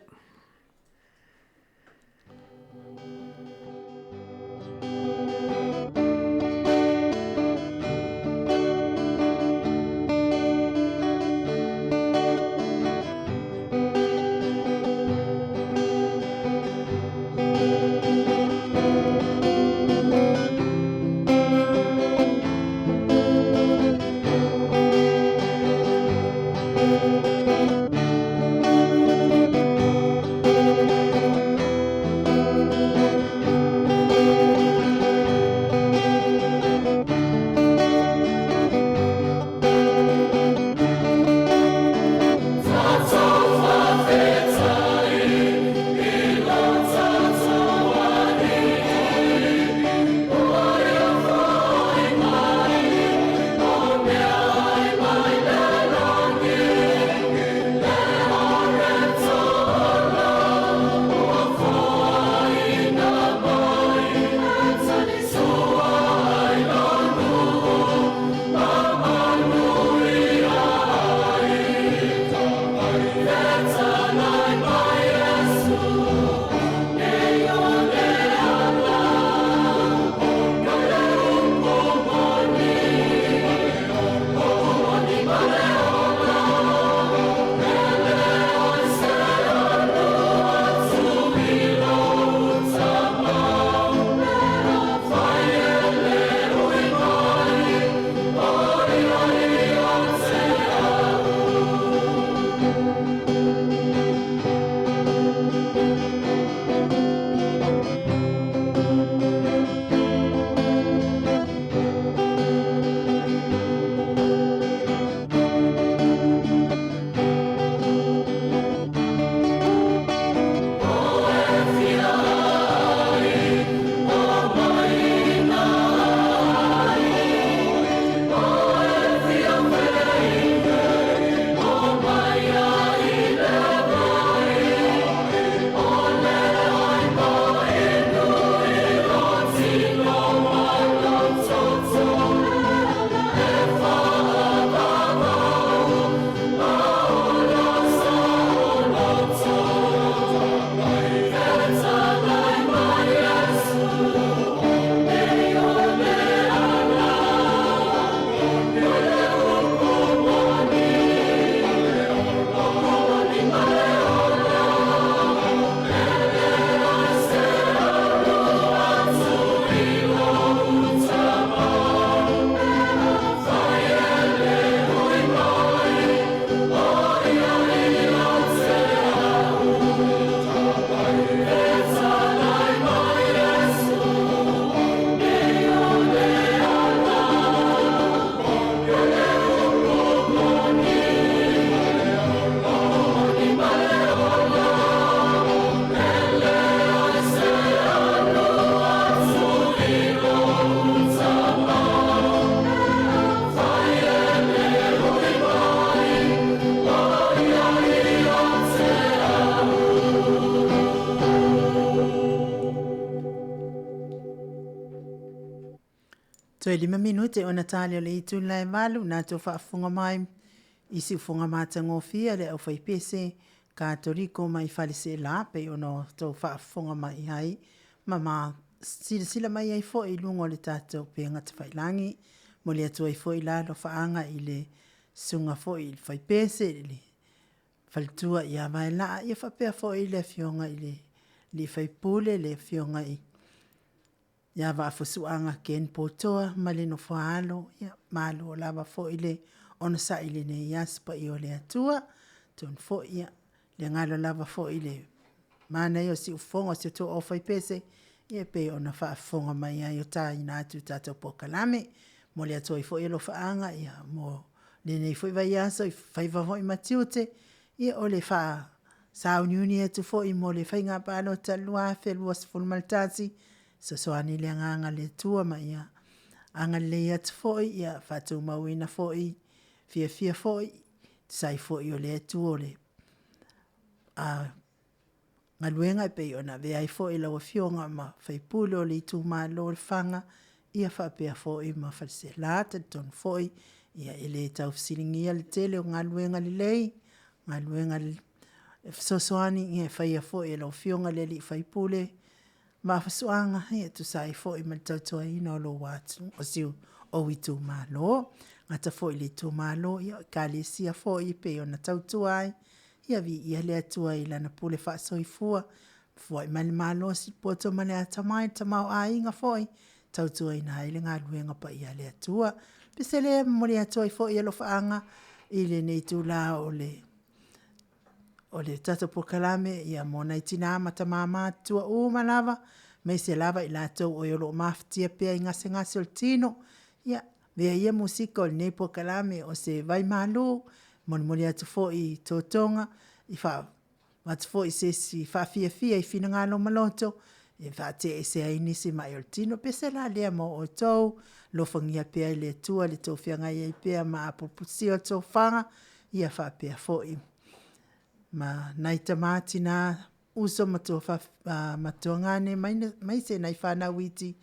Toe 5 minute ona tali o le itula e 8, na tou faafofoga mai i siufoga matagofie a le aufaipese Katoliko mai Faleseela pei ona tou faafofoga mai ai ma ma silasila mai ai foi i luga o le tatou upega tafailagi. Momoli atu ai foi la alofaaga i le susuga foi i le faipese i le faletua ia Vaelaa, ia faapea foi le afioga i le alii faipule, le afioga i ia Vaafusuaga Ken Potoa ma le nofoaalo, ia malo lava foi le onosai i lenei aso paia o le Atua. Atonu foi ia le galo lava foi le manaia o siufofoga o si o tou aufaipese, ia pei ona faafofoga mai ai o taina atu i tatou polokalame. Momoli atu ai foi alofaaga ia mo lenei foi vaiaso i faiva foi ma tiute, ia o le faasauniuni atu foi mo le faiga palota 2021, fesoasoani le agaga le Atua ma ia agalelei atu foi, ia faatumauina foi fiafia foi. Tusa ai foi o le Atua o le a galuega e pei ona avea ai foi lau Afioga ma faipule o le itumalo o Lefaga, ia faapea foi ma Faleaseela. Talitonu foi ia e le tau fesiligia le tele o galuega lelei, galuega e fesoasoani ia e faia foi e lau Afioga i le alii faipule ma Afasuaga ia e tusa ai foi ma le tautuaina o lou atu, o si ou itumalo. Gata foi i le itumalo, ia o ekalesia foi e pei ona tautua ai, ia viia le Atua i lana pule faasoifua, foai mai le malosi, poto ma le atamai, le tamaoaiga foi, tautuaina ai le galuega paia a le Atua. Pese lea e momoli atu ai foi alofaaga i lenei itula o le o le tatou polokalame ia mo nai tina ma tama matutua uma lava, aemaise lava i latou o e o lo o mafatia pea i gasegase o le tino. Ia, avea ia musika o lenei polokalame o se vaimalu, molimoli atu foi i totoga, i avatu foi se isi faafiafia i finagalo ma loto, e faateese ai nisi mai o le tino. Pese la lea mo outou, alofagia pea e le Atua le tou feagai ai pea ma apulupusia o le tofaga, ia faapea foi ma nai tama, tina, uso ma tuagane, aemaise nai fanau iti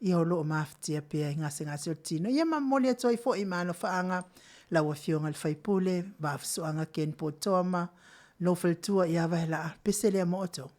ia o lo o mafatia pea i gasegase o le tino. Ia ma momoli atu ai foi ma alofaaga lau Afioga i le sui usufono, Vaafusuaga Ken Paul Toa ma lou faletua ia Vaelaa. Pese lea mo outou.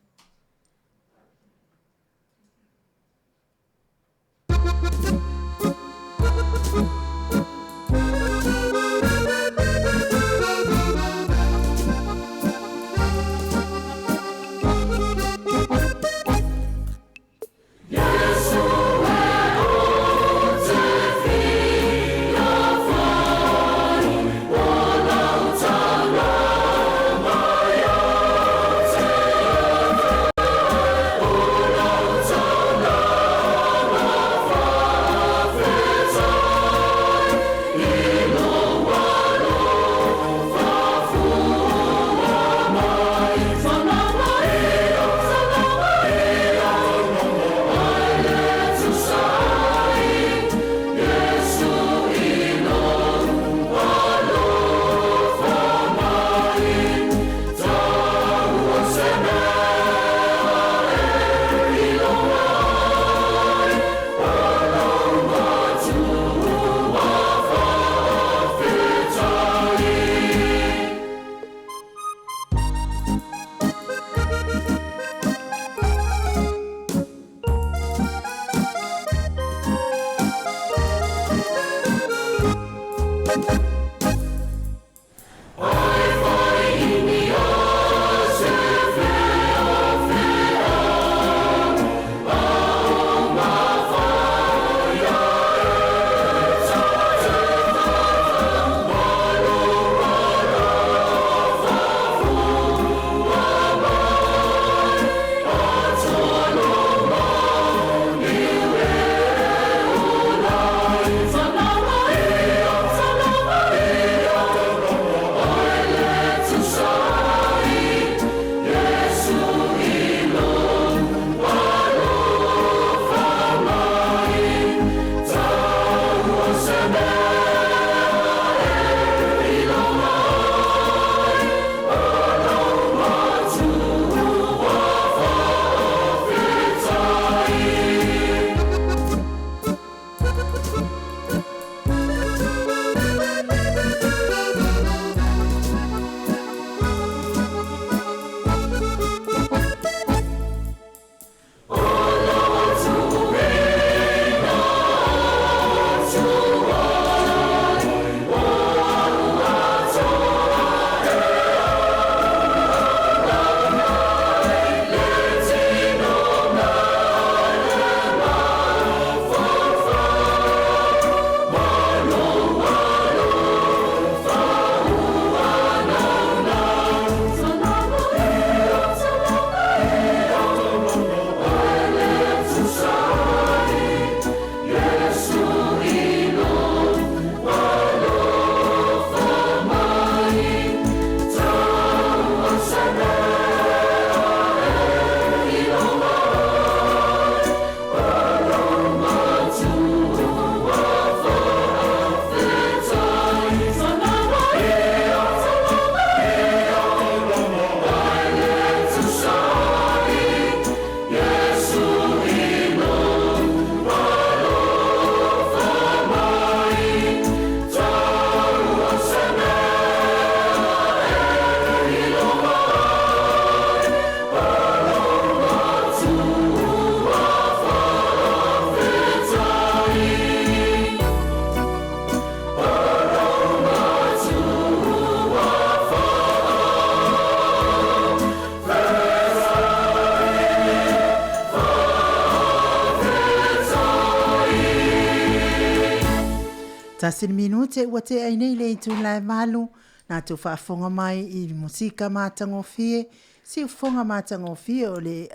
Tasi le minute ua tea ai nei le itula e valu, na tou faafofoga mai i le musika matagofie, siufofoga matagofie o le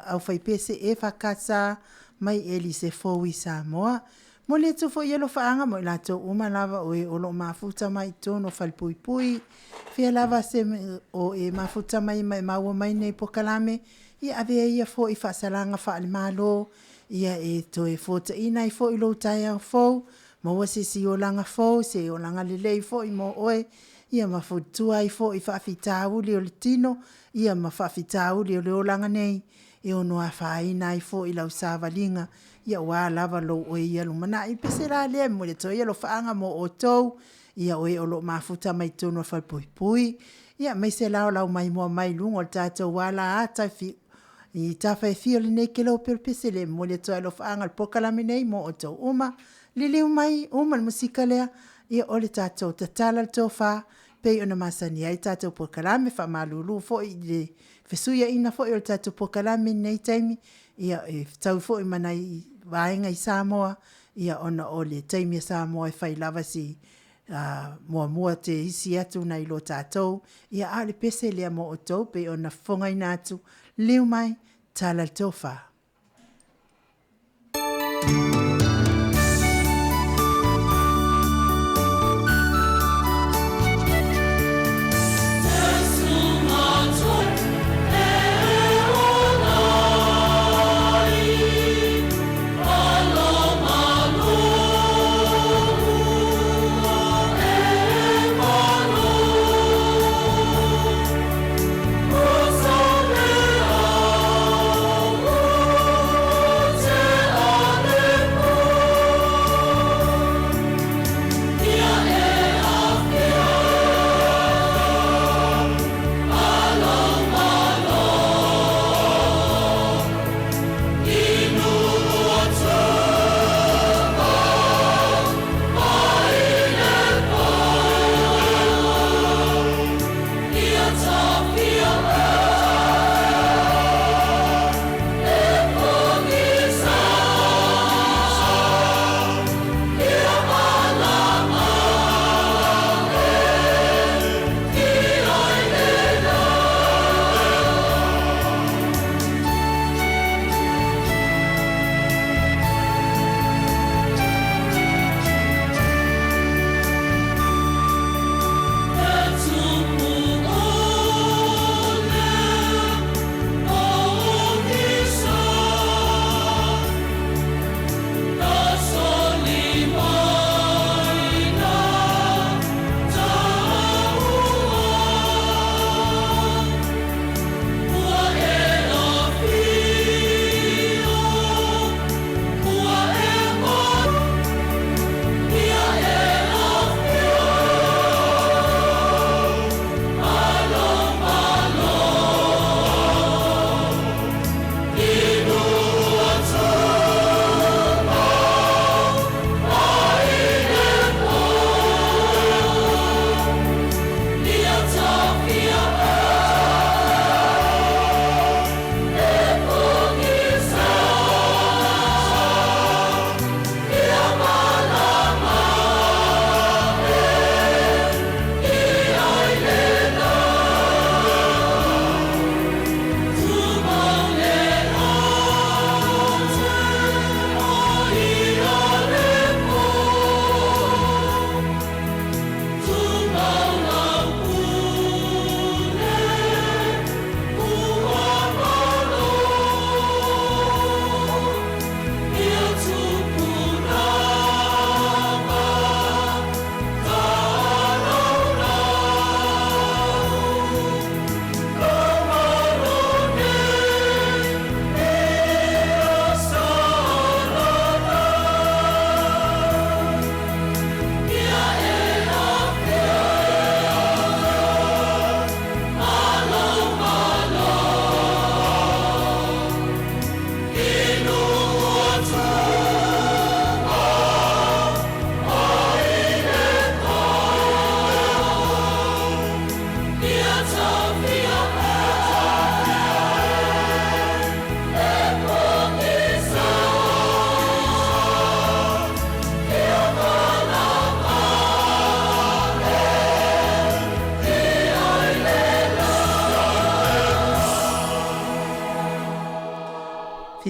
aufaipese EFKS mai Elise Fou i Samoa. Momoli atu foi alofaaga mo i latou uma lava o e o lo o mafuta mai i totonu o falepuipui, fea lava se o e mafuta mai ma e maua mai nei polokalame, ia avea ia foi faasalaga faale-Malo, ia e toe fuataina ai foi lou taeao fou, maua se isi olaga fou, se olaga lelei foi mo oe, ia ma futua ai foi faafitauli o le tino, ia ma faafitauli o le olaga nei, e ono afaina ai foi lau savaliga, ia aua lava lou oe ia lumanai. Pese la lea e momoli atu ai alofaaga mo outou, ia o e o lo o mafuta mai totonu o le falepuipui, ia aemaise la o lau maimoa mai i luga o le tatou ala ata i tafa e fia o lenei kelope o le pese lea e momoli atu ai alofaaga o le polokalame nei mo outou uma. Liliu mai, uma le musika lea, ia o le tatou tatala le tofa, pei ona masani ai tatou polokalame, faamalulu foi i le fesuiaiga foi o le tatou polokalame i lenei taimi, ia e fetaui foi ma nai vaega i Samoa, ia ona o le taimi a Samoa e fai lava si muamua te isi atu nai lo tatou, ia a o le pese lea mo outou pei ona fofogaina atu, liliu mai, tala le tofa.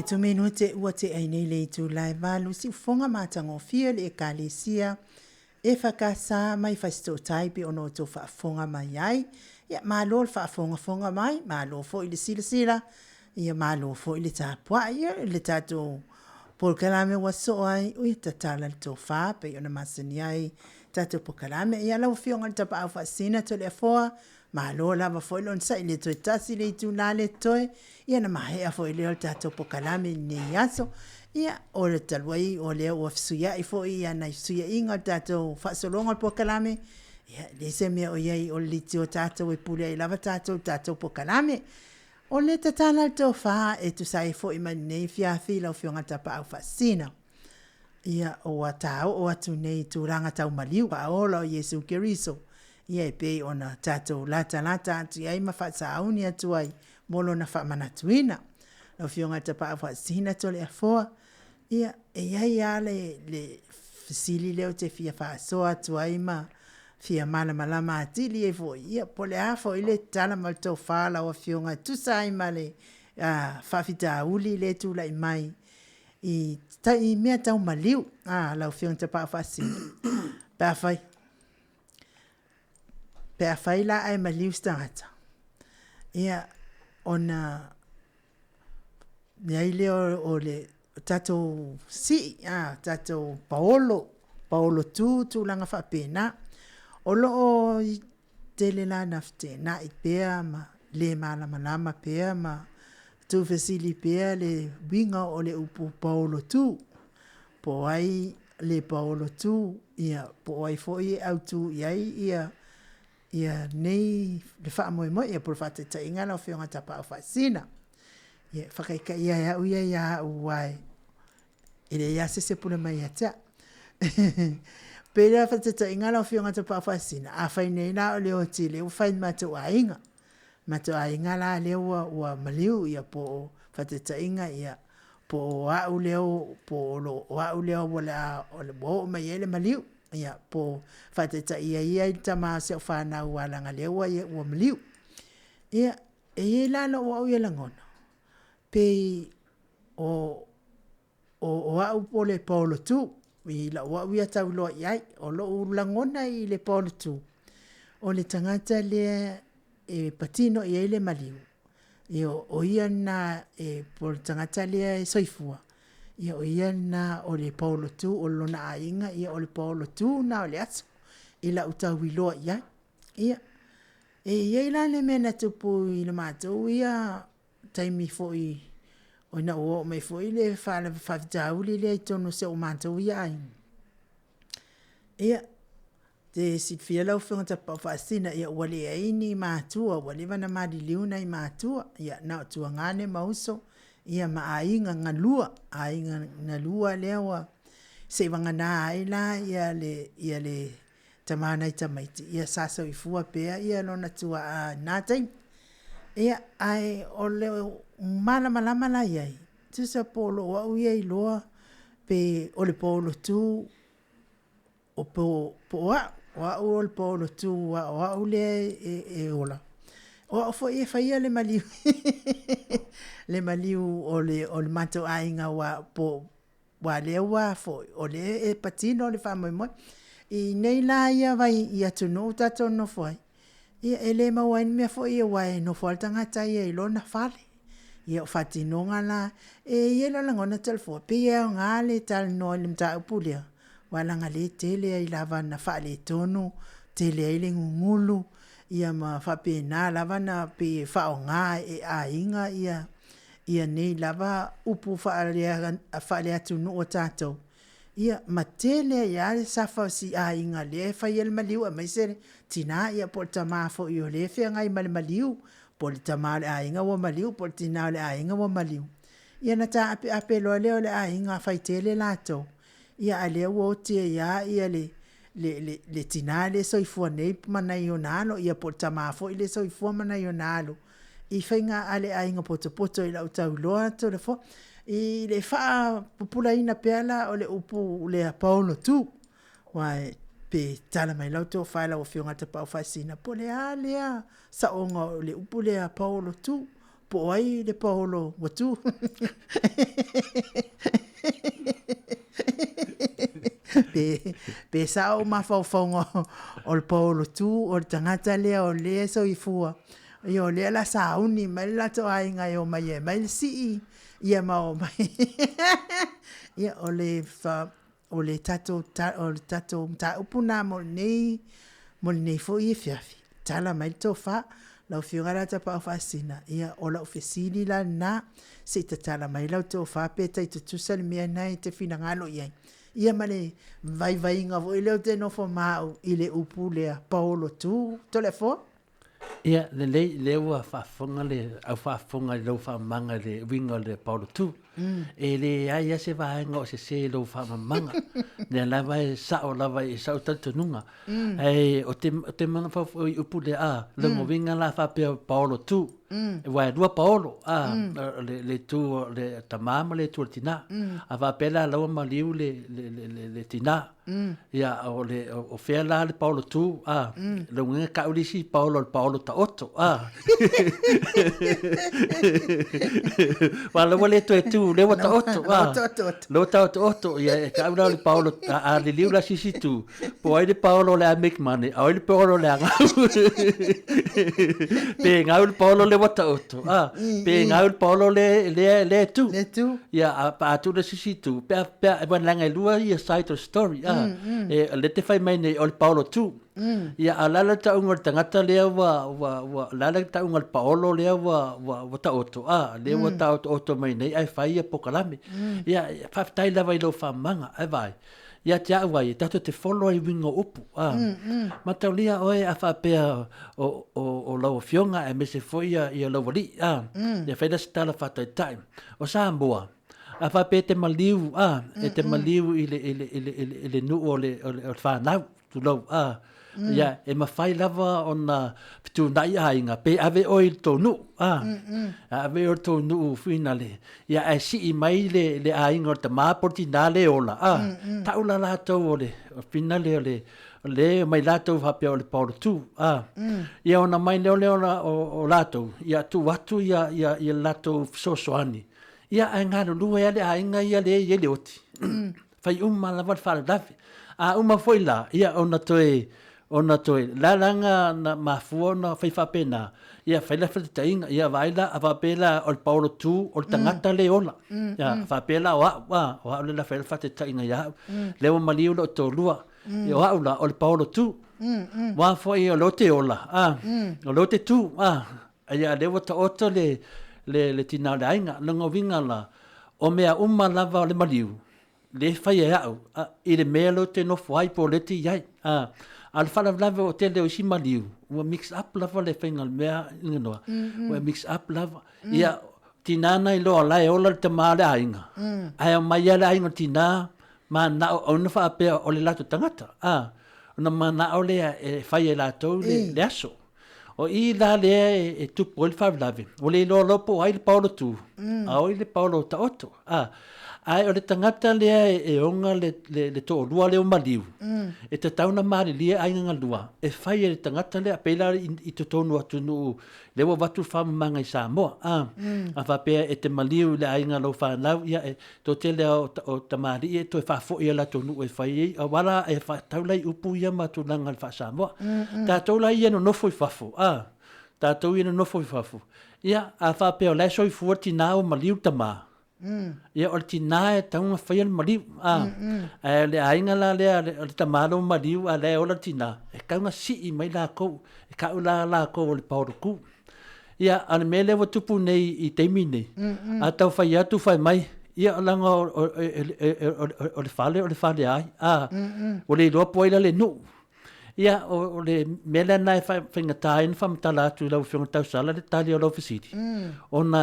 7 minute ua tea ai nei le itula e 8, siufofoga matagofie o le Ekalesia EFKS mai Fasitootai pei ona outou faafofoga mai ai. Ia, malo le faafogafoga mai, malo foi le silasila, ia malo foi le tapuai. Ia, le tatou polokalame ua soo ai, ui, tatala le tofa pei ona masani ai tatou polokalame. Ia, lau Afioga i le Tapaau Faasisina Toleafoa, Malo lava foi le onosai, le toe tasi le itula le totoe, ia ona maea foi lea o le tatou polokalame i lenei aso. Ia, o le talu ai o lea ua fesuiai foi ia nai fesuiaiga o le tatou faasologa o le polokalame, ia, e leai se mea o i ai o le leitio tatou e pule ai lava tatou i le tatou polokalame. O le tatala le tofa e tusa ai foi ma lenei afiafi lau Afioga Tapaau Faasisina. Ia, ua taoo atu nei i tulaga tau maliu faaola o Iesu Keriso, ia e pei ona tatou latalata atu i ai ma faasauni atu ai mo lona faamanatuina. Lau Afioga i le Tapaau Faasisina Toleafoa, ia, e i ai lava le, le fesili lea ou te fia faasoa atu ai ma fia malamalama atili ai foi, ia, po o le a foi le tala ma le tofa a lau Afioga e tusa ai ma le faafitauli lea e tulai mai i, i mea tau maliu, a lau Afioga Tapaau Faasisina, pe afai, pe afai la ae maliu se tagata, ia, ona i ai lea o le tatou sii, a, tatou paolo, paolo tu, tulaga faapena. O lo o tele la ina feteenai pea ma le malamalama pea ma tuufesili pea le uiga o le upu paolo tu. Po o ai le paolo tu, ia, po o ai foi e autu i ai ia ia nei le faamoemoe, ia po o le faataitaiga lau Afioga Tapaau Faasisina. Ia, e whakaikaia e au ia ia au aua e leai lava se isi e pule mai ia te au. Pei la faataitaiga lau Afioga Tapaau Faasisina, afai nei la o le oti lea ua fai i le matou aiga, matou aiga la lea ua, ua maliu ia po o faataitaiga ia po o au lea po o lo o au lea ua le a ua oo mai ai le maliu ia po o faataitaia ia i le tama o si au fanau aua leaga o lea ua ua maliu. Ia, e i ai la lou au ia lagona, pei o o au po o le paolotu i lau au ia tau iloa i ai. O lou lagona i le paolotu, o le tagata lea e patino i ai le maliu, ia o ia lena e, po o le tagata lea e soifua, ia o ia lena o le paolotu, o lona aiga, ia o le paolotu lena o le aso i lau tau iloa i ai. Ia, e i ai la le mea na tupu i le matou ia taimi foi ina ua oo mai foi le faafitauli lea i totonu o si o matou ia aiga. Ia, te silafia lau Afioga Tapaau Faasisina, ia ua leai ni matua, ua leva ona maliliu nai matua, ia na o tuagane ma uso, ia ma aiga galua, aiga galua lea ua seivagana ai la ia le, ia le tama nai tamaiti, ia sa soifua pea ia lona tuaa i na taimi. Ia, ae o le malamalama la i ai, tusa po o lou au ia iloa pe o le paolotu o po, po o au, o au o le paolotu aua o au lea e, e ola. O au foi e faia le maliu le maliu o le, o le matou aiga aua po, Aua lea ua foi, o lea e patino le faamoemoe. I nei la ia vai i atunuu tatou nonofo ai, ia e le maua ai ni mea foi ia aua e nofo lava le tagata ia i lona fale. Ia o faatinoga la, e i ai lou lagona Toleafoa, pei e aoga le talanoa i le mataupu lea, aua leaga o lea e tele ai lava ina faaletonu, tele ai le gugulu, ia ma faapena lava ona pei e faaaoga e aiga ia ia nei lava upu faaleatunuu a tatou, ia ma tele ai lava le safa o si aiga lea e fai ai le maliu aemaise le tina ia po o le tama foi o lea e feagai ma le maliu, po o le tama o le aiga ua maliu po o le tina o le aiga ua maliu. Ia ona taapeape loa lea o le aiga fai tele latou, ia a o lea ua oti ai lava ia le le tina lea e soifua nei ma nai ona alo, ia po o le tama foi lea e soifua ma nai ona alo, i faiga a le aiga potopoto i lau tau iloa Toleafoa. I le faapupulaina pea la o le upu lea paolotu, aua pe tala mai lau tofa i lau Afioga i le Tapaau Faasisina, po o le a lea saoga o le upu lea paolotu? Po o ai le paolo ua tu? Pe, pe sao ou mafaufauga o le paolo tu o le tagata lea o lea e soifua. Ia o lea la sauni mai le latou aiga e omai e aumai le sii, ia ma omai. Ia o le fa, o le tatou o le tatou mataupu lena mo lenei mo lenei foi afiafi. Tala mai le tofa. Lau Afioga la Tapaau Faasisina, ia o lau fesili la lena, se i tatala mai lau tofa pe tai tutusa le mea lena e te finagalo i ai. Ia ma le vaivaiga foi lea ou te nofo ma au i le upu lea, paolo tu, Toleafoa. Ia, lelei, lea ua faafofoga le au faafofoga i lau faamamaga i le uiga o le paolo tu. E leai lava se vaega o sese i lou faamamaga. Lea lava e sao lava i sau talitonuga. Ae o te, o te mafaufau i upu lea, a, lona uiga la faapea o paolo tu. Aua e lua paolo, a, le, le itu o le tamā ma le itu o le tinā. A faapea la la ua maliu le, le, le, le, le tinā. Ia, o le, o fea la le paolo tu, a, lona uiga tau le isi paolo o le paolo taoto, a. Aua la ua le toe tu, lea ua taoto, a. La ua taotooto, ia e tau la o le paolo, a liliu la se isi tu, po o ai le paolo o le a make money, a o ai le paolo o le a gau. Pe gau le paolo lea ua taoto, a, pe gau le paolo lea, lea, lea e tu. Lea e tu. Ia, a, a tuu le se isi tu, pe a, pe a, aua leaga e lua ia side o le story, a. E, o lea e te fai mai nei o le paolo tu. Ia, a o le a le tauga o le tagata lea ua, ua, ua, o le a le tauga o le paolo lea ua, ua, ua taoto, a, lea ua taotooto mai nei ae fai ia polokalame. Ia, faafetai lava i lou faamamaga, ae vaai, ia te au ai, tatou te follow ai uiga o upu, a. Mataulia oe a faapea o, o, o lau Afioga aemaise foi ia, ia lau alii, a, ia fai la se tala faataitai. O Samoa, a faapea e te maliu, a, e te maliu i le, i le, i le, i le, i le nuu o le, o le, o le fanau, tulou, a, ia, e mafai lava ona fetuunai aiga, pe ave oe i le tou nuu, a, ave oe i le tou nuu finale, ia, ae sii mai le, le aiga o le tama po o le tinā le ola, a, tau la latou o le, o finale o le, le omai latou faapea o le paolotu, a, ia ona omai lea o, o, o latou, ia tuu atu ia, ia, ia latou fesoasoani, ia, ae galulue lava le aiga ia lea e i ai le oti. Fai uma lava le faalavelave. A uma foi la, ia ona toe, ona toe, la la na, na mafua ona fai faapena, ia fai la faataitaiga, ia vaai la, a faapea la o le paolo tu, o le tagata le ola. Ia, faapea la o au, a, o au le la fai le faataitaiga ia au. Lea ua maliu lou toalua, ia o au la, o le paolo tu. Aua foi o lea ou te ola, a, o lea ou te tu, a, ia lea ua taoto le, le, le tinā o le aiga. Lona uiga la, o mea uma lava o le maliu, le fai e au a, i le mea lea ou te nofo ai po o lea te i ai. A, a o le faalavelave o tele o isi maliu, ua mix up lava le faiga o le mea i le noa. Ua mix up lava. Ia, tinā na iloa o la e ola le tama o le aiga, ae omai lava le aiga o le tinā, mananao ona faapea o le latou tagata. A, ona mananao lea e fai e latou le, le aso. O i la lea e tupu ai le faalavelave, ua le iloa loa po o ai le paolo tu, a o ai le paolo taoto. A, ae o le tagata lea e ona le, le, le toalua lea o maliu, e tatau ona malilie aiga galua, e fai e le tagata lea, pei la i, i totonu o atunuu, lea ua avatu le faamamaga i Samoa, a, a faapea e te maliu i le aiga o lau fanau, ia e, Toatele lava o tamalii e toe faafoi i latou nuu e fai ai, aua la e faatau la i upu ia ma tulaga o le faa-Samoa. Tatou la ia e nonofo i fafo, a, tatou ia e nonofo i fafo, ia, a faapea o la e soifua le tina ua maliu le tama, ia, o le tina e tatau ona faia le maliu, a, ae o le aiga la lea o le tama lea ua maliu a o la e ola le tina, e tatau ona sii mai latou, e tau la latou o le paolotu. Ia, a o le mea lea ua tupu nei i taimi nei, a tau fai atu fai mai, ia leaga o le fale o le fale a ai, a, ua le iloa po o ai la le nuu. Ia, o le mea lea lena e faigata ai ona faamatala atu i lau Afioga Tausala le tali o lau fesili, ona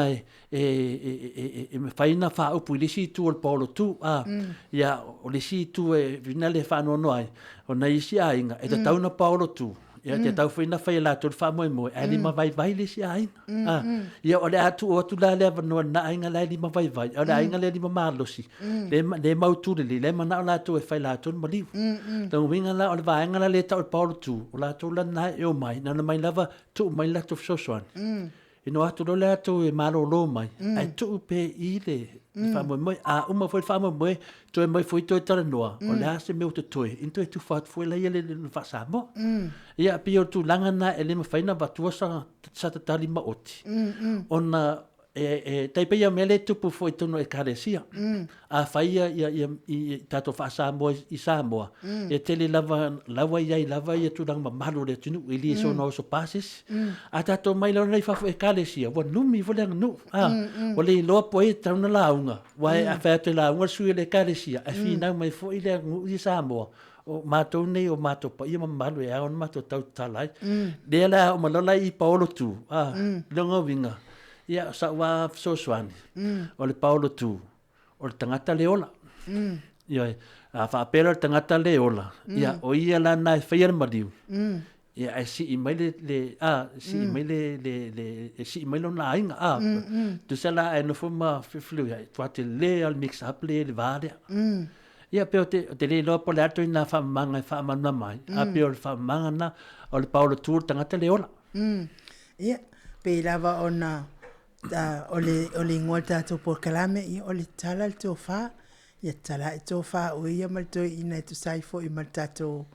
e mafai ona faaupu i le isi itu o le paolotu, a, ia, o le isi itu e finale e faanoanoa ai, o nai isi aiga e tatau ona paolotu, Ia te tau foi na fai e latou le faamoemoe, ae lima vaivai le isi aiga. Ah, ia o le a tuu atu la le avanoa i lena aiga la e lima vaivai, a o le aiga lea e lima malosi, le, le mautu lelei, la e manao latou e fai latou le maliu. Lona uiga la, o le vaega la lea e tau o le paolotu, o latou la lena e omai, na ona omai lava tuu mai le latou fesoasoani. Ina o atu loa le atu e malolo mai, ae tuu pea i le faamoemoe. A uma foi le faamoemoe, toe mai foi toe talanoa, o le a se mea ua totoe, ina toe tufa atu foi laia le faa-Samoa. Ia, pei o le tulaga lena e le mafai ona avatua sa tatali maoti, ona e tai pei o mea lea e tupu foi i totonu o Ekalesia. A fai ia tatou faa-Samoa i Samoa, e tele lava la ua i ai lava ia tulaga mamalu o le atunuu, e le soona oso pa se isi. A tatou mai loa i fafo o Ekalesia, ua numi foi le aganuu, ua le iloa po o ai e tatau ona lauga, aua a fai atu e lauga le sui o le Ekalesia, ae finau mai foi le aganuu ia Samoa, o matou nei o matou paia ma mamalu e ao ona matou tautala ai. Lea la a oo mai loa la i paolo tu, lona uiga, ia o sau lava fesoasoani, o le paolo tu, o le tagata le ola. Ioe, a faapea la o le tagata le ola, ia o ia la lena e faia le maliu, ia ae sii mai le, le a, sii mai le, le, le, e sii mai lona aiga, a. Tusa la a e nofo ma filifili ai, tua tele lava o le mix up le le va lea. Ia pei ou te, ou te le iloa po o le a le ituaiga faamamaga e faamalamalama ai, ae pei o le faamamaga lena, o le paolo tu o le tagata le ola. Ia, pei lava ona o le, o le igoa o le tatou polokalame, ia o le tala le tofa. Ia tatala ae tofa o ia ma le toeaina e tusa ai foi ma le tatou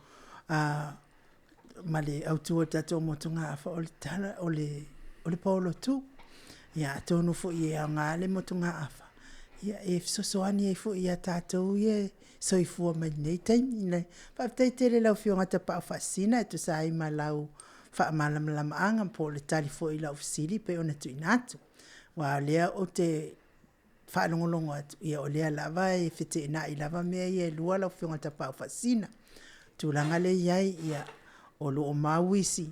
ma le autu o le tatou motugaafa, o le tala, o le, o le paolotu. Ia atonu foi e aoga le motugaafa, ia e fesoasoani ai foi ia tatou ia e soifua mai lenei taimi. Faafetai tele i lau Afioga Tapaau Faasisina e tusa ai ma lau faamalamalamaga po o le tali foi i lau fesili pei ona tuuina atu. Aua o lea ou te faalogologo atu, ia o lea lava e feteenai lava mea ia e lua lau Afioga Tapaau Faasisina. O tulaga lea e i ai, ia, o lo o mau isi,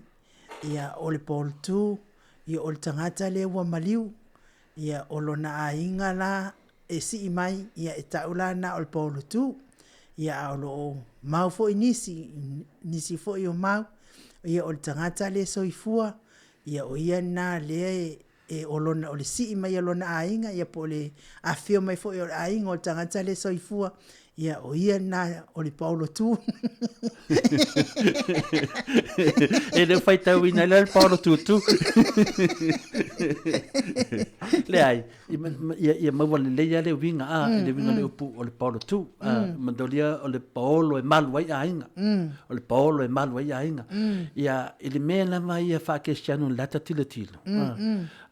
ia, o le Paul-2, ia, o le tagata lea ua maliu, ia, o lona aiga la e sii mai, ia e tau la na o le paolotu. Ia a o lo o mau foi nisi, nisi foi o mau, ia o le tagata lea soifua, ia o ia lena lea e, e o lona, o le sii mai o lona aiga, ia po o le afifio mai foi o le aiga o le tagata lea soifua, ia o ia lena o le paolotu. E le o faitauina ai la le paolotutu. Leai, ia maua lelei lava le uiga, a, le uiga o le upu o le paolotu. Manatua o le paolo e malu ai aiga. O le paolo e malu ai aiga. Ia, i le mea lava ia faa-kerisiano i lata tilotilo,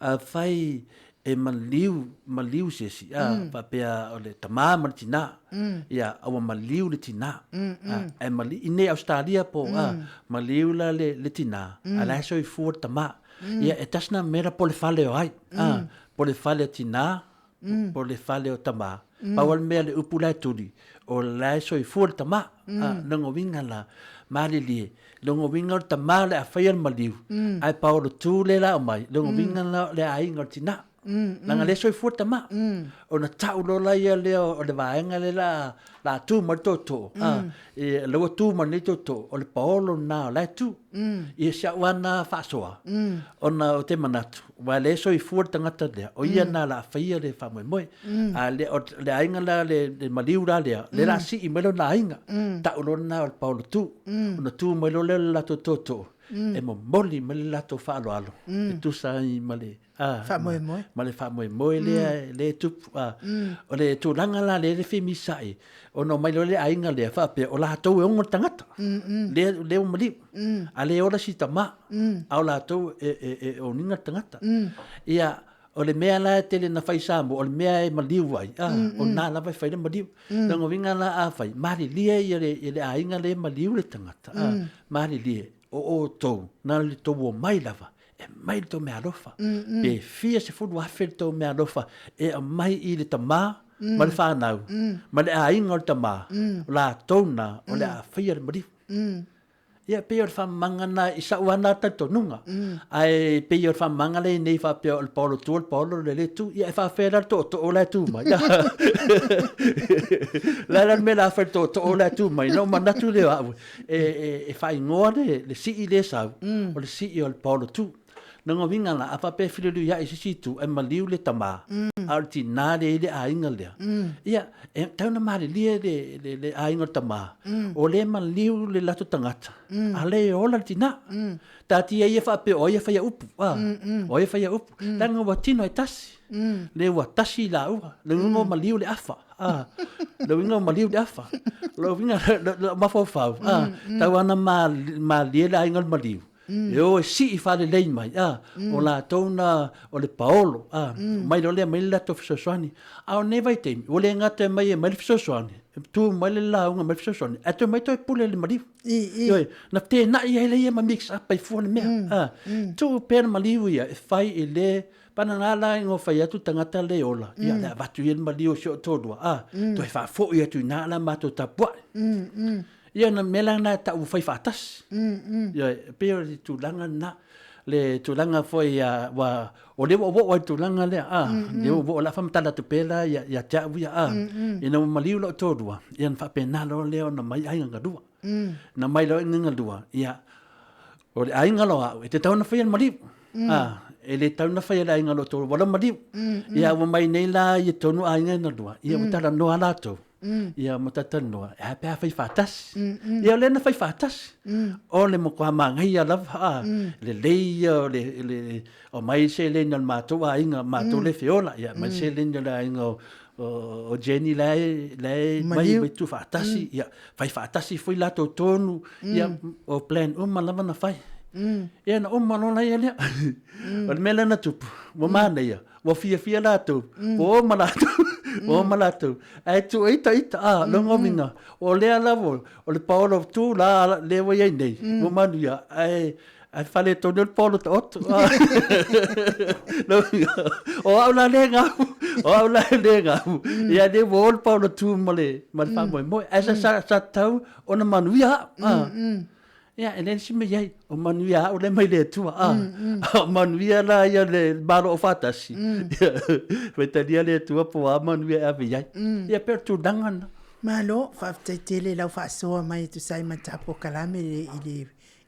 afai e maliu, maliu se isi, a, faapea o le tama ma le tina, ia, a ua maliu le tina, a, ae maliu, i inei Ausetalia po, a, maliu la le tina, a o la e soifua le tama. Ia, e tasi lena mea la po o le fale o ai, a, po o le fale o tina, po o le fale o tama. Pau lava le mea le upu la e tuli, o la e soifua le tama. A, lona uiga la, malilie, lona uiga o le tama o le a faia le maliu, ae paolotu lea la aumai, lona uiga la o le aiga o le tina. Leaga o lea e soifua le tama. Ona tau loa laia lea o le vaega lea la a tu mai le tootoo, a, e, la ua tu mai nei tootoo, o le paolo lena o la e tu. Ia si au lava lena faasoa, ona ou te manatu, aua o lea e soifua le tagata lea, o ia lena o le a faia le faamoemoe. A le, o le aiga la, le maliu la lea, lea o le a sii mai lona aiga, tau loa lena o le paolo tu. Ona tu mai loa lea o le latou tootoo, e momoli mai le latou faaaloalo, e tusa ai ma le Faamoemoe. Ma le faamoemoe lea, lea e tupu. O le tulaga la lea e femisa'i, ona omai loa le aiga lea faapea o latou e ono le tagata, lea, lea ua maliu, a le ola si tama, a o latou e oniga le tagata. Ia, o le mea la e tele na fai i Samoa, o le mea e maliu ai, o lena lava e fai le maliu. Lona uiga la a fai, malilie ia le aiga lea e maliu le tagata, malilie, o outou, na o le tou omai lava, e aumai le tou meaalofa. Pe fia 10,000 le tou meaalofa e aumai i le tama ma le fanau ma le aiga o le tama, o latou na o le a faia le maliu. Ia, e pei o le faamamaga lena i sa'u lava lena talitonuga. Ae pei o le faamamaga lea i nei faapea o le paolo tua le paolo le le tu. Ia e faapefea la le tootoo la e tu mai? O le a la le mea o le a fai i le tootoo la e tu mai? Ona ou manatu lea o au, e faaigoa le sii lea e sau, o le sii o le paolotu. Lona uiga la, a faapea e feliuliuai i se isi itu, ae maliu le tama, A o le tinā lea e i ai le aiga lea, ia, e tatau ona malilie le, le, le aiga o le tamā, o lea e maliu le latou tagata, a o lea e ola le tinā. Taatia ia faapea o ai e faia upu, a, o ai e faia upu. Leaga ua tino e tasi, lea ua tasi laua, le uiga ua maliu le afa, a, le uiga ua maliu le afa. O lou uiga, lou mafaufau, a, tau lava ina malilie le aiga o le maliu, e o e sii faalelei mai, a, o latou na o le paolo, a, omai loa lea aumai le latou fesoasoani. A o lenei vaitaimi, ua le gata e omai e aumai le fesoasoani, e tu mai le lauga e aumai le fesoasoani, ae toe omai toe pule i le maliu. Ioe, na feteenai ai lea ma mix up ai fua le mea. A, tuu pea le maliu ia e fai i le panana la ina ua fai atu le tagata le ola, ia le avatu ia le maliu o si ou toalua, a, toe faafoi atu i ina la matou tapuai. Ia na mea la lena e tau ua fai faatasi. Ioe, e pei o le tulaga lena. Le tulaga foi a, ua, o lea ua ou oo ai i le tulaga lea, a, lea ua ou oo, o le a faamatala atu pea la ia te au ia, a, ina ua maliu lou toalua, ia ona faapena loa lea ona mai aiga galua. Na mai loa aiga galua, ia, o le aiga loa au, e tatau ona faia le maliu. A, e le tatau ona faia e le aiga o lou toalua, ua lau maliu. Ia, ua mai nei la i totonu aiga e galua, ia ua talanoa latou, Ia ma talatalanoa, e a pe a fai faatasi. Ia o lea na fai faatasi. O le matua manaia lava, a, lelei ia o le, le, aumai le seleni a le matou aiga, matou lea e feola, ia aumai le seleni a le aiga o, o Jenny la e, la e mai, mai tuufaatasi, ia fai faatasi foi latou tonu, ia o plan uma lava na fai. Ia na uma loa la lea. O le mea lea na tupu, ua manaia, ua fiafia latou, ua oma latou, ua oma latou. Ae tuu ai ta ita, a, lona uiga, o lea lava, o le paolo tu la lea ua i ai nei, ua manuia, ae ae faaletonu ai le paolo taoto. Lona uiga, o au la lea e gau, o au la lea e gau, ia lea ua o le paolo tu ma le faamoemoe. Ae sa tatau ona manuia au. A. Ia, e leai se mea i ai, o manuia au lea mai le Atua, a, o manuia la ia le Malo Aufaatasi, ia, faitalia le Atua po o a manuia e ave i ai. Ia, pei o le tulaga lena. Malo, faafetai tele i lau faasoa mai e tusa ai ma le ta polokalame i le,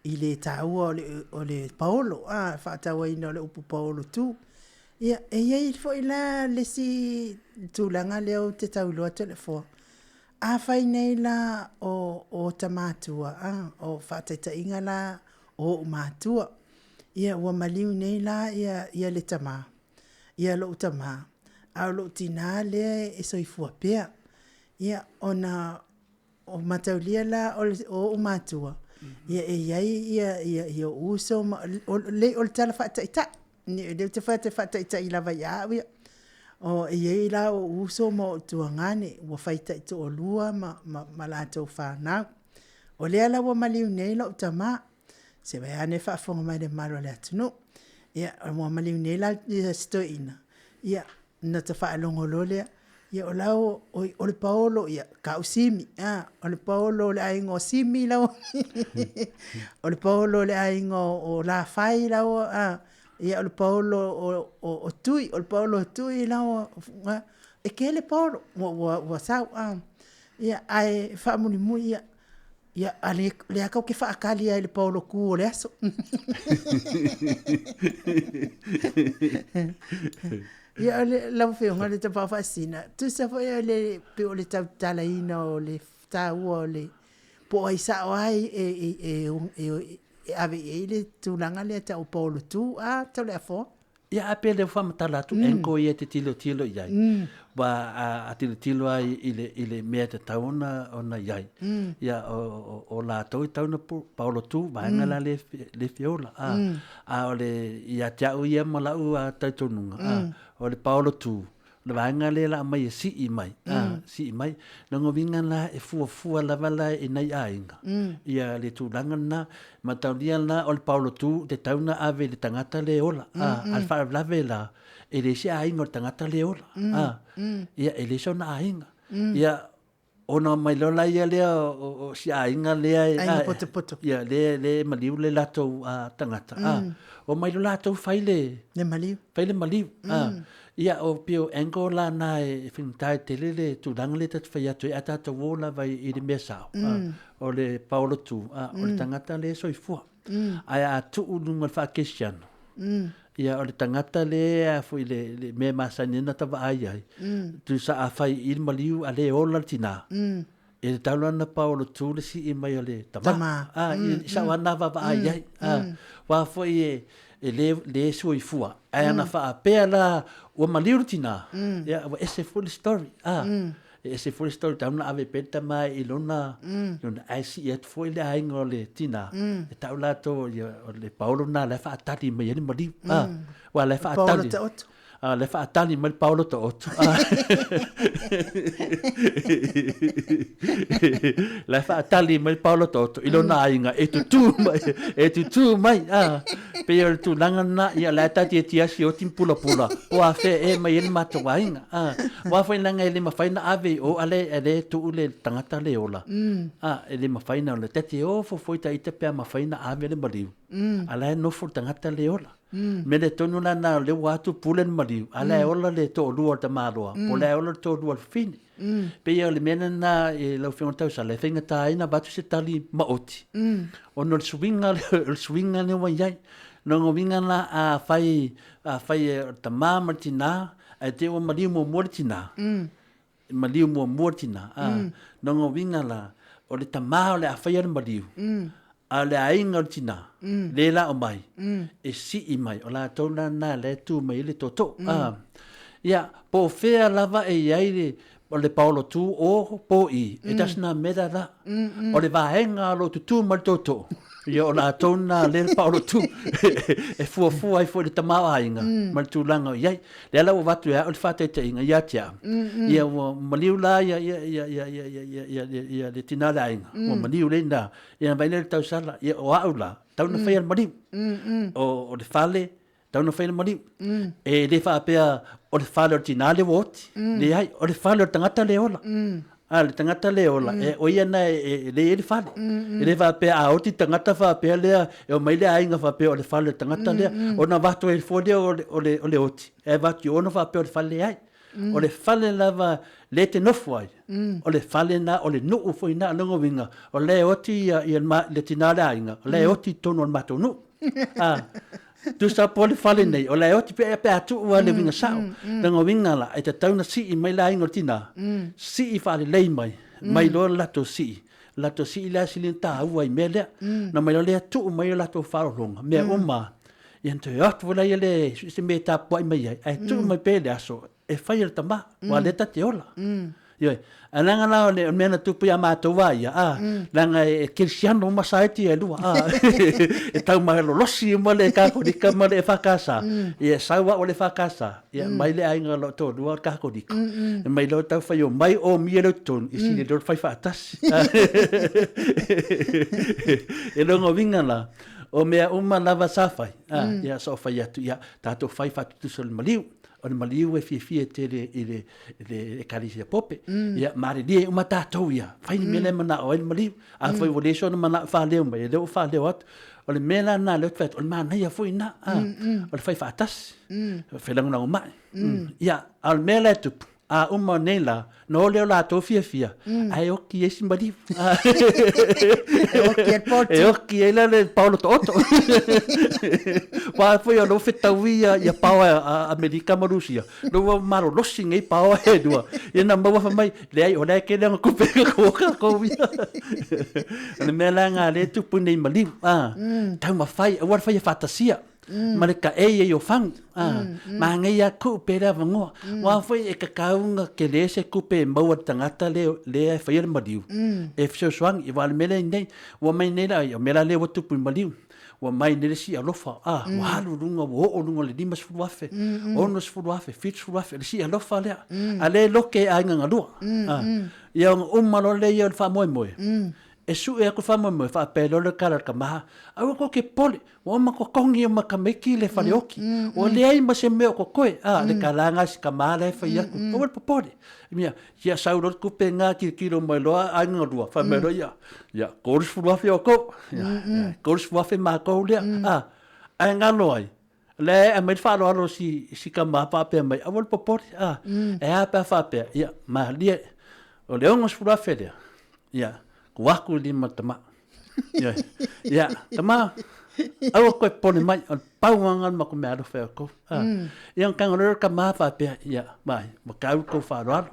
i le taua o le, o le paolo, a, faatauaina o le upu paolo tu. Ia, e i ai foi la le isi tulaga lea ou te tau iloa Toleafoa, Afai nei la o ota matua, a, o faataitaiga la o ou matua, ia ua maliu nei la ia, ia le tamā, ia lou tamā, a o lou tinā lea e soifua pea. Ia, ona o mataulia la o, le, o ou matua, ia e i ai ia, ia, ia ou uso ma, o le, o le tala faataitai. O lea ou te fai atu e faataitai lava ia au ia. O, e i ai la ou uso ma ou tuagane, ua fai taitoalua ma, ma, ma latou fanau. O lea la ua maliu nei lou tamā. Se vaeane faafofoga mai le mamalu o le atunuu. Ia, ua maliu nei la si toeaina, ia, ona ta faalogo loa lea, ia o la o, o le paolo, ia, kau Simi, a, o le paolo o le aiga o Simi lau, o le paolo o le aiga o Lafai lau, a, ia o le paolo o, o, o Tui, o le paolo o Tui lau, a, e tele paolo, ua, ua, ua sau, a, ia, ae faamulimuli, ia, Ia, a le, lea tou te faatali ai i le paolo tu o le aso. Ia, o le, lau Afioga i le Tapaau Faasisina, tusa foi o le, pei o le tautalaina o le taua o le, po o ai sao lava e, e, e, e, e ave i ai le tulaga lea tau o paolo tu, a, Toleafoa. Ia, a pei lea ua faamatala atu, angle ia e te tilotilo i ai, aua a tilotilo lava i le, i le mea e tatau ona, ona i ai, ia, o, o, o latou e tatau ona paolo tu, vaega la le, le feola, a, a o le, ia te au ia ma lau talitonuga, a, o le paolo tu, o le vaega lea o le a aumai e sii mai, a, sii mai, lona uiga la e fuafua lava la e nai aiga, ia le tulaga lena, mataulia la o le paolo tu e tatau ona ave i le tagata le ola, a, a o le faalavelave la, e leai se aiga o le tagata le ola, a, ia e leai sona aiga. Ia, ona omai loa la ia lea o si aiga lea e, Aiga potopoto. Ia, lea, lea e maliu le latou tagata, a, omai loa latou fai le, Le maliu. Fai le maliu, a. Ia, o pei o angle la na e faigata e tele le tulaga lea ta te fai atu ai, a tatou o lava i le mea sao, a, o le paolo tu, a, o le tagata lea e soifua. Ae a tuu i luga o le faakerisiano, Ia, o le tagata le a foi le, le mea e masani ai ona ta vaai ai, tusa a fai i le maliu a le ola le tinā, e tatau la ona paolo tu le sii mai o le tama. Tama. A, i sau lava lena vaavaai ai. A, aua foi e, e le, le soifua, ae ana faapea la ua maliu le tinā, ia ua ese foi le story. A, E ese foi le story tau na ave pea le tama i lona, lona ae sii atu foi le aiga o le tina, e tau latou ia, o le paolo na la e faatali mai ai le maliu. Ah, ua la e Paolo faatali. Taoto. Ah, la e faatali mai le paolo taoto. Ah. La e faatali mai le paolo taoto i lona aiga e tutū mai, e tutū mai. Ah, pei o le tulaga lena, ia la e tatiatia sioti ma pulapula, po a fea e mai ai le matou aiga. Ah, aua foi leaga e le mafai ona ave i o, a lea, a lea e tuu le tagata le ola. Ah, e le mafai ona ola. Ta te ofo foi ta ita pe a mafai ona ave le maliu. A la e nofo le tagata le ola. Mea le tonu la na o lea ua atu pule le maliu, a la e ola le toalua o le tamaloa, po o la e ola le toalua o le fafine. Pei o le mea lena i lau Afioga i le Tausala, e faigata ai ona avatu se tali maoti, ona o le suiga, o le suiga lea ua i ai. Lona uiga la, afai, afai o le tama ma le tina, ae te i ua maliu muamua le tina, maliu muamua le tina, a, lona uiga la, o le tama o le a faia le maliu, A o le aiga o le tina, le la o mai, e sii mai, o latou la na lea e tu mai ai le tootoo. A, ia, po o fea lava e i ai le, o le paolo tu o po i, it does not matter la. O le vaega o lo o tutū mai le tootoo, ia o latou na lea le paolo tu, e fuafua ai foi le tamaoaiga ma le tulaga o i ai. Lea la ua avatu e au le faataitaiga ia te au, ia ua maliu la ia, ia, ia, ia, ia, ia, ia, ia, ia, ia le tina o le aiga, ua maliu lea i ina. Ia na vaai lea i le tausala, ia o au la, tau na faia le maliu. O, o le fale, tau na faia le maliu. E le faapea o le fale o le tinā lea ua oti. Leai, o le fale o le tagata lea e ola. A, le tagata lea e ola, e, o ia na e, e, e le i ai le fale. E le faapea a oti le tagata faapea lea, e omai le aiga faapea o le fale o le tagata lea, ona avatu ai fua lea o le, o le, o le oti, e avatu i o ona faapea o le fale leai. O le fale lava le te nofo ai, o le fale na, o le nuu foi na, lona uiga, o lea e oti ia, ia le tina o le aiga, o lea e oti i totonu o le matou nuu. A, tusa po le fale nei, o lea e oti pe, pe a tuu lava le uiga sao. Lona uiga la, e tatau ona sii mai le aiga o le tina, sii faalelei mai, mai loa le latou sii, latou sii lea sili ona taua i mea lea. Ona mai loa lea tuu mai o latou faaaloaloga, mea uma Ia na toe o atu foi laia lea e sue se mea e tapuai mai ai, ae tuu mai pea i le aso e fai e le tama, aua o lea ta te ola. Ioe. Ae leaga la o le mea na tupu ia matou a ia, a, leaga e kerisiano uma saeti ia e lua, a, e tau malolosi uma le Kakolika ma le EFKS, ia e sau au o le EFKS, ia mai le aiga o lou toalua o le Kakolika, e mai loa tau fai o mai omia lea i totonu, e sili loa le fai faatasi. E lona uiga la, O mea uma lava sa fai, a, ia sa o fai atu, ia, tatou fai faatutusa o le maliu. O le maliu e fiafia tele i le, i le Ekalesia Pope. Ia, malilie uma tatou ia, fai le mea lea e manao ai le maliu. Afai ua leai sona manao e faaleo mai, o lea ua faaleo atu. O le mea la lena lea ou te fai atu, o le manaia foi lena, a, o le fai faatasi, felagolagomai. Ia, a o le mea la e tupu, A uma nei la, na o lea o latou fiafia, ae oki ai si maliu. E oki ai le poto. E oki ai la le paolo taoto. Aua foi o lou fetaui ia, ia pao a Amerika ma Rusia, lou ua malolosi nei pao e lua. Ia na maua fai mai, leai, o la e kele ana kupe ka o kakou ia. O le mea la nga lea e tupu nei maliu, a, taumafai, aua le faia faatasia. Ma le kaʻei ai o fagu. Manaia a kuʻu pe le avanoa. Aua foi e kakau na tele se tupe e maua e le tagata lea e faia le maliu e fesoasoani. Aua o le mea lea i nei, ua mai nei la, o mea la lea ua tupu i maliu, ua mai nei le isi alofa, ua alu i luga, ua oo i luga o le $50,000, $60,000, $70,000, le sii alofa lea. A o lea e loke e aiga galua. Ia ona uma loa lea o le faamoemoe, e sue atu le faamoemoe, faapea loa le tala a le tama, aua tou te popole, Ua uma totogi uma tamaiti le faleoti. Ua leai ma se mea o totoe. A, le tala lena a si tama la e fai atu. Aua le popole. Mea, ia sau loa le tupe lena tilotilo mai loa aiga galua, fai mai loa ia, ia, $30,000 outou. Ia, $30,000 matou lea. A, ae galo ai, o lea e aumai le faaaloalo i si tama faapea mai, aua le popole. A, e a pe a faapea, ia, malie, o le $60,000 lea, ia, tuu atu i lima o le tama. Ia, tama. Aua koe pone mai, o le pauanga le matou meaalofa ia outou. Ia ona tago loa lea o le tama faapea, ia, vaai, ua tau le tou faaaloalo.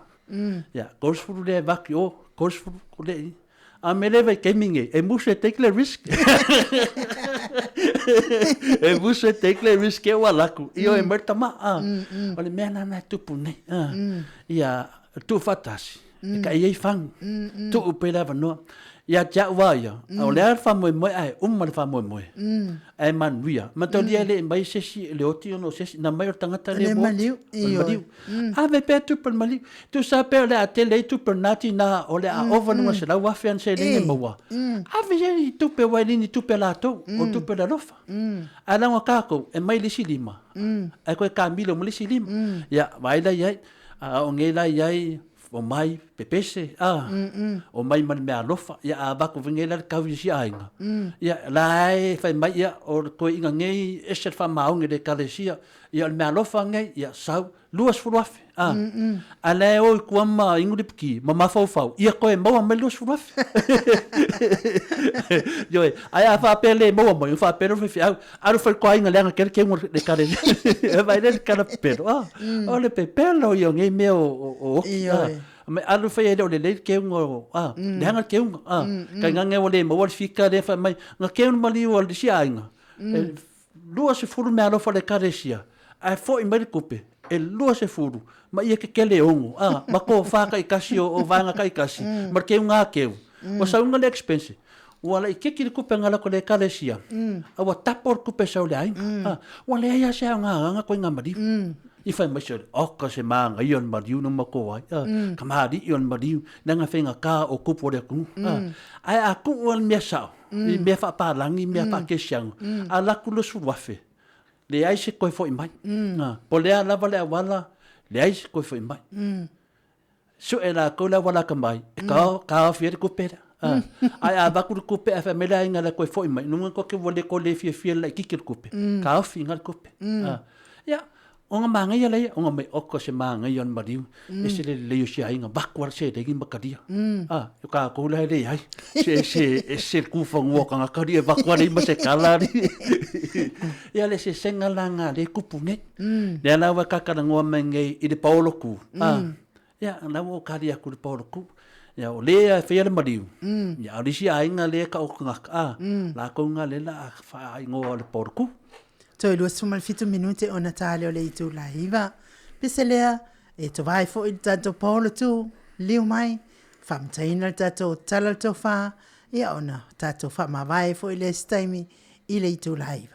Ia, 30 lea e avatu i o, 30 lea i i. A mea lea e vaitaimi nei, e musu e take le risk. E musu e take le risk e ua alu atu, ioe mai le tama. O le mea lena e tupu nei. Ia, tuufaatasi, e ta'i ai fagu, tuu pea le avanoa. Ia te au lava ia, o le a le faamoemoe ae uma le faamoemoe, ae manuia. Mataulia e le i mai se isi i le oti ona o se isi, na mai o le tagata lea ua oti, o le maliu. Ave pea tupe o le maliu. Tusa pea o le a tele ai tupe o lena tina o le a ova i luga o le 100,000 ana seleni e maua, ave ia i tupe aua e le ni tupe a latou, o tupe o le alofa. Ae leaga o tatou, e mai le isi lima, ae toe kamilo ma le isi lima. Ia, vaai la i ai, a o nei la i ai, omai pepese, a, omai ma le meaalofa, ia a avatu foi nei la le tau i isi aiga, ia la e fai mai, ia o le toeaina nei ese le faamaoni i le ekalesia, ia o le meaalofa nei, ia sau 20,000, a, a la e o i tua ma inu lipoti ma mafaufau, ia toe maua mai le 20,000. Ioe, ae a faapea le maua mai, ona faapea lea o le faifeau, Alu fai ko aiga leaga kele keu le kare. E vai le kala pepelo. Ah, o le pepelo ia ngai mea o oki. Ah, me alu fai ele o le lei keu o ah, leaga keu ah. Kai ngange o le maua le fika le fai mai nga keu maliu o le si aiga. 20 mea alofa le ekalesia, ae foi mai le tupe, e 20 ma ia kekele e ono, a, ma tofa taitasi o vaega taitasi, ma le keuga a keu. Ua sauga le expense, ua laitiiti le tupe na lako i le ekalesia, a ua tapo le tupe sau i le aiga. A, ua leai lava se aoga koe na maliu. I fai mai se, oka se manaia o le maliu na matou ai, a, kamali'i o le maliu, leaga faigata o tupu o le atunuu. A, ae a tuu lava le mea sao, i mea faapalagi, mea faakerisiano, alu atu 20,000, leai se toe foi mai. Po o le a lava le auala, leai se toe foi mai. Sue latou le auala atamai, e taofi ai le tupe lea. Ae a avatu le tupe ae fai mai le aiga o le a toe foi mai, lona uiga tou te ua le toe le fiafia i le laitiiti o le tupe, taofi i ina le tupe. Ia, Ona manaia lea, ona mai oka se manaia o le maliu, e se le lelei o si aiga, vaku ala seleni ma talia. Ah, o tātou la e leai, se se e se le kūwhanua o tagata li e vaku ala i ma se kala li. Ia le sesega la ngā le kupu nei. Lea la ua kakalanoa mai nei i le paolo kū. Ah, ia, la ua o kali aku le paolo kū. Ia, o lea e whaia le maliu. Ia, o le isi aiga lea ka o tagata, ah, lākou ngā le la a whaingoa o le paolo kū. Toe 27 minute ona tale o le itula 9. Pese lea, e tovae foi le tatou paolo tu, liu mai, faamataina le tatou tala le tofa, ia ona tatou faamavae foi lea se taimi i le itula 9.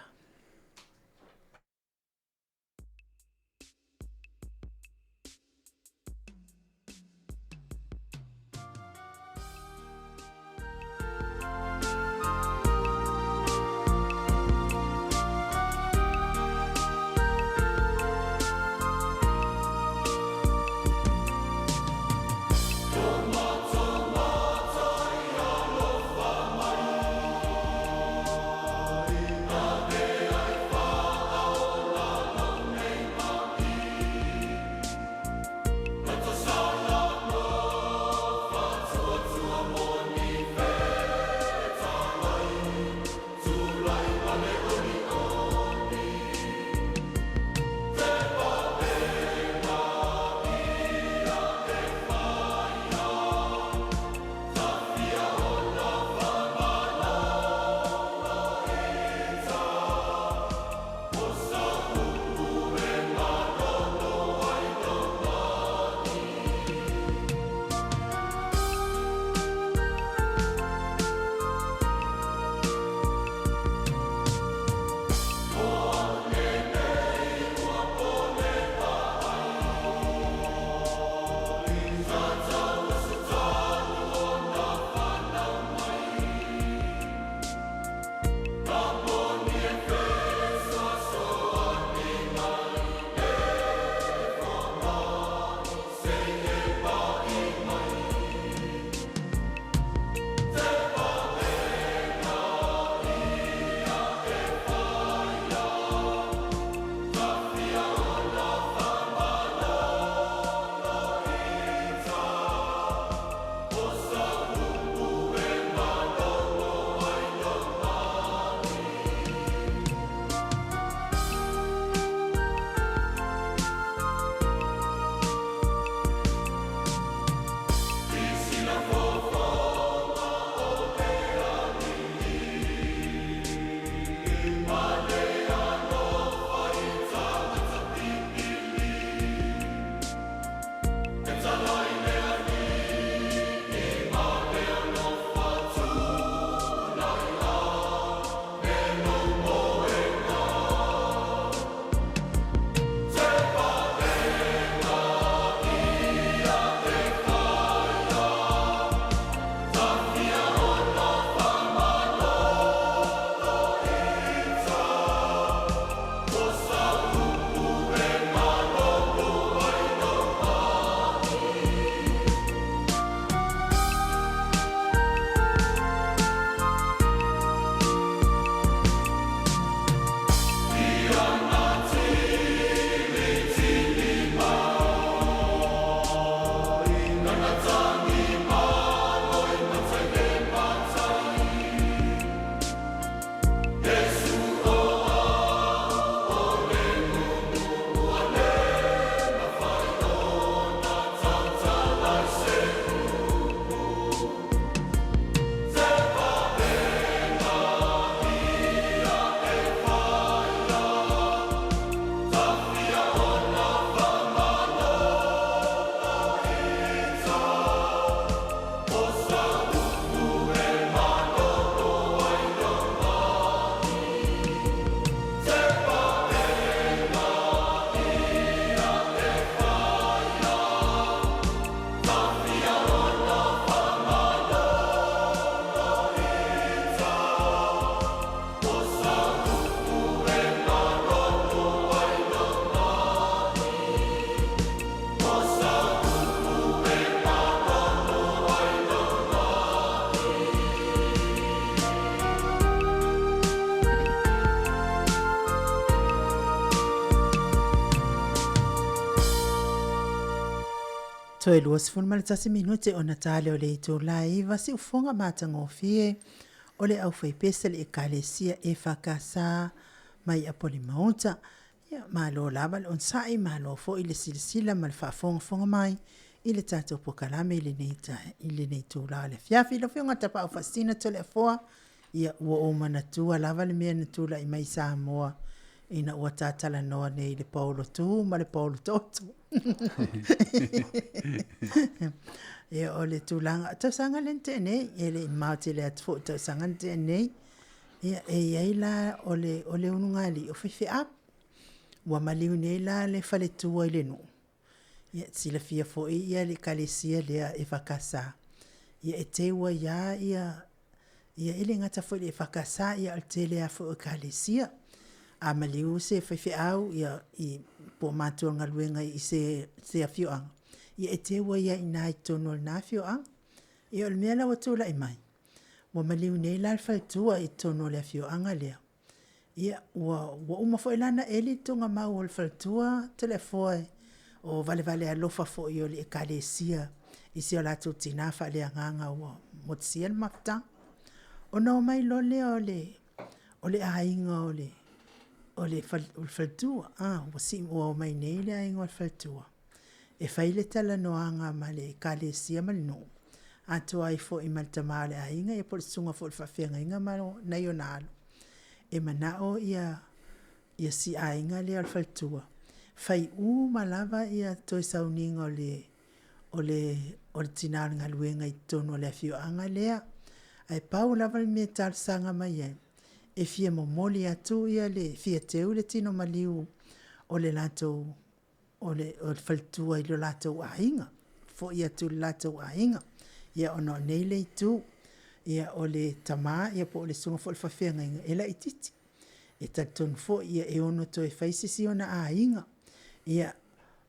Toe 21 minute ona ta lea o le itula e 9, siufofoga matagofie o le aufaipese a le Ekalesia EFKS mai Apolima-uta. Ia, malo lava le onosai, malo foi le silasila ma le faafogafoga mai i le tatou pokalame i lenei, i lenei itula o le afiafi. Lau Afioga Tapaau Faasisina Toleafoa, ia ua ou manatua lava le mea na tulai mai i Samoa ina ua ta talanoa nei i le paolo tu ma le paolo taoto. Ia o le tulaga, tausaga lea na tea nei, e le i mamao tele atu foi i tausaga na tea nei, ia e i ai la o le, o le ulugalii o faifeau. Ua maliu nei la le faletua i le nuu, ia silafia foi ia le ekalesia lea EFKS, ia e teu ai lava ia Ia e le gata foi i le EFKS, ia o le tele lava foi o ekalesia. A maliu se faifeau ia i po o matua o le galuega i se se afioaga, ia e teu ai lava i ina i totonu o lena afioaga. Ia o le mea la ua tulai mai, ua maliu nei la le faletua i totonu o le afioaga lea, Ia, ua, ua uma foi la ona eli le tuugamau o le faletua Toleafoa e, o valevale alofa foi o le Ekalesia i si o latou tina faaleagaga ua motusia le mafutaga. Ona omai loa lea o le, o le aiga o le, o le faletua, a, ua sii, ua omai nei le aiga o le faletua e fai le talanoaga ma le Ekalesia ma le nuu, atoa ai foi ma le tama o le aiga ia po o le susuga foi i le faafeagaiga ma nai ona alo, e manao ia ia si aiga lea o le faletua, fai uma lava ia toe sauniga o le o le o le tina o le galuega i totonu o le afioaga lea. Ae pau lava le mea e talosaga mai ai, e fia momoli atu ia le fia teu le tino maliu o le latou o le faletua i lo latou aiga, foi atu i le latou aiga. Ia ona o nei le itu, ia o le tama ia po o le susuga foi i le faafeagaiga, e laitiiti. E talitonu foi ia e ono toe fai se isi ona aiga. Ia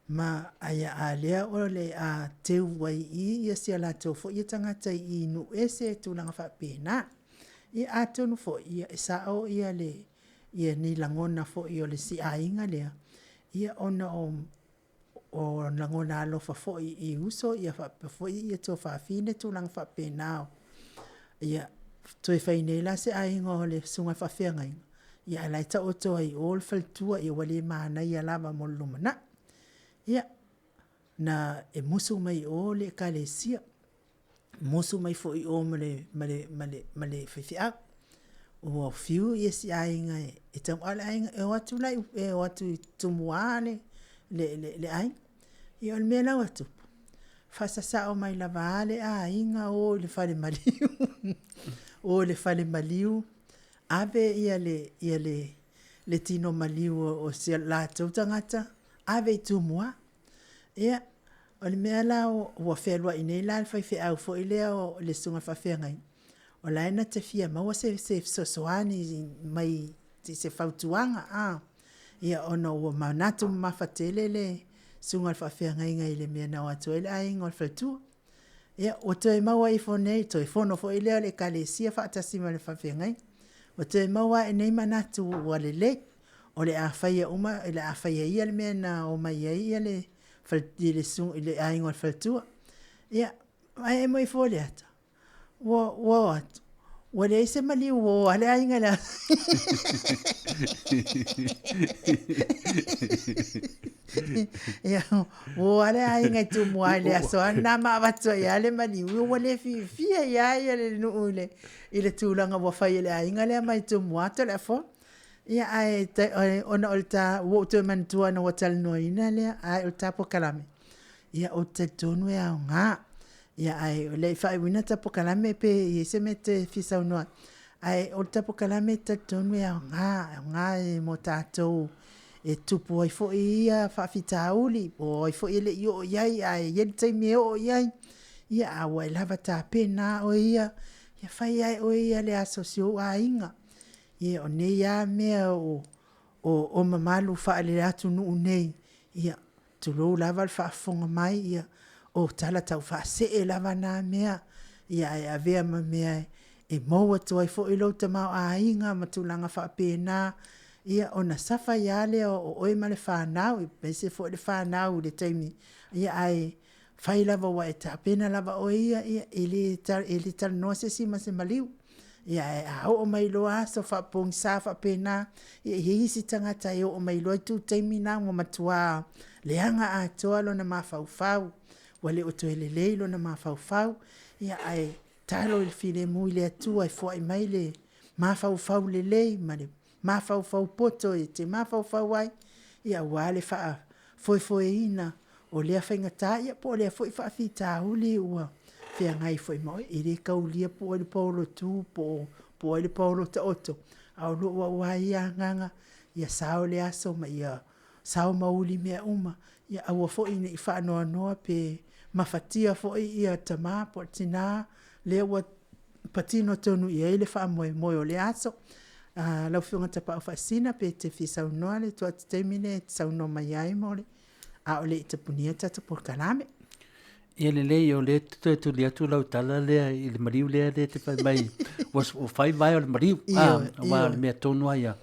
ma ae a lea o le a teu ai i i ia si a latou foi tagata i nuu ese tulaga faapena. Ia atonu foi ia e sao ia le ia ni lagona foi o le si aiga lea, ia ona o o lagona alofa foi i uso ia faapea foi ia tuafafine tulaga faapena o ia toe fai nei la se aiga o le susuga i le faafeagaiga, ia ae la e taoto ai i o le faletua ia ua le manaia lava mo le lumanai. Ia, na e musu mai i o le ekalesia, musu mai foi i o ma le, ma le, ma le, ma le faifeau. Ua fiu ia si aiga e, e tau, a o le aiga, e o atu la i, e o atu i Tumua le, le, le, le aiga. Ia o le mea la ua tupu, faasasao mai lava a le aiga o i le fale maliu, o i le fale maliu, ave ia le, ia le, le tino maliu o si latou tagata, ave i Tumua. Ia, o le mea la ua fealuai nei la le faifeau foi lea o le susuga i le faafeagaiga, o la e na te fia maua se, se fesoasoani mai se fautuaga, a. Ia, ona ua manatu mamafa tele le susuga i le faafeagaiga i le mea na o atu ai le aiga o le faletua. Ia, ua toe maua ifo nei, toe fono foi lea o le ekalesia faatasi ma le faafeagaiga. Ua toe maua ae nei manatu ua lelei. O le a faia uma, o le a faia ia le mea na omai ai ia le, i le, i le aiga o le faletua. Ia, ae emo ifo le ata, ua, ua o atu, ua leai se maliu ua o a le aiga i le Ia, ua o a le aiga i Tumua i le aso a lena ma avatu ai lava le maliu. Ia, ua le fiafia ai lava ia le nuu i le, i le tulaga ua fai e le aiga lea mai Tumua Toleafoa. Ia, ae ona o le ta, ua ou toe manatua ina ua talanoaina lea, ae o le ta polokalame, ia ou te talitonu e aoga. Ia, ae le i faaiuina ta polokalame pe i ai se mea e te fia saunoa ai, ae o le ta polokalame e talitonu e aoga, e aoga mo tatou e tupu ai foi ia faafitauli, po o ai foi e le i oo i ai ae i ai le taimi e oo i ai. Ia, a ua e lava tapena oe ia, ia fai lava e oe ia le aso o si ou aiga. Ia, o nei lava mea o, o, o mamalu faale-atunuu nei, ia, tulou lava le faafofoga mai, ia, o tala taufaasee lava na mea, ia, ae avea ma mea e mou atu ai foi lou tamaoaiga ma tulaga faapena, ia, ona safa ai lava lea o oe ma le fanau, aemaise foi le fanau i le taimi, ia, ae Fai lava ua e tapena lava oe ia, ia, e le, e le talanoa se isi ma se maliu. Ia, ae a oo mai loa aso faapogisa faapena, ia, e i ai isi tagata e oo mai loa i tuu taimi na ua matua leaga atoa lona mafaufau, ua le o toe lelei lona mafaufau. Ia, ae tatalo i le filemu i le Atua e foai mai le mafaufau lelei ma le mafaufau poto e te mafaufau ai, ia aua le faafoefoeina o lea faigata, ia po o lea foi faafitauli ua feagai foi ma oe. E le taulia po o ai le paolo tu po o ai le paolo taoto, a o lou au lava ia agaga, ia sao le aso ma ia sao ma uli mea uma, ia aua foi ne i faanoanoa pe mafatia foi ia tama po o tina lea ua patino tonu i ai le faamoemoe o le aso. Lau Afioga Tapaau Faasisina pe e te fia saunoa le tuu atu taimi lenei e te saunoa mai ai mo le a o le i tapunia le tatou polokalame. Ia lelei, o lea e toe tuli atu lau tala lea i le maliu lea lea te fai mai, ua fai vae o le maliu, aua o le mea tonu lava ia.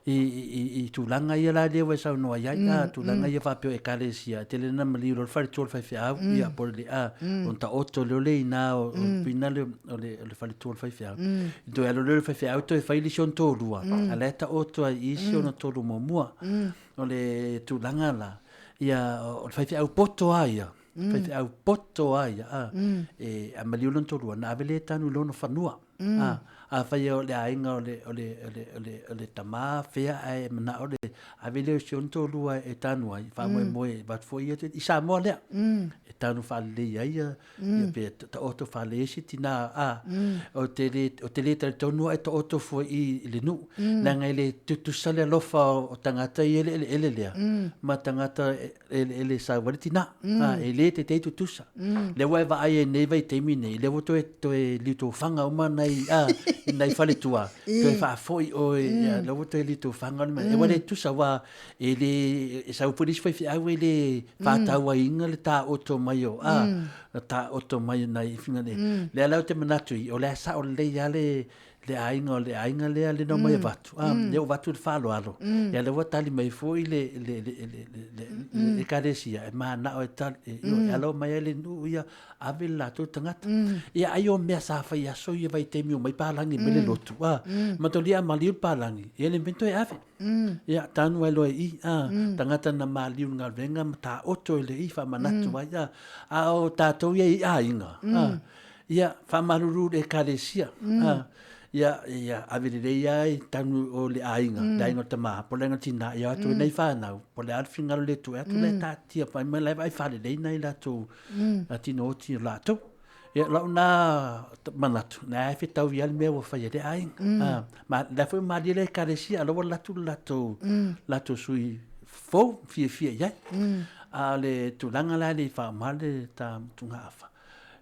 I tulaga ia la lea ua e saunoa i ai, tulaga ia faapea o Ekalesia, e tele na maliu loa le faletua o le faifeau, ia po o le a, ona taoto lea le iina o le pina lea o le faletua o le faifeau. Toe alu lea o le faifeau toe fai le isi ona toalua, a o la e taoto lava i isi ona tolu muamua. O le tulaga la, ia, o le faifeau poto lava ia, faifeau poto lava ia, a, e, a maliu lona toalua, ona ave lea e tanu i lona fanua. A, afai o le aiga o le, o le, o le, o le, o le tama fea ae manao le ave lea o si ona toalua e tanu ai, faamoemoe e avatu foi ia i Samoa lea, e tanu faalelei ai ia, ia pe taoto faalelei ai se tina, a, ou te le, ou te le talitonu au e taoto fua i i le nuu, leaga e le tutusa le alofa o tagata ia i le eleele lea, ma tagata eleele e sau ai le tina, a, e le teitei tutusa. Lea ua e vaai ai i lenei vaitaimi nei, lea ua toe, toe liutofaga uma nai, a, nai faletua, toe faafoi oe, ia, lea ua toe liutofaga le mea. Ua le tutusa, aua e le, e sau foi le isi faifeau e le faatauaina le taoto mai o, a, taoto mai o nai fina nei. Lea la ou te manatu i, o le a sao lelei lava le, le aiga o le aiga lea le na omai avatu, a, lea ua avatu le faaaloalo, ia lea ua tali mai foi le, le, le, le, le, le Ekalesia e manao e tali, e, e alo mai ai le nuu ia, ave le latou tagata. Ia ai o mea sa fai i aso ia vaitaimi omai palagi mai le lotu, a, matolia a maliu le palagi, ia le mea toe ave. Ia, tanu ai loa i i, a, tagata na maliu i le galuega ma taoto i le i faamanatu ai, a, a o tatou ia i aiga, a, ia, faamalulu i le Ekalesia, a, ia, ia ave lelei lava i tanu o le aiga, le aiga o le tama, po o le aiga o le tina, ia o atu ai nai fanau, po o le a le finagalo le tuu atu, la e taatia mai ma la e vaai faalelei nai latou tino oti o latou. Ia, o lau na manatu, na e fetau i ai le mea ua fai e le aiga. Ma, la foi malie le Ekalesia, a o la ua alu atu le latou, latou sui fou fiafia i ai. A o le tulaga la e le i faauma le ta motugaafa,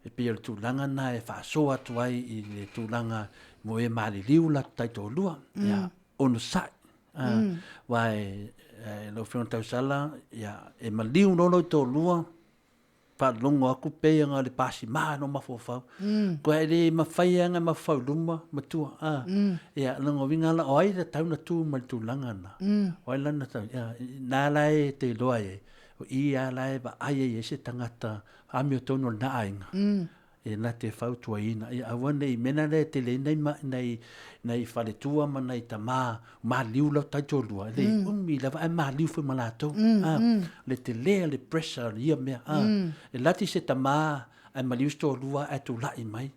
e pei o le tulaga na e faasoa atu ai i le tulaga mo e maliliu latou taitoalua, ia onosai. Aua e, lau Afioga Tausala, ia, e maliu loa lou toalua, faalogo atu pei ona le pasima no mafaufau. Koe e le mafai lava ona mafaufau i luma matua. A, ia, lona uiga la, o ai la tau na tu ma le tulaga na? O ai la na tau, ia, na la e te iloa ai, o i a la e vaai ai e se tagata amiotonu o lena aiga. E na te fautuaina, ia aua ne i mea lea e tele ai nai, nai, nai faletua ma nai tama maliu lau taitoalua, e le umi lava ae maliu foi ma latou. Le tele o le pressure o ia mea. E lati se tama ae maliu se toalua ae tulai mai.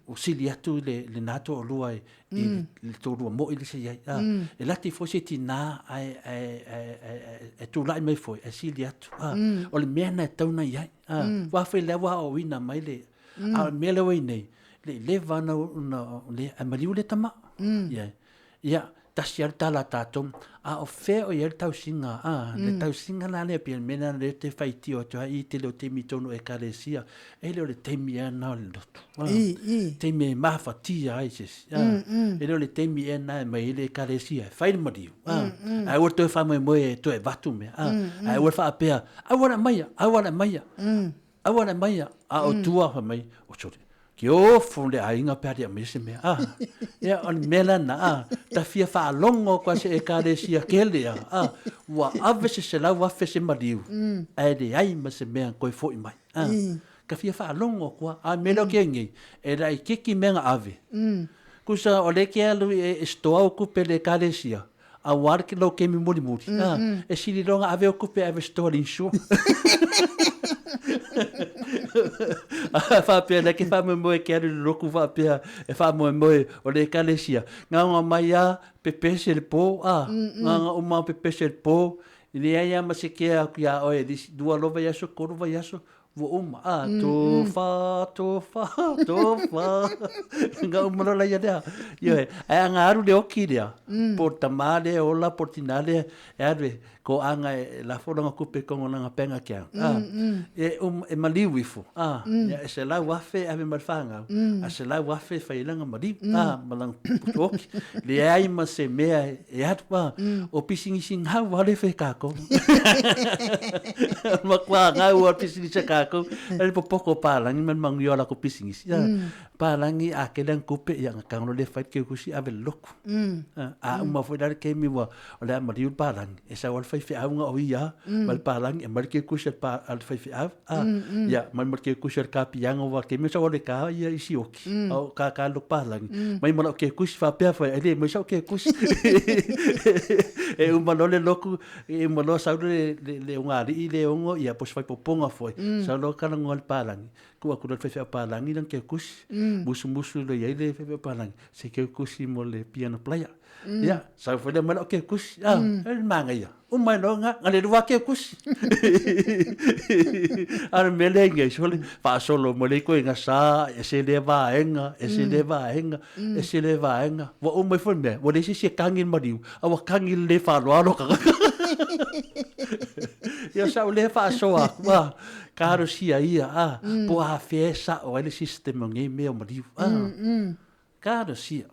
Ua sili atu le lena toalua i le toalua moi le se i ai. E lati foi se tina ae tulai mai foi ae sili atu. O le mea lena e tatau ona i ai. Aua foi lea ua aoaoina mai le, a o le mea lea ua i nei, le i leva ona ae maliu le tama. Yeah. Ia, tasi lava le tala a tatou, a o fea o i ai le tausiga, a, le tausiga la lea pei o le mea lena lea ou te faitio atu ai i tele o taimi i totonu o Ekalesia, e le o le taimi ea lena o le lotu, a, taimi e mafatia ai se isi, a, e le o le taimi ea lena e aumai ai le Ekalesia e fai le maliu, a, ae aua le toe faamoemoe e toe avatu mea, a, ae aua le faapea, aua le aumaia, aua le aumaia, aua le aumaia, a o tua fai mai, o sole. Ke ofo le aiga pe a le aumaia se mea, a. Ia, o le mea lena, a, ta fia faalogo atu lava i se Ekalesia tele a, a, ua ave se 100,000 se maliu, ae leai ma se mea na toe foi mai, a. Ta fia faalogo atu lava, a o le mea lea o ke nei, e laitiiti mea na ave. Tusa o lea e te alu e store au tupe i le Ekalesia, aua le lou taimi mulimuli, a, e sili loa ona ave au tupe e ave e store i le insure. A faapea lea e te faamoemoe e te alu i le lotu faapea e faamoemoe o le Ekalesia, na ona omai lava pepese i le po, a, na ona uma lava pepese i le po, e leai lava ma se kea atu ia oe i le isi lua loa vaiaso, tolu vaiaso, Ua uma, a, tofa, tofa, tofa. Nga uma loa laia lea. Ioe, ae a na alu le oki lea, po o le tamā lea e ola, po o le tinā lea e alu e toaga e lafo lana tupe i totonu o lana bank account, a, e uma, e maliu ifo, a, ia e 100,000 e ave ma le fanau, a 100,000 e fai ai lana maliu, a, ma lana putu oki. Leai ma se mea e alu, a, o pisinisi gau lava lea e fai e kākou. Matua gau a pisinisi a kākou. E le popoto o Pālagi ma le manuia o latou pisinisi. Pālagi a kele ana tupe, ia na tago loa lea fai le keukusi ave le lotu. A uma foi la le taimi ua o le a maliu le palagi, e sau lava le faifeau na o ia ma le palagi, aumai le keukusi a le faifeau, ia aumai ma le keukusi a le kapiaga aua o le taimi lena sa ou alu e ta ia isi oki, a o tata le lotu palagi, aumai ma lau keukusi faapea foi, e le aumai sau keukusi. E uma loa le lotu, e uma loa sau le ogalii le ono, ia po o se faaipopoga foi, sau loa talanoa i le palagi, tuu atu loa i le faifeau palagi lana keukusi, musumusu loa i ai le faifeau palagi, se keukusi mo le piano player. Ia, sau foi lea mai lau keukusi, ah, e le manaia. Uma ai loa na, na le lua keukusi. A o le mea lea i nei, sole, faasolo mai le ituaiga sa, ese lea vaega, ese lea vaega, ese lea vaega. Ua uma ifo le mea, ua leai se isi e tagi le maliu, a ua tagi le le faaaloalo tagata. Ia, sa ou le faasoa atu, ah, talosia ia, ah, po o afea e sao ai le system o nei mea o maliu, ah. Talosia.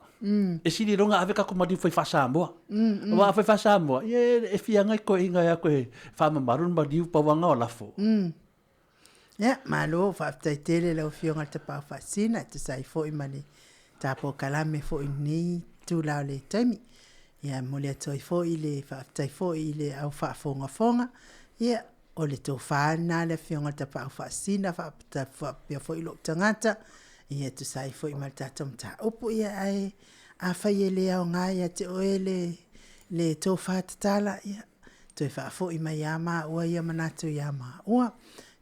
E sili loa ona ave tatou maliu fai faa-Samoa. Aua a fai faa-Samoa, ia e fiaga i toeaiina e o atu e faamamalu le maliu pau lava na o lafo. Ia, malo, faafetai tele i lau Afioga i le Tapaau Faasisina e tusa ai foi ma le ta polokalame foi i lenei itula o le taimi. Ia, e momoli atu ai foi le faafetai foi i le au faafogafoga. Ia, o le tofa lena a le Afioga i le Tapaau Faasisina faapea foi lou tagata, ia e tusa ai foi ma le tatou mataupu. Ia, ae afai e le aoga ia te oe le, le tofa tatala, ia, toe faafoi mai lava maua ia manatu ia maua.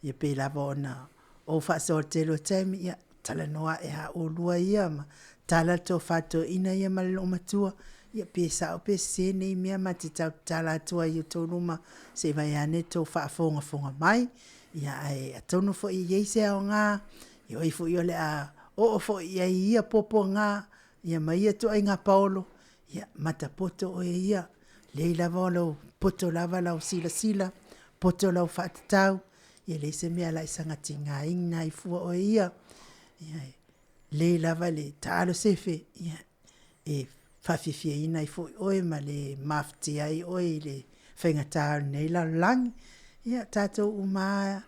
Ia pei lava ona ou faasoa i le tele o taimi, ia, talanoa ae a oulua ia ma tala le tofa toeaina ia ma le loomatua, ia pe sao pe sese nei mea ma te tau tatala atu ai i outou luma se i vae ane tou faafogafoga mai, ia ae atonu foi e i ai se aoga, e oi foi o le a oo foi i ai ia puapuaga, ia ma ia ituaiga paolo, ia matapoto oe ia, lei lava o lou poto lava lau silasila, poto lau faatatau, ia leai se mea la e saga tigaina ai fua oe ia, ia e lei lava le taalo sefe, ia e faafiafiaina ai foi oe ma le mafatia ai oe i le faigata o lenei lalolagi. Ia tatou uma lava,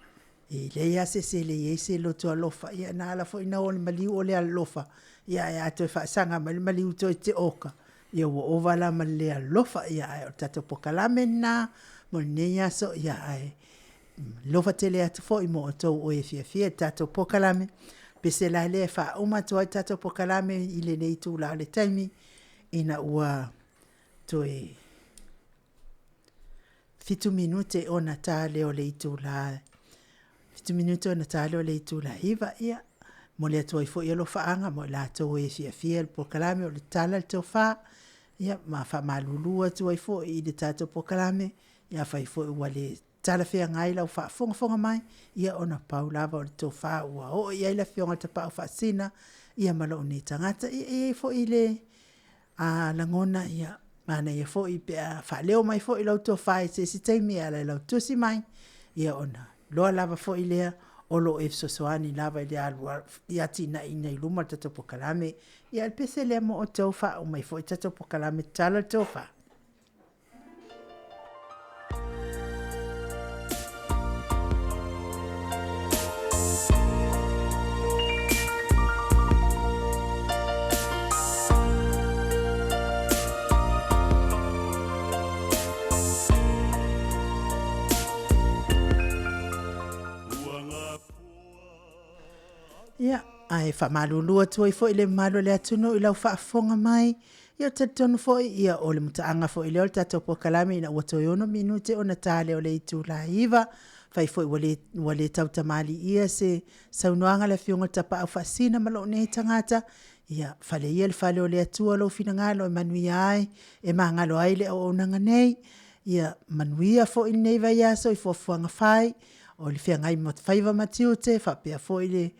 e leai lava se isi e leai ai se loto alofa, ia na ala foi ona o le maliu o le alofa, ia ae a toe faasaga mai le maliu toe te oka, ia ua ova la ma le le alofa, ia ae o le tatou polokalame lena mo lenei aso, ia ae Alofa tele atu foi mo outou o e fiafia i le tatou polokalame. Pese la lea e faauma atu ai le tatou polokalame i lenei itula o le taimi ina ua toe fitu minute ona ta lea o le itula fitu minute ona ta lea o le itula 9. Ia, momoli atu ai foi alofaaga mo i latou e fiafia i le polokalame o le Tala i le Tofa. Ia, ma faamalulu atu ai foi i le tatou polokalame Ia afai foi ua le talafeagai lau faafogafoga mai, ia ona pau lava o le tofa ua oo i ai le Afioga i le Tapaau Faasisina, ia ma lou nei tagata. Ia e i ai foi le a, lagona, ia, manaia foi pe a faaleo mai foi lau tofa i se isi taimi e ala i lau tusi mai, ia ona loa lava foi lea o lo o e fesoasoani lava i le alu i atinaeina i luma le tatou polokalame. Ia, o le pese lea mo outou, faauma ai foi le tatou polokalame Tala le Tofa. Ae faamalulu atu ai foi i le mamalu o le atunuu i lau faafofoga mai. Ia, ou te talitonu foi, ia, o le mutaaga foi lea o le tatou polokalame ina ua toe 6 minute ona ta lea o le itula e 9. Afai foi ua le, ua le tautamalii se saunoaga a le Afioga i le Tapaau Faasisina ma lou nei tagata, ia, fale ia i le fale o le Atua lou finagalo e manuia ai, e magalo ai le auaunaga nei. Ia manuia foi lenei vaiaso i fuafuaga fai, o le feagai ma faiva ma tiute, faapea foi le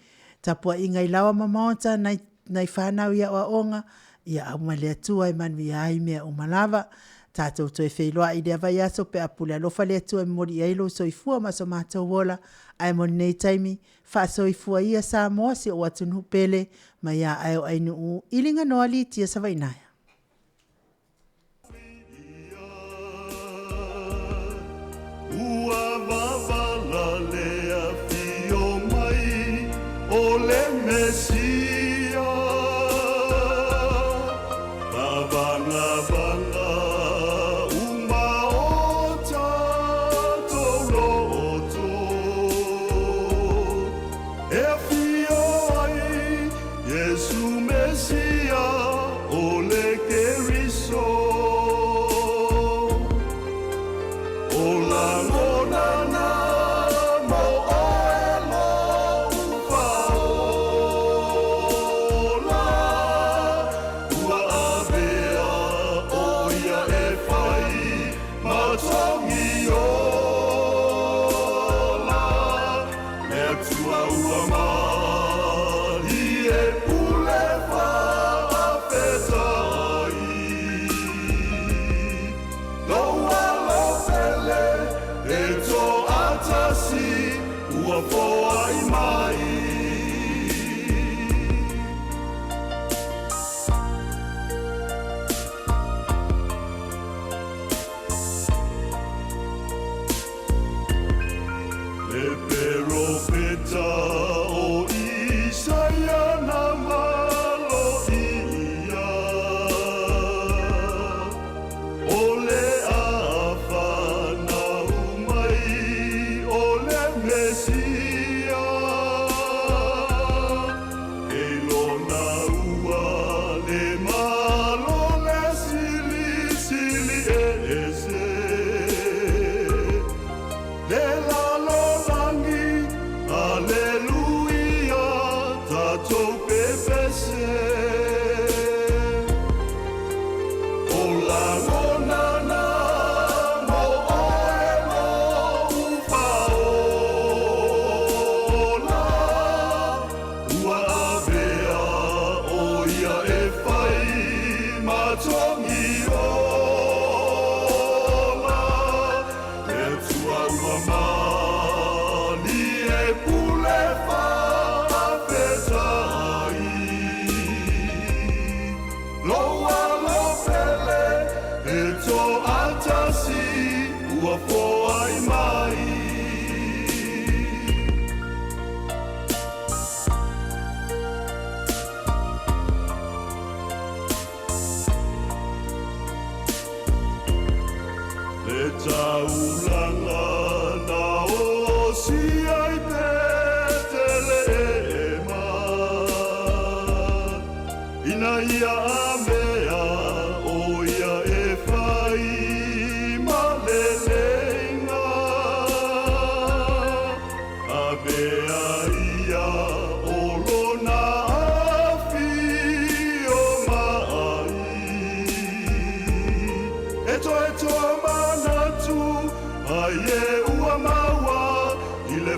tapuaiga i laoa ma maota i nai fanau i aoaoga, ia aumai le Atua e manuia ai mea uma lava. Tatou toe feiloai i lea vaiaso pe a pule alofa le Atua e momoli i ai lou soifua ma so matou ola. Ae mo lenei taimi, faasoifua ia Samoa si ou atunuu pele, mai a au ainuu i Liganoa Litia Savaiinaea. Ua vavala le afio mai o le Mesia, Tavagavaga uma o tatou loto, E afio ai Iesu Mesia o le Keriso. O lagona na mo oe lou Faaola, Ua avea ʻo ia e fai ma togi ola, Le Atua ua malie pule faafetai. Lou alo pele e toatasi ua foai mai. Le peropeta o Isaia na maloia, O le a fanau mai o le Mesia, E lona ua le malo le silisili ese, Le lalolagi, aleluia, tatou pepese. O lagona na mo oe lou Faaola, Ua avea ʻo ia e fai ma togi ola, Le Atua ua malie pule faafetai. Lou alo pele e toatasi ua foai mai. Le taulaga na osia i Petelehema, Ina ia avea ʻo ia e fai ma leleiga, Avea ia o lona afio mai. E toe tomanatu ai e ua maua i le